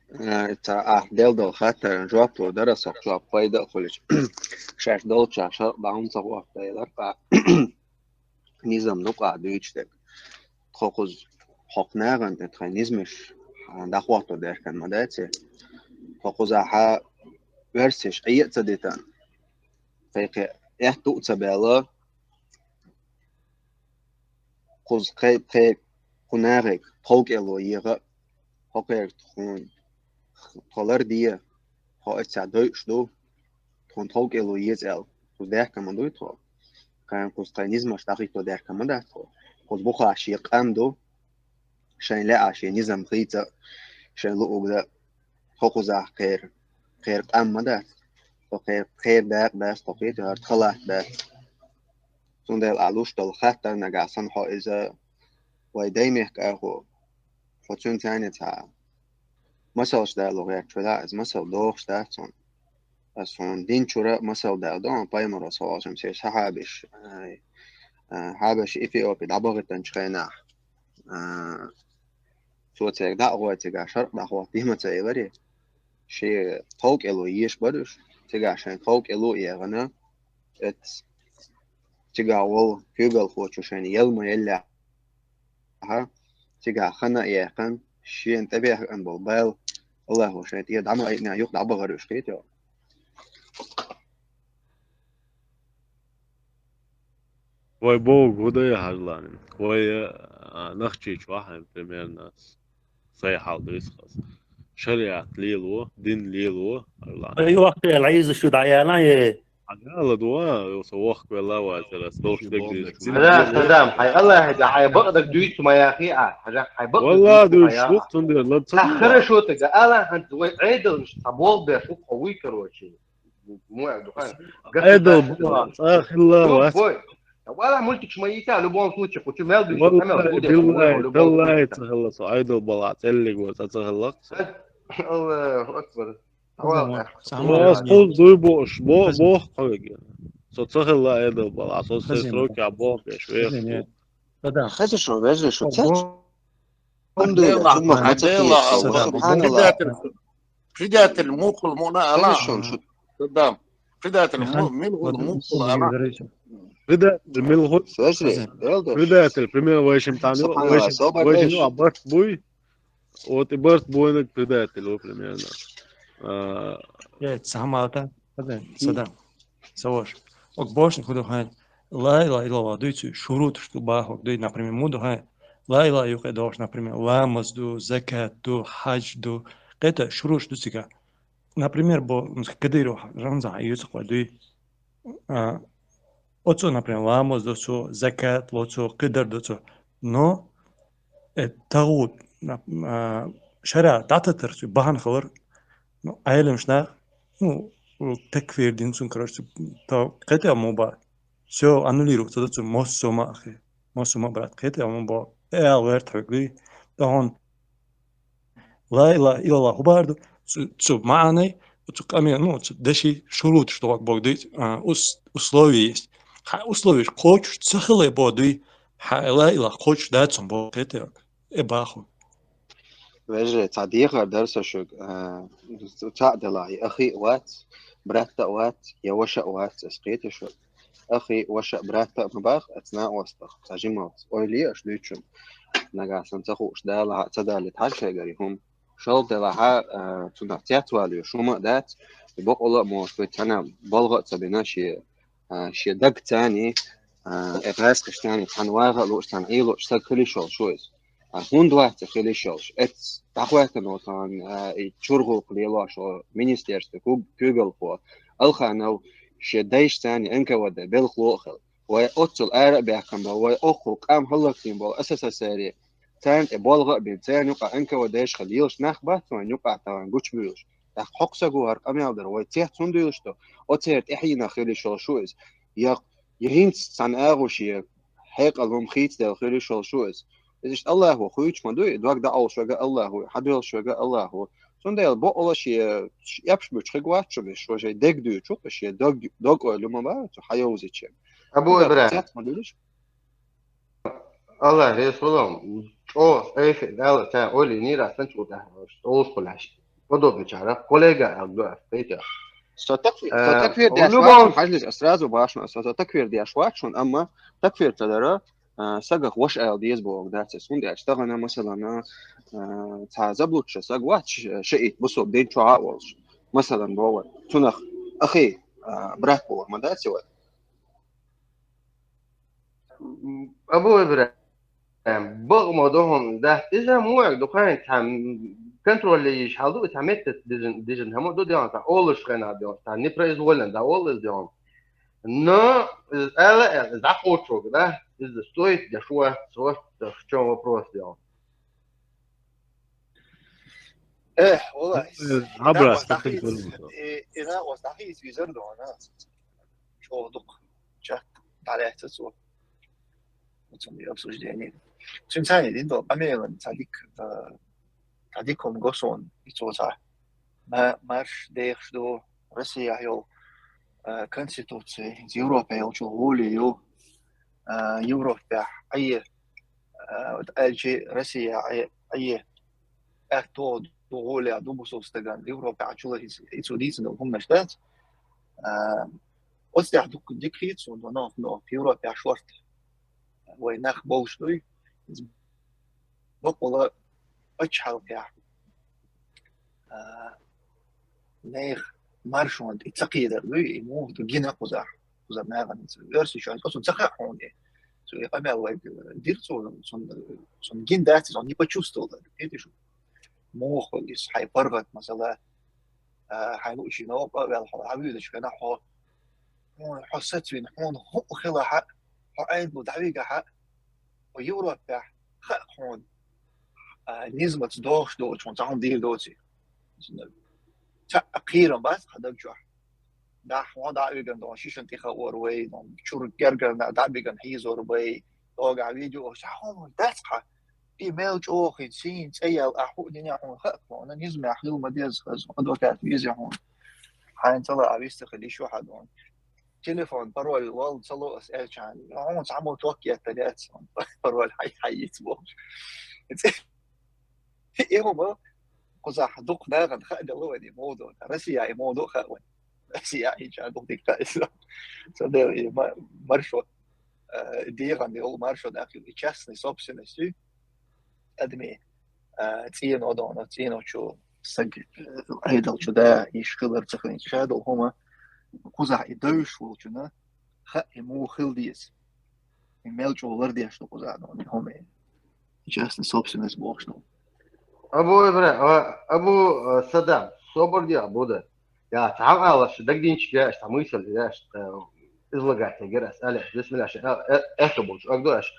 Э, ца, а, дел дол хаттар, жоп ло, дара сох жоп, пайда хулич. Шаш дол ча, ша, баун цах вахта, елар, а, низам ну ка дуйч даг. Хокуз, хокнаган, тет хай низмеш, а, дахвато деркан мадаци. Хокуз, а, ха, версиш, ия цадитан. Кайке, эх, ту цабела, куз кхе-, кхе-, кхунагӀег, тховкӀело йигӀа, хокхег тхун, тхолар дия, хо эца дойш ду, тхун тховкӀело йицӀел, куз дехка ма дуй тхо. Кан куз тхай низмаш дахито дехка ма дат тхо. Куз буха ши къам ду, шайн леа ши низам хийца, шайн луубда, хо кузах кхер, кхер къам ма дат, хо кхер, кхер дакъ дас, хо кхер тхалат дат. Цундел а луш дол хаттар нагасан хо иза вай даймехк аху. Хо цун цани ца. Масалш дало гэр чула, из масал дохш да цун. Ас хун дин чура масал дал дон, паймаро салашам се сахабиш. Ай, а, хабаш Эфиопи дабагитан чхайна. А, цо цег да гой цега шарк да хо тима цей вари. Ши толк элу еш баруш. Цега шен толк элу ягана. Эт цега вол кюгал хочу шен елма елля. Аха. Цега хана яхан. Шен табе ан бол бал. Аллаху шен тига дама айтна юк да багаруш кит. Вай бо гудая харлан. Вай, а, нахчич вахан примерно. Сай хал дисхас. Шариат лилу, дин лилу, харлан. Ай вахт я лайз шу да я на е. Ага, ладуа, со вахт вела ва, цера стол стек дис. Хада, хада, хай Аллах, да, хай бакъ да дуйт ма я хи, а, хада, хай бакъ. Валла дуйт, шух тун дер, лад. Хорошо, так, Аллах, хан, вай айдал, ш-, табол бе, шух, хавуй, короче. Айдол бала, цахилла вас. Вала мультик шмаита, в любом случае, кучу мел души, валла, мел души, билла, в любом случае. Билла, цахилла, со айдол бала, целлиг ва, цахилла. Аллаху акбар. Вас кул дуй бош, бо, бо, хавиги. Со цахилла айдол бала, со се сроки а бо, беш, веш. Да, да. Хазишо, вежишо, цач. Предатель, предатель, мукул муна ала. Садам. Предатель, му-, мил гул мукул ала. Предатель, мил гул. Предатель, пример, вайшим там, вайшим, вайшим, а барт буй. Вот и барт буйнак предатель, вот примерно. А, я, сама та, садам. Саваш. Ок бошни худу хайн. Ла илаха иллаллах дуйцу шурут, что бахок дуй, например, муду хайн. Ла илаха юкъе дош, например, ламаз ду, закат ду, хадж ду. Къета шурут ду цига. Например, бо, м, кадыро рамза юцу дуй. А, оцу, например, ламаз доцу, закат лоцу, къидар доцу. Но, э, тагут, на-, а, шара дататар цу бахан хавар. Ну, айлем шна, ну, у, такфир дин цун, короче, то, къете муба. Всё аннулируется, да, цу мосома, ахи. Мосома, брат, къете муба. Э, алверт хагли. Да он, ла илаха иллаллах хубарду, цу, цу маанай, цу камер, ну, цу даши шурут, что вот Бог дает, а, ус-, условия есть. Ха, условия, хочешь, цахиле бо дуй, ха, ла илаха, хочешь, да, цун бо, къете, э, баху. Вежре, ца дехар дарса шуг, а, ца дела, и ахи вац, братта вац, я ваша вац, эс къете шуг. Ахи, ваша, братта, мабах, эцна остах, ца жималц. Ой, ли аш дуйчум. Нагасан ца хуш дала, ца дали тхашай гари хум. Шол дела ха, а, цуна цяц вали, шума дац. Бокъола, может быть, цана болго ца бина ши, а, ши даг цани, а, э, паскаш цани, цан вага луш, цан и луш, са кли шол шуйс. А хун двадцать хили шолш. Эц тахватан отан, а, и чургул кли луш, о, министерство, куг-, кугал хо. Алханал, ше дайш цани Н К В Д, бел хлохал. Вай оцул ара бяхам ба, вай оху кам халлактин бол, С С С Р. Цан э болга бин, цан юка Н К В Д шхал йилш нах бат, вай юка таван гуч бюлш. Тах хоксагу гар камял дар, вай цех цун дюлш то. Оцер техина хили шол шуйс. Як, яхинц цан агуши, хекалум хиц дел хили шол шуйс. Иза иштта Аллахо хуьйцуш ма дуй, дог дӀаолуш верг а Аллахо, хьадоьлхуш верг а Аллахо. Цундела бакъ а шен эпаш буьтуш хиг вац шуна, шо шайн дег дуьйцуш, шен дог, дог ойла ма бара, цу хьайовзача. Абу Ибрахим. Цец ма дуьлуш. Аллах реза хуьлда, чӀогӀа айса аьлла, царна ойла йинера сан чӀогӀа тӀехь, олуш хӀу лаьш. Подобный чара, коллега аьлла ду ас, кхетий. Со такфир, со Э, такфир в деш любом вац шуна, хьажалаш, ас сразу башна, со, со такфир деш вац шуна, амма такфир ца дара, а, сагах ваша аьлла деза бохург дац. ХӀунда аьлча тахана, масалан, а, цхьа заблудший саг вац, ш-, шиит, бусалба дин чохь а волуш. Масалан, боху, цунах ахи, а, брат бохург ма дац вай. Абу Ибрахим, бакъ ма ду хьуна, дац, иза муьлхха ду, кхин цхьа контроль йийш хьал ду, цхьа метод дижин, дижин хӀума ду дегӀан, цхьа олуш хенахь дегӀан, цхьа непроизвольно да олуш дегӀан. Но иза ала, иза дӀакхочург, да, иза стоит деш вац, вот в чём вопрос дегӀан. Э, валлахь, Э, и Абрас, накъост дӀахийца, и, и накъост дӀахийца визар ду хьуна. Чо дукха чат дӀалаьцна цо. Оцунна обсуждение. Цуьнан цхьаьна дина долу къамелан цхьа дика, э, цхьа дика хӀума го суна, и цо цхьа ма-, марш дехаш ду Россияхь йолу, э, конституци, Европехь йолчу гӀоле ю, э, Европехь Ӏе, э, вот аьлчи Россияхь Ӏе, Ӏе, аьтту ду гӀоле ду бусалба стагана, Европехь чула и цо дийцина долу хӀуманаш дац. Э, оцу тӀехь дукха дика хийца суна, но, но, Европехь шорта вай нах болуш дуй, иза бакъвала пачхьалкхехь, а, нехан маршонна тӀе ца кхийдар дуй, и муха ду гина кхузахь, кхузара нахана. Оьрсийчоьнца оцунна ца хаьа хьуна и. Цу и къамел вайга дира цо, цунна, цунна гина дац, цунна не почувствовал, кхетий шу? Муха иза хьайн паргӀат, масала, а, хьайн луучийн новкъа а ваьлла хьо, хьан вуьйдучу хенахь хьо, хьуна хьо сацвина, хьуна хӀуъа хилахь а, хьо Ӏедало дӀавигахь а, хьо Европехь хаьа хьуна, а, низамца догӀуш доцу, хьуна цхьа хӀума дийр доций. Цхьа а кхерам бац хьан даг чохь. Дахь хьуна дӀа а вигна, дон шишан тӀе хаор вай, дон чуьра гергара дӀа а бигна хьийзор вай, догахь видео, цхьа хӀума дац хьан. И мел чӀогӀа хин, сийна цӀе яьлла, ахь хӀуъа дина хьуна хаьа хьуна, низамехь хила ма деза хаза, адвокат веза хьуна. Хьайна ца лаахь, вист ца хила, йиш ю хьан дон. Телефон пароль валла ца ло ас аьлча, хьуна цхьаммо ток еттар яц, пароль хьай-, хьайица бохуш. И хӀума кхузахь дукха нахана хаа делла вайн и мовду. Россия и мовду хаа вайн. Россия и ча дукха дика хаа иза. Ца дела и ма-, маршо, э, дегӀан йолу маршо нах ю, и частный собственность ю. Адми, а, цӀено доно, цӀено чу саг, э, Ӏедал чу да, иш хилар ца хилар, ша долу хӀума кхузахь и девзаш волчунна хаьа и муха хила деза. И мел чӀогӀа лардеш ду кхузахь доно, и хӀума. И частный собственность бохуш ду. Абу Ибра-, а, Абу, а, Садам, собар де, Абу да. Я, цхьа алаш, дагдинчик яш, цхьа мысаль яш, э, излагать ягар ас, аьлла, бисмилла, аш, э, э, эхо болчу, аг ду аш.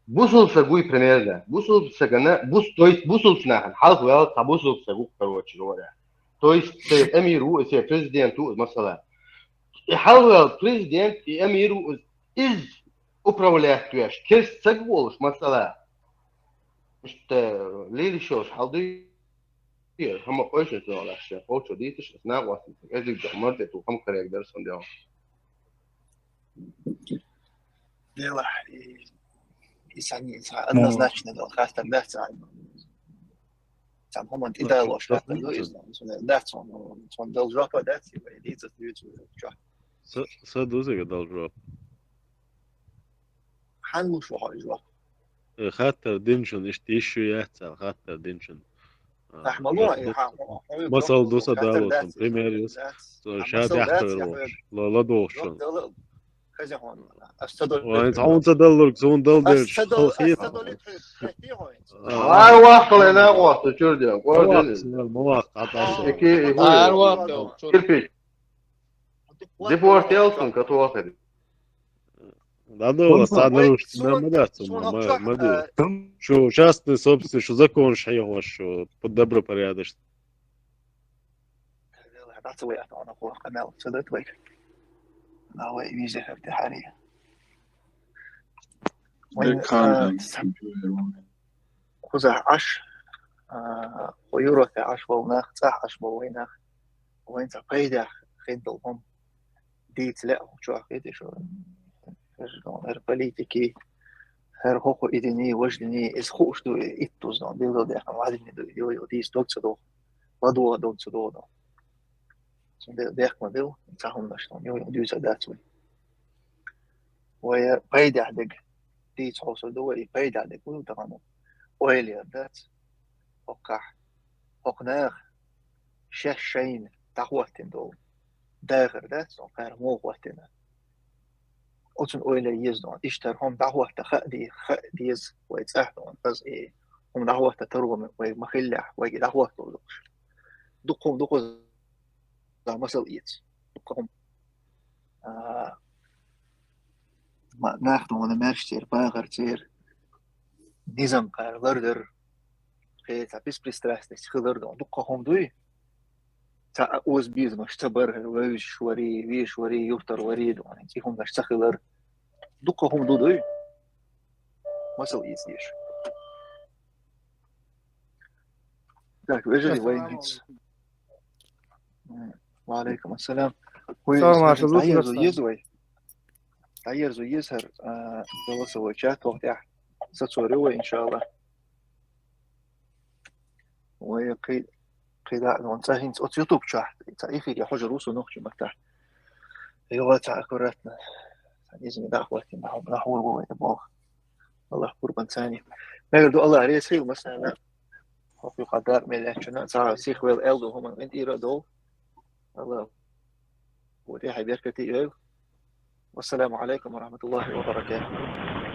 Бусул са гуй примерно. Бусул са гана, бус-, то есть бусул са нахана, хьалха вел, цхьа бусул са гу, короче говоря. То есть, се эмир ву, се президент ву, масала. И хьалха вел президент, и эмир ву, из управлять веш, керст саг волуш, масала. Иштта, лелаш йолуш, хьал дуй, хӀама къойшина цунах лаьцна, кхочо дийцаш, ас накъостан, эзиг да, мар тӀе ту, хӀама карег дара сан дела. Дела, и, и санна, и ца-, однозначно дала хастар дац, а, цхьана хӀуманна тӀедалош хастар ду, иза, цунна дац, цунна, цунна дала жопа дац, и вай дийцас дуьйцу чохь. Са, са дузига дала жопа. Хьан луш ву хьо и жоп? Э, хаттар динчун, иштта йиш ю яц аьлла, хаттар динчун. А, Ахь ма ло, жоп и ду хьан, ца. Хьо, хьо, Масал ду ца хаттар дало дац, цун, пример юс. Дац. Цо А, ша масал дац, дахьтар я лохуш, хьоьга. Ла, ла дохуш Жоп чун. Дала, хаза хьона. Ас ца долу. Вайн цхьа хьун ца даллург, цун дал Ас дерг, ца долу, хал ас ца хетахь. Долу, хетахь хьо. А, Ай, вахкале на вахта, чур дел, Ма вахта, гвардин. Ма вахта, хьан тӀаса. Эки, и хуй. Ар вахта, чур. Кирпич. Депортация, катохари. Да, да, Ой, ладно, ой, руш, сунан, да, ма да, сунан ма, чохь, ма да. Э, Шу частный собственность, шу законаш хьехош, шу под добропорядочно. Да, ца вай, а то она хо, а мел, ца да твой. Да, вай, визе хэр те хари. Вай, Бек э, ханжан, сам. Чур, кхузахь Ӏаш, а, кху Европе Ӏаш болу нах, цӀахь Ӏаш болу вайн нах, вайн цхьа пайдехь хин долу хӀума дийца лаьа хӀокху чохь хета шу. ХӀара политики, хӀара хӀокху и дини, важа дини, иза хууш ду, и иттуза, билггал дехна вадини ду, йо, йо, дийца дог ца догӀу, ладогӀа дог ца догӀу. Цундела дехка ма бил, цхьа хӀуманаш ду, йо, йо, дуьйцур дац вай. Вай пайдехь дерг дийца хьовсур ду вай, и пайдехь дерг вуй тахана? Ойла яр дац хӀокхахь, хӀокху наха шаьш шайна дӀахӀоттийна долу дахар дац, хӀара муха хӀоттийна. Оцунна ойла ян еза дона. Иштта хӀара хӀума дӀахӀотта хаа де-, хаа деза вай цӀахь дона. Аса и хӀума дӀахӀотта таро вай ма хиллехь, вайга дӀахӀотталур долуш. Дукха хӀума дукха за масал эца. Дукха хӀума. А, ма-, нах дона маьрша церан, багӀар церан, низам кхара лардар, кхин цхьа беспристрастность хилар дона. Дукха хӀума дуй? Цхьа а оза безамаш ца бар, вевзаш варий, веш варий, юртар варий дона. И хӀуманаш ца хилар. Дукха хӀума ду дуй? Масал эца дезаш. Так, вежарий, вайн хӀинца. Ва алейкум ассалам. Хьо Салам, Исмаил, Маршал, дӀаерзо Руслан. Еза вай? ДӀаерзо еза хӀара, а, голосовой чат вахтехь. Сацор ю вай, иншаллах. Вай кхи-, кхидӀа а вон цӀа хӀинца оцу YouTube чохь, цхьа эфире хьожур ву со нохчийн маттахь. Йо, цхьа аккуратно. Цхьа иза ма дӀахӀоттийна, нах, нах хӀур ву вай боху. Аллах къурбан царна. Мегар ду, Аллах реза хила массарна. ХӀокху юкъа дакъа мел лаьттачунна, цхьа сихвелла аьлла ду хӀуманна къинтӀера а довла. Аллах. Вот, я хьай беркате а йойла. Вассаламу алейкум ва рахматуллахи ва баракатух.